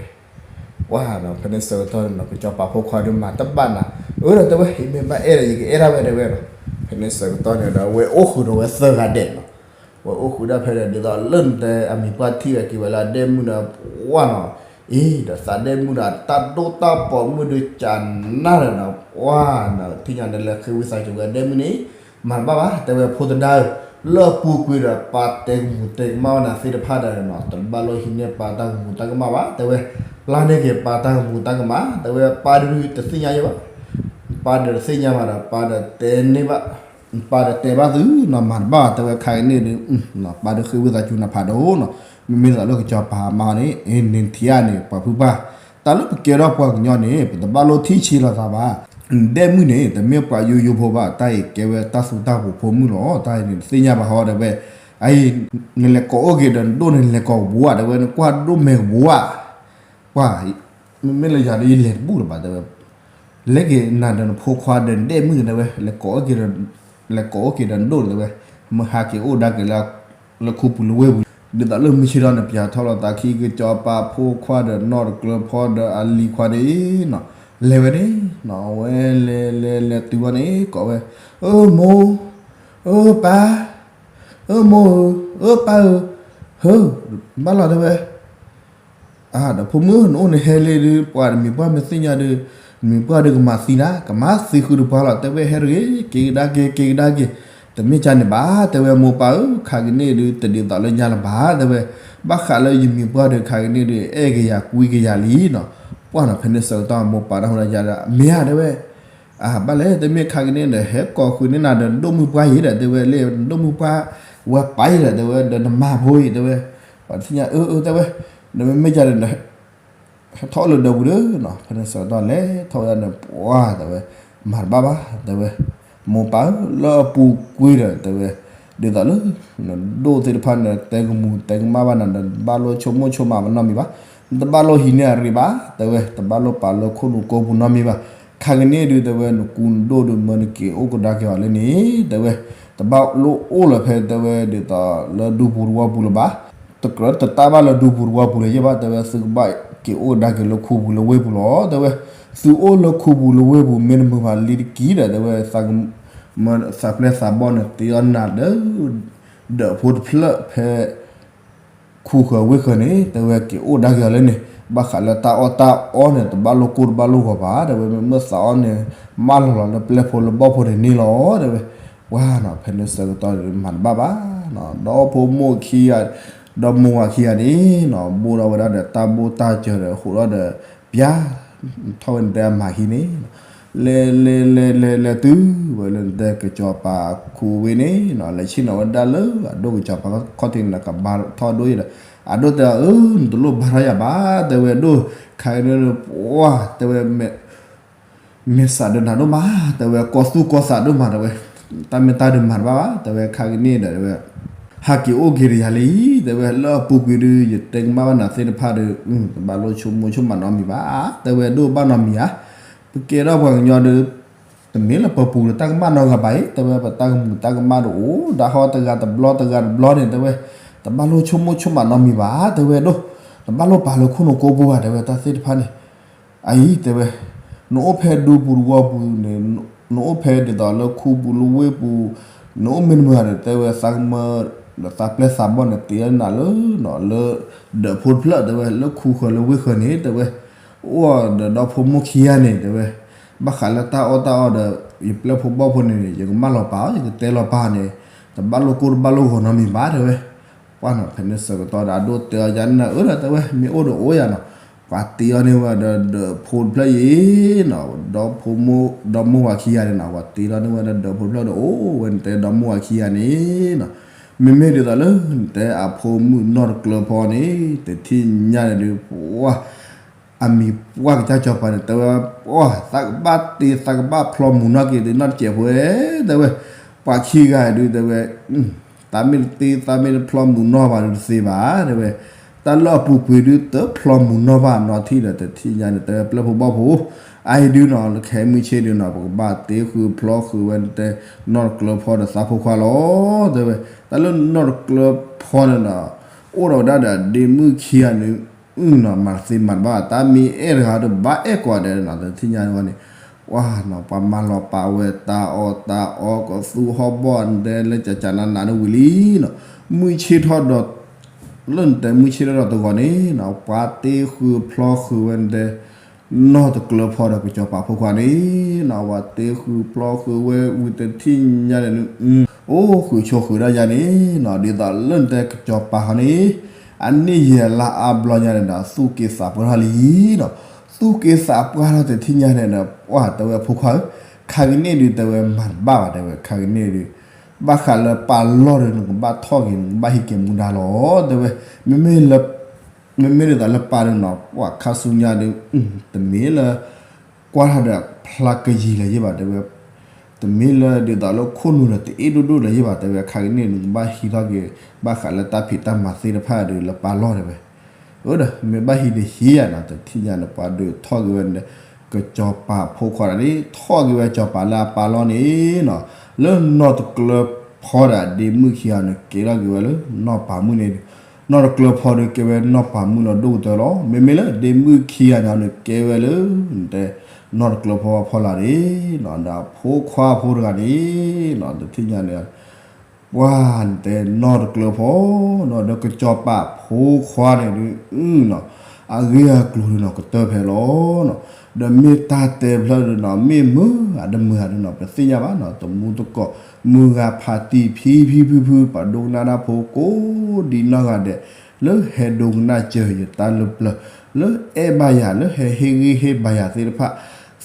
ပှၢ်နီၤ ဖဲန့ၣ်ဆၢကတီၢ်န့ၣ်နီၤ ကစီၤပၤဖိခွါဒုးမၤတဘၣ်နၤ, အၢဒီး တဲဝဲ ယမ့ၢ်ဘၣ်အဲၣ်ဒီး ယကအဲၣ်ဒၣ်ဝဲ တဲဝဲနီၤ, ဖဲန့ၣ်ဆၢကတီၢ်န့ၣ်ဒီး အဝဲအိၣ်ဃုာ်ဒီးဝဲသၢဂၤဒဲးနီၤ, ဝဲအိၣ်ဃုာ်ဒၣ်ဖဲဒီး ဒ်သိးလၢနတဲအမံၤပှၢ်ထံၣ်ဝဲက့ၤဝဲလၢအဒဲမုၣ်ဒီး ပှၢ်နီၤ, အံၤဒီးသးဒဲမုၣ်ဒီး တၢ်ဒိၣ်တၢ်ပိာ်မုၣ်ဒုးကနၣ်ဒီးနီၤ ပှၢ်နီၤ ထံၣ်ညါန့ၣ် လဲၤဃ့ဝံသးစူၤဝဲဒဲမုၣ်န့ၣ် မၤတဘၣ်ဘၣ် တဲဝဲ ဖိသဒါဧၢ, လၢအပူၤကွံာ်ဒီး ပၢ်တဲကမူၤတဲကမၣ်ဝဲနၤသ့ၣ်တဖၣ်ဒီးနီၤ တဘၣ်လိၣ်ဟံးန့ၢ်ပၢ်တၢ်ကမူၤတၢ်ကမၣ်ဘၣ် တဲဝဲ, ပျၢ်န့ၢ်က့ၤပၢ်တၢ်ကမူၤတၢ်ကမၣ် တဲဝဲ ပၢ်ဒုးတသ့ၣ်ညါယဲဘၣ် ပၢ်ဒီးတသ့ၣ်ညါဘၣ်ဒီး ပၢ်ဒီးတဲန့ၢ်ဘၣ် ပၢ်ဒီးတဲဘၣ်သုနီၤ မၤတဘၣ်ဘၣ် တဲဝဲခါကန့ၣ်ဒီး ပၢ်ဒီးဃ့ဝံသးစူၤနၤဖးဒိၣ်နီၤ, မ့မ့ၢ်သးလၢကစီၤပၤမါန့ၣ် အ့ နထံၣ်ဧါန့ၣ် ပှၤဖုပၢ်, တၢ်လၢပကဲထီၣ်ပှၤကညီန့ၣ် ပတဘၣ်လိၣ်ထံၣ်ဆံးလိာ်သးဘၣ်, နဒဲၣ်မုၣ်န့ၣ် တမ့ၢ်ပှၤယိယိဖိဘၣ်, တၢ်အံၤကဲဝဲတၢ်သူတၢ်ပူၤဖိမုၣ်လီၤ, တၢ်အံၤန့ၣ် နသ့ၣ်ညါဘၣ်ဟီ တဲဝဲ, အအံၤ နလဲၤကိးအိၣ်က့ၤဒီးနဒိၣ်န့ၣ် နလဲၤကိးကဘိဧါ တဲဝဲ နကွၢ်ဒိၣ်မဲာ်ကဘိဧါ, ပှၤ မ့မ့ၢ်လၢယၤဒီးယလဲၤတဘူၣ်လၢၤဘၣ် တဲဝဲ, လဲၤက့ၤနၤဒီးနဖိခွါဒီးနဒဲၣ်မုၣ် တဲဝဲ လဲၤကိးအိၣ်က့ၤဒီး လဲၤကိးအိၣ်က့ၤဒီးနဒိၣ်န့ၣ် တဲဝဲ, မ့ၢ်ဟးက့ၤအိၣ်ဒါက့ၤလၢ လၢခူပူၤလၢဝ့ၢ်ပူၤ, ဒ်သိးလၢမုၢ်ဆ့ၣ်ထီၣ်န့ၣ် ပၠးထီၣ်လီၤသးခံ ကစီၤပၤဖိခွါဒီးနီၢ်တကျၢၤဖီဒီးအလံၤခွါန့ၣ်နီၤ, လဲၤဝဲန့ၣ်နီၤ အဝဲလဲၤလဲၤလဲၤတုၤဝဲန့ၣ် ကိးဝဲ, အၢမိၢ်, အၢပၢ်, အၢမိၢ်ဧၢ, အၢပၢ်ဧၢ, ဟၢ, ဘၣ်လီၤ တဲဝဲ အၢ ဒီးဖိမုၣ် နအိၣ်နဟဲလံဒီး ပှၤတမံၤပှၢ်မ့ၢ်သ့ၣ်ညါဒီး တမံၤပှၢ်ဒီးကမၤသံနၤ ကမၤသံဃုာ်ဒီးပှၤလီၤ တဲဝဲ ဟဲတဂ့ၤ က့ၤကဒါက့ၤ က့ၤကဒါက့ၤ, တမ့ၢ်ကန့ၣ်ဘၣ် တဲဝဲ မိၢ်ပၢ်ဧၢ ခါကန့ၣ်ဒီး တဒ်သိးလၢညါလၢၤဘၣ် တဲဝဲ, ဘၣ်ဃးလၢယမံၤပှၢ်ဒီး ခါကန့ၣ်ဒီး အဲၣ်ကယၤကွံကယၤလံနီၤ, ပှၢ်နီၤ ဖဲန့ၣ်ဆၢကတီၢ် မိၢ်ပၢ်တၢ်ဟူးတၢ်ယၤဒီး မ့ၢ်ဧါ တဲဝဲ အၢ ဘၣ်လဲၣ် တမ့ၢ်ခါကန့ၣ်ဒီး ဟဲကိးဃုာ်န့ၢ်နၤဒီး နဒိၣ်မုၣ်ပှၢ်အံၤဒီး တဲဝဲ လၢနဒိၣ်မုၣ်ပှၢ်ဝဲပၢ်အံၤဒီး တဲဝဲ ဒီးနမါဖိအံၤ တဲဝဲ, ပှၤတသ့ၣ်ညါ အၢ အၢ တဲဝဲ, ဒီးမ့မ့ၢ်ကဒီး ဟဲထီၣ်အိၣ်လၢဒၢးပူၤဒီးနီၤ, ဖဲန့ၣ်ဆၢကတီၢ်လဲၤထီၣ်ဝဲဒၣ်န့ၣ် ပှၢ် တဲဝဲ, မၤတဘၣ်ဘၣ် တဲဝဲ, မိၢ်ပၢ်ဧၢ လၢအပူၤကွံာ်ဒီး တဲဝဲ, ဒ်သိးလၢ နဒိၣ်သ့ၣ်တဖၣ်န့ၣ် တဲကမူၤတဲကမၣ်ဘၣ်နၤဒီး တဘၣ်လိၣ်ဆိကမိၣ်ဆိကမးနီတမံၤဘၣ်, တဘၣ်လိၣ်ဟံးန့ၢ်အရ့ဘၣ် တဲဝဲ, တဘၣ်လိၣ်ပာ်လၢခိၣ်နူာ်ကိးပူၤနီတမံၤဘၣ်, ခါကန့ၣ်ဒုး တဲဝဲ နကူနဒိၣ်ဒုး မၢနက့ၤအိၣ်ကဒါက့ၤအီၤလၢန့ၣ် တဲဝဲ, တဘၣ်လိၣ်အိၣ်လၢၤဖဲ တဲဝဲ ဒ်သိးလၢဒူပူၤတဝီပူၤလၢၤဘၣ်, တကြၢးတတၢ်ဘၣ်လၢဒူပူၤတဝီပူၤလၢၤယဲၢ်ဘၣ် တဲဝဲ သုကဘၣ်က့ၤအိၣ်ကဒါက့ၤလၢခူပူၤလၢဝ့ၢ်ပူၤလီၤ တဲဝဲ, သုအိၣ်လၢခူပူၤလၢဝ့ၢ်ပူၤ မ့ၢ်တမုာ်ဘၣ်လံတက့ၢ်ဒီး တဲဝဲ သးပျဲၢ်သးဘီၣ်န့ၣ် တ့အီၣ်နၤလၢ ဒၢးဖိတဖျၢၣ်ဖဲ ခူဃၢၤဝ့ၢ်ဃၢၤန့ၣ် တဲဝဲ က့ၤအိၣ်ကဒါက့ၤအီၤလၢန့ၣ်, ဘၣ်ဃးလၢတၢ်အီၣ်တၢ်အီန့ၣ် တဘၣ်လိၣ်ကိၢ်တဘၣ်လိၣ်ဂီၤဘၣ် တဲဝဲ, မ့မ့ၢ်သးအီၣ်န့ၣ် မၢလီၤလီၤလၢပျဲၢ်ဖိလၢဘီၣ်ဖိန့ၣ်န့ၣ်လီၤ တဲဝဲ, ပှၢ်နီၤ ဖဲန့ၣ်ဆၢကတီၢ်ဒီး မၤတဘၣ်ဘၣ်, ဒီဖိမိၢ်ခံဂၤ ဒီမိၢ်ဝၤခံဂၤန့ၣ်နီၤ ဘိၣ်ထီၣ်ဝဲဒၣ်ဒီးတၢ်ဘိၣ်တၢ်စၢၤဒီး ဟိးထီၣ်ဒီး ပၠါ ထီၣ်ဝဲန့ၣ်တဲအမၤဟံးန့ၣ် လဲၤလဲၤလဲၤလဲၤလဲၤတုၤဝဲလၢနတဲ ကစီၤပၤခူဝ့ၢ်န့ၣ်နီၤ လဲၤဆ့ၣ်နီၤဝဲဒၣ်လၢအဒိၣ်ကစီၤပၤခီၣ်ထံးန့ၣ် ကဘါထီၣ်ဒိၣ်ယဲဒီး အဒိၣ်တဲအီၤ အၢ နတလိၣ်ဘါထီၣ်ယၤဘၣ် တဲဝဲဒိၣ် ခါအံၤန့ၣ် ပှၢ် တဲဝဲ မဲာ်ဆှးဒီးနၤဒိၣ်မး တဲဝဲ ကီသူၣ်ကီသးဒိၣ်မး တဲဝဲ တၢ်မ့ၢ်တၢ်ဒုးမၤတဘၣ်ဘၣ် တဲဝဲ ခါကန့ၣ်ဒီး တဲဝဲ ဟးက့ၤအိၣ်က့ၤဒီးယၤလံ တဲဝဲ လၢအပူၤကွံာ်ဒုး ယတဲကမၣ်ဘၣ်နၤသ့ၣ်တဖၣ်ဒီး တဘၣ်လိၣ်ဆိကမိၣ်ဆိကမးနီတမံၤဘၣ် တဲဝဲ ဒိၣ်ဘၣ်နီတမံၤဧါ ပကဲထီၣ်ပှၤကညီဒီး တမ့ၢ်လၢပပူၤဒီးတၢ်ကမၣ်နီတဂၤဘၣ်အံၤ တဲဝဲ ပတၢ်ကမူးတၢ်ကမၣ်ဒီးအိၣ်ဒၣ်ဟီတဂၤတဘျီတဂၤတဘျီန့ၣ် တဲဝဲ တဘၣ်လိၣ်ဆိကမိၣ်ဆိကမးနီတမံၤဘၣ် တဲဝဲဒိၣ် တဘၣ်လိၣ်ပာ်လၢခိၣ်နူာ်ကိးပူၤဘၣ် တဲဝဲ တၢ်သ့ၣ်တဖၣ်န့ၣ် အအံၤ တဲဝဲ နအိၣ်ဖဲဒူပူၤတဝီပူၤန့ၣ် နအိၣ်ဖဲဒ်သိးလၢခူပူၤလၢဝ့ၢ်ပူၤ နအိၣ်မ့ၢ်တမုာ်ဒီး တဲဝဲ သးကမၢ ဒီးသးပျဲၢ်သးဘီၣ်န့ၣ် တ့အီၣ်နၤလၢ လၢ ဒၢးဖိတဖျၢၣ် တဲဝဲ လၢခူဃၢၤလၢဝ့ၢ်ဃၢၤန့ၣ် တဲဝဲ အိၣ်ဒီးဒီဖိမိၢ်ခံဂၤန့ၣ် တဲဝဲ ဘၣ်ဃးလၢတၢ်အီၣ်တၢ်အီဒီး ယပျဲၢ်ဖိဘီၣ်ဖိန့ၣ်န့ၣ် ယကမၢလီၤပာ်အီၤ ယကတဲလီၤပာ်န့ၣ် တဘၣ်လိၣ်ကိၢ်တဘၣ်လိၣ်ဂီၤနီတမံၤဘၣ် တဲဝဲ ပှၢ်နီၤ ဖဲန့ၣ်ဆၢကတီၢ်ဒီး အဒိၣ်တဲအီၤယၤန့ၣ် အၢဒီး တဲဝဲ မ့ၢ်အိၣ်ဒီးအိၣ်ယၤနီၤ ပှၤတ့အီၣ်န့ၢ်ဝဲဒီးဒၢးဖိတဖျၢၣ်အံၤနီၤ ဒီဖိမိၢ် ဒီမိၢ်ဝၤခံဂၤန့ၣ်နီၤ ပှၤတ့ထီၣ်န့ၢ်ဝဲဒီးဒၢးဖိတဖျၢၣ်ဒီး အိၣ်ဝဲန့ၣ်တဲဒီမိၢ်ဝၤခံဂၤန့ၣ်နီၤ မ့မ့ၢ်ဒ်သိးလၢနတဲအဖိမုၣ်နီၢ်တကျၢၤဖီန့ၣ် တထံၣ်ညါန့ၣ်ဒုး ပှၢ် အမံၤပှၢ်ကစၢ်စီၤပၤန့ၣ် တဲဝဲ ပှၢ် သးကဘၣ်တ့ သးကဘၣ်ဖျီမုၢ်နီၢ်က့ၤ တနီၢ်တစဲးဖိ တဲဝဲ ပှၤခံဂၤဒုး တဲဝဲ သးမ့ၢ်တတ့ သးမ့ၢ်တဖျီမုၢ်နီၢ်ဘၣ်ဒုးတသ့ဘၣ် တဲဝဲ တၢ်လၢအပူၤကွံာ်ဒုး တဖျီမုၢ်နီၢ်ဘၣ်နီတထံၣ်ဒီး တထံၣ်ညါန့ၣ် တဲဝဲ ပျဲၢ်ဖိဘီၣ်ဖိ အအံၤဒုးနီၤ လၢခဲမုၢ်ဆ့ၣ်ဒုးနီၤ ပကဘၣ်တ့ဃုာ်ဖျီဃုာ်ဝဲတဲ နီၢ်တကျၢၤဖီဒီးသးဖိခွါလီၤ တဲဝဲ တၢ်လၢနီၢ်တကျၢၤဖီန့ၣ်နီၤ အိၣ်ဒီးဝဲဒၣ်ဒီးဒ့မုၣ်ခံဂၤန့ၣ် အုနီၤ မၤတသ့မၤတဘၣ် တၢ်မ့ၢ်အဲၣ်တဂၤဒီးဘၣ်အဲၣ်ကိးဂၤဒဲးနီၤ တထံၣ်ညါန့ၣ်ဝဲန့ၣ် ပှၢ်နီၤ ပှၤမၢလီၤပာ်ဝဲတၢ်အီၣ်တၢ်အီ ကသူဟီၣ်ဘီၣ်နတဲလၢကကနးနးန့ၣ်ဝံၤလံနီၤ မုၢ်ဆ့ၣ်ထီၣ်ဒီး လၢနတဲမုၢ်ဆ့ၣ်ထီၣ်ဒီးတဂီၤန့ၣ်နီၤ ပှၤတ့ဃုာ်ဖျီဃုာ်ဝဲနတဲ နီၢ်တကျၢၤဖီဒီးကစီၤပၤဖိခွါန့ၣ်နီၤ ပှၤတ့ဃုာ်ဖျီဃုာ်ဝဲဝံၤတထံၣ်ညါန့ၣ် အိၣ်ဃုာ်ဆိးဃုာ်ဒၣ်ယၤန့ၣ်နီၤ ဒ်သိးလၢနတဲကစီၤပၤဟီန့ၣ် အနံၣ်ယဲၢ်လါအါဘျီညါန့ၣ်ဒီး သူၣ်က့သးပှၢ်ထီၣ်လံနီၤ သူၣ်က့သးပှၢ်ထီၣ်တထံၣ်ညါန့ၣ်ဒီး ပှၢ်တဲဝဲဖိခွါဧၢ ခါကန့ၣ်ဒုး တဲဝဲမၤတဘၣ်ဘၣ် တဲဝဲ ခါကန့ၣ်ဒုး ဘၣ်ဃးလၢပၢ်လီၢ်ဒီး နကဘၣ်ထီၣ်က့ၤ နကဘၣ်ဟံးက့ၤမူဒါလီၤ တဲဝဲ, မ့မ့ၢ်လၢ မ့မ့ၢ်ဒ်သိးလၢပၢ်ဒုးနီၤ ပှၤခါဆူညါဒုး တမ့ၢ်လၢ ကွၢ်ထီၣ်ဒီးဖျါကယံၤလၢၤယ့ၢ်ဘၣ် တဲဝဲ, တမ့ၢ်လၢဒ်သိးလၢခိၣ်နူာ်ဒီးတအ့ၣ်ဒိၣ်ဒိၣ်လၢၤယ့ၢ်ဘၣ် တဲဝဲ ခါကန့ၣ် နကဘၣ်ဟံးထီၣ်က့ၤ ဘၣ်ဃးလၢတၢ်ဖံးတၢ်မၤသ့ၣ်တဖၣ်ဒုး လၢပၢ်လီၢ် တဲဝဲ အၢဒီး မ့ၢ်ဘၣ်ဟံးန့ၣ်ဟံးယၤနီၤ တထံၣ်ညါန့ၣ် ပှၤဒုးထီၣ်က့ၤဝဲန့ၣ် ကစီၤပၤဖိခွါန့ၣ် ထီၣ်က့ၤဝဲစီၤပၤလၢအပၢ်လီၢ်န့ၣ်နီၤ, လၢနီၢ်တကျၢၤဖီဒီးဒ့မုၣ်ခံဂၤန့ၣ် ကဲထီၣ်က့ၤဝဲလၢနီၢ်ပၤမုၣ်န့ၣ်, နီၢ်တကျၢၤဖီဒုးကဲဝဲနီၢ်ပၤမုၣ်လီၤဒိၣ်ကတၢၢ်လီၤ. မ့မ့ၢ်လၢဒ့မုၣ်ခံဂၤန့ၣ်န့ၣ် ကဲဝဲလၢ တဲ နီၢ်တကျၢၤဖီအဖီလာ်န့ၣ်နီၤ, ဒီးဖိခွါဖိတဂၤန့ၣ်နီၤ တထံၣ်ညါန့ၣ် ပှၤန့ၣ်တဲနီၢ်တကျၢၤဖီနီၤ ဒီးကစီၤပၤဖိခွါန့ၣ်ဒုး အဂ့ၢ်အကျိၤဒုးနီၤ ကတၢၢ်ဖဲလီၤနီၤ, ဒီးမ့ၢ်တၢ်တဲဖျၢၣ်ဒုးနီၤ မ့ၢ်မုာ်ဧါတမုာ်ဧါဒုးနီၤ ပသ့ၣ်ညါဘၣ်နီၤ, တမူတကိး မုၢ်ဂၤဖးတံၢ်ဖံဖံဖုဖု ပှၤဒိကနၣ်တၢ်ဖိကိးဒ်နီၢ်ဂၤဒဲး လၢဟဲဒိကနၣ်စၢၤယတၢ်လၢပျၢၤ လၢအဲၣ်ဘၣ်ယၤ လၢဟဲဟ့ၣ်ဂံၢ်ဟ့ၣ်ဘါယၤသ့ၣ်တဖၣ်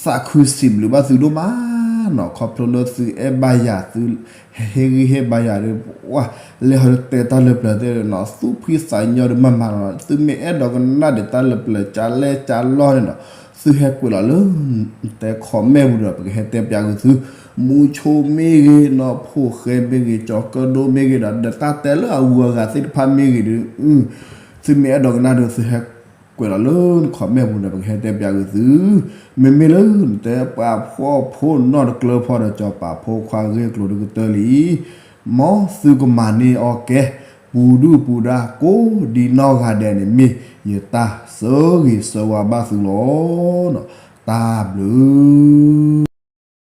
သးခုစံးဘျုးဘၣ်သုဒိၣ်မးနီၤ, ခီဖျိလၢသုအဲၣ်ဘၣ်ယၤ သုဟဲဟ့ၣ်ဂံၢ်ဟ့ၣ်ဘါယၤဒီး ပှၤလဲၤဟီတဲတၢ်လၢပျၢၤသ့ၣ်နီၤ သူၣ်ဖှံသးညီဒီးမၤမၤလီၤ, သုမ့ၢ်အဲၣ်ဒိးကနၣ်ဒီးတၢ်လၢပျၢၤ ကၢလဲၢ်ကၢလီၢ်န့ၣ်နီၤ သုဟဲကွဲးလီၤလၢ တဲ comment ပူၤဒီး ပကဟဲတဲပျးကွံာ်သု, မူဆိမ့ၢ်ဂ့ၤနီၤ ဖိၣ်ဃဲမ့ၢ်ဂ့ၤ ကၠီၤကၢၣ်ဒိၣ်မ့ၢ်ဂ့ၤဒီး ဒီးတၢ်တဲလၢအဂုၤအဂၤသ့ၣ်တဖၣ်မ့ၢ်ဂ့ၤဒီး သုမ့ၢ်အဲၣ်ဒိးကနၣ်ဒီး သုဟဲ ကွဲးလီၤလၢန comment ပူၤဒီး ပကဟဲတဲပျးကွံာ်သု, မ့မ့ၢ်လၢနတဲပှၤဖှီၣ်ဖိနီၢ်တကျၢၤဖီဒီး စီၤပၤဖိခွါအဂ့ၢ်အကျိၤဒုးကတၢၢ်လံ, မ်သုကမၤန့ၢ်အီၤကဲ ပူၤဒုၣ်ပူၤဒါကိးဒ်နီၢ်ဂၤဒဲးန့ၣ် မ့ၢ်ယတၢ်ဆၢဂ့ၤဆၢဝါဘၣ်သုလီၤ. တၢ်ဘျုး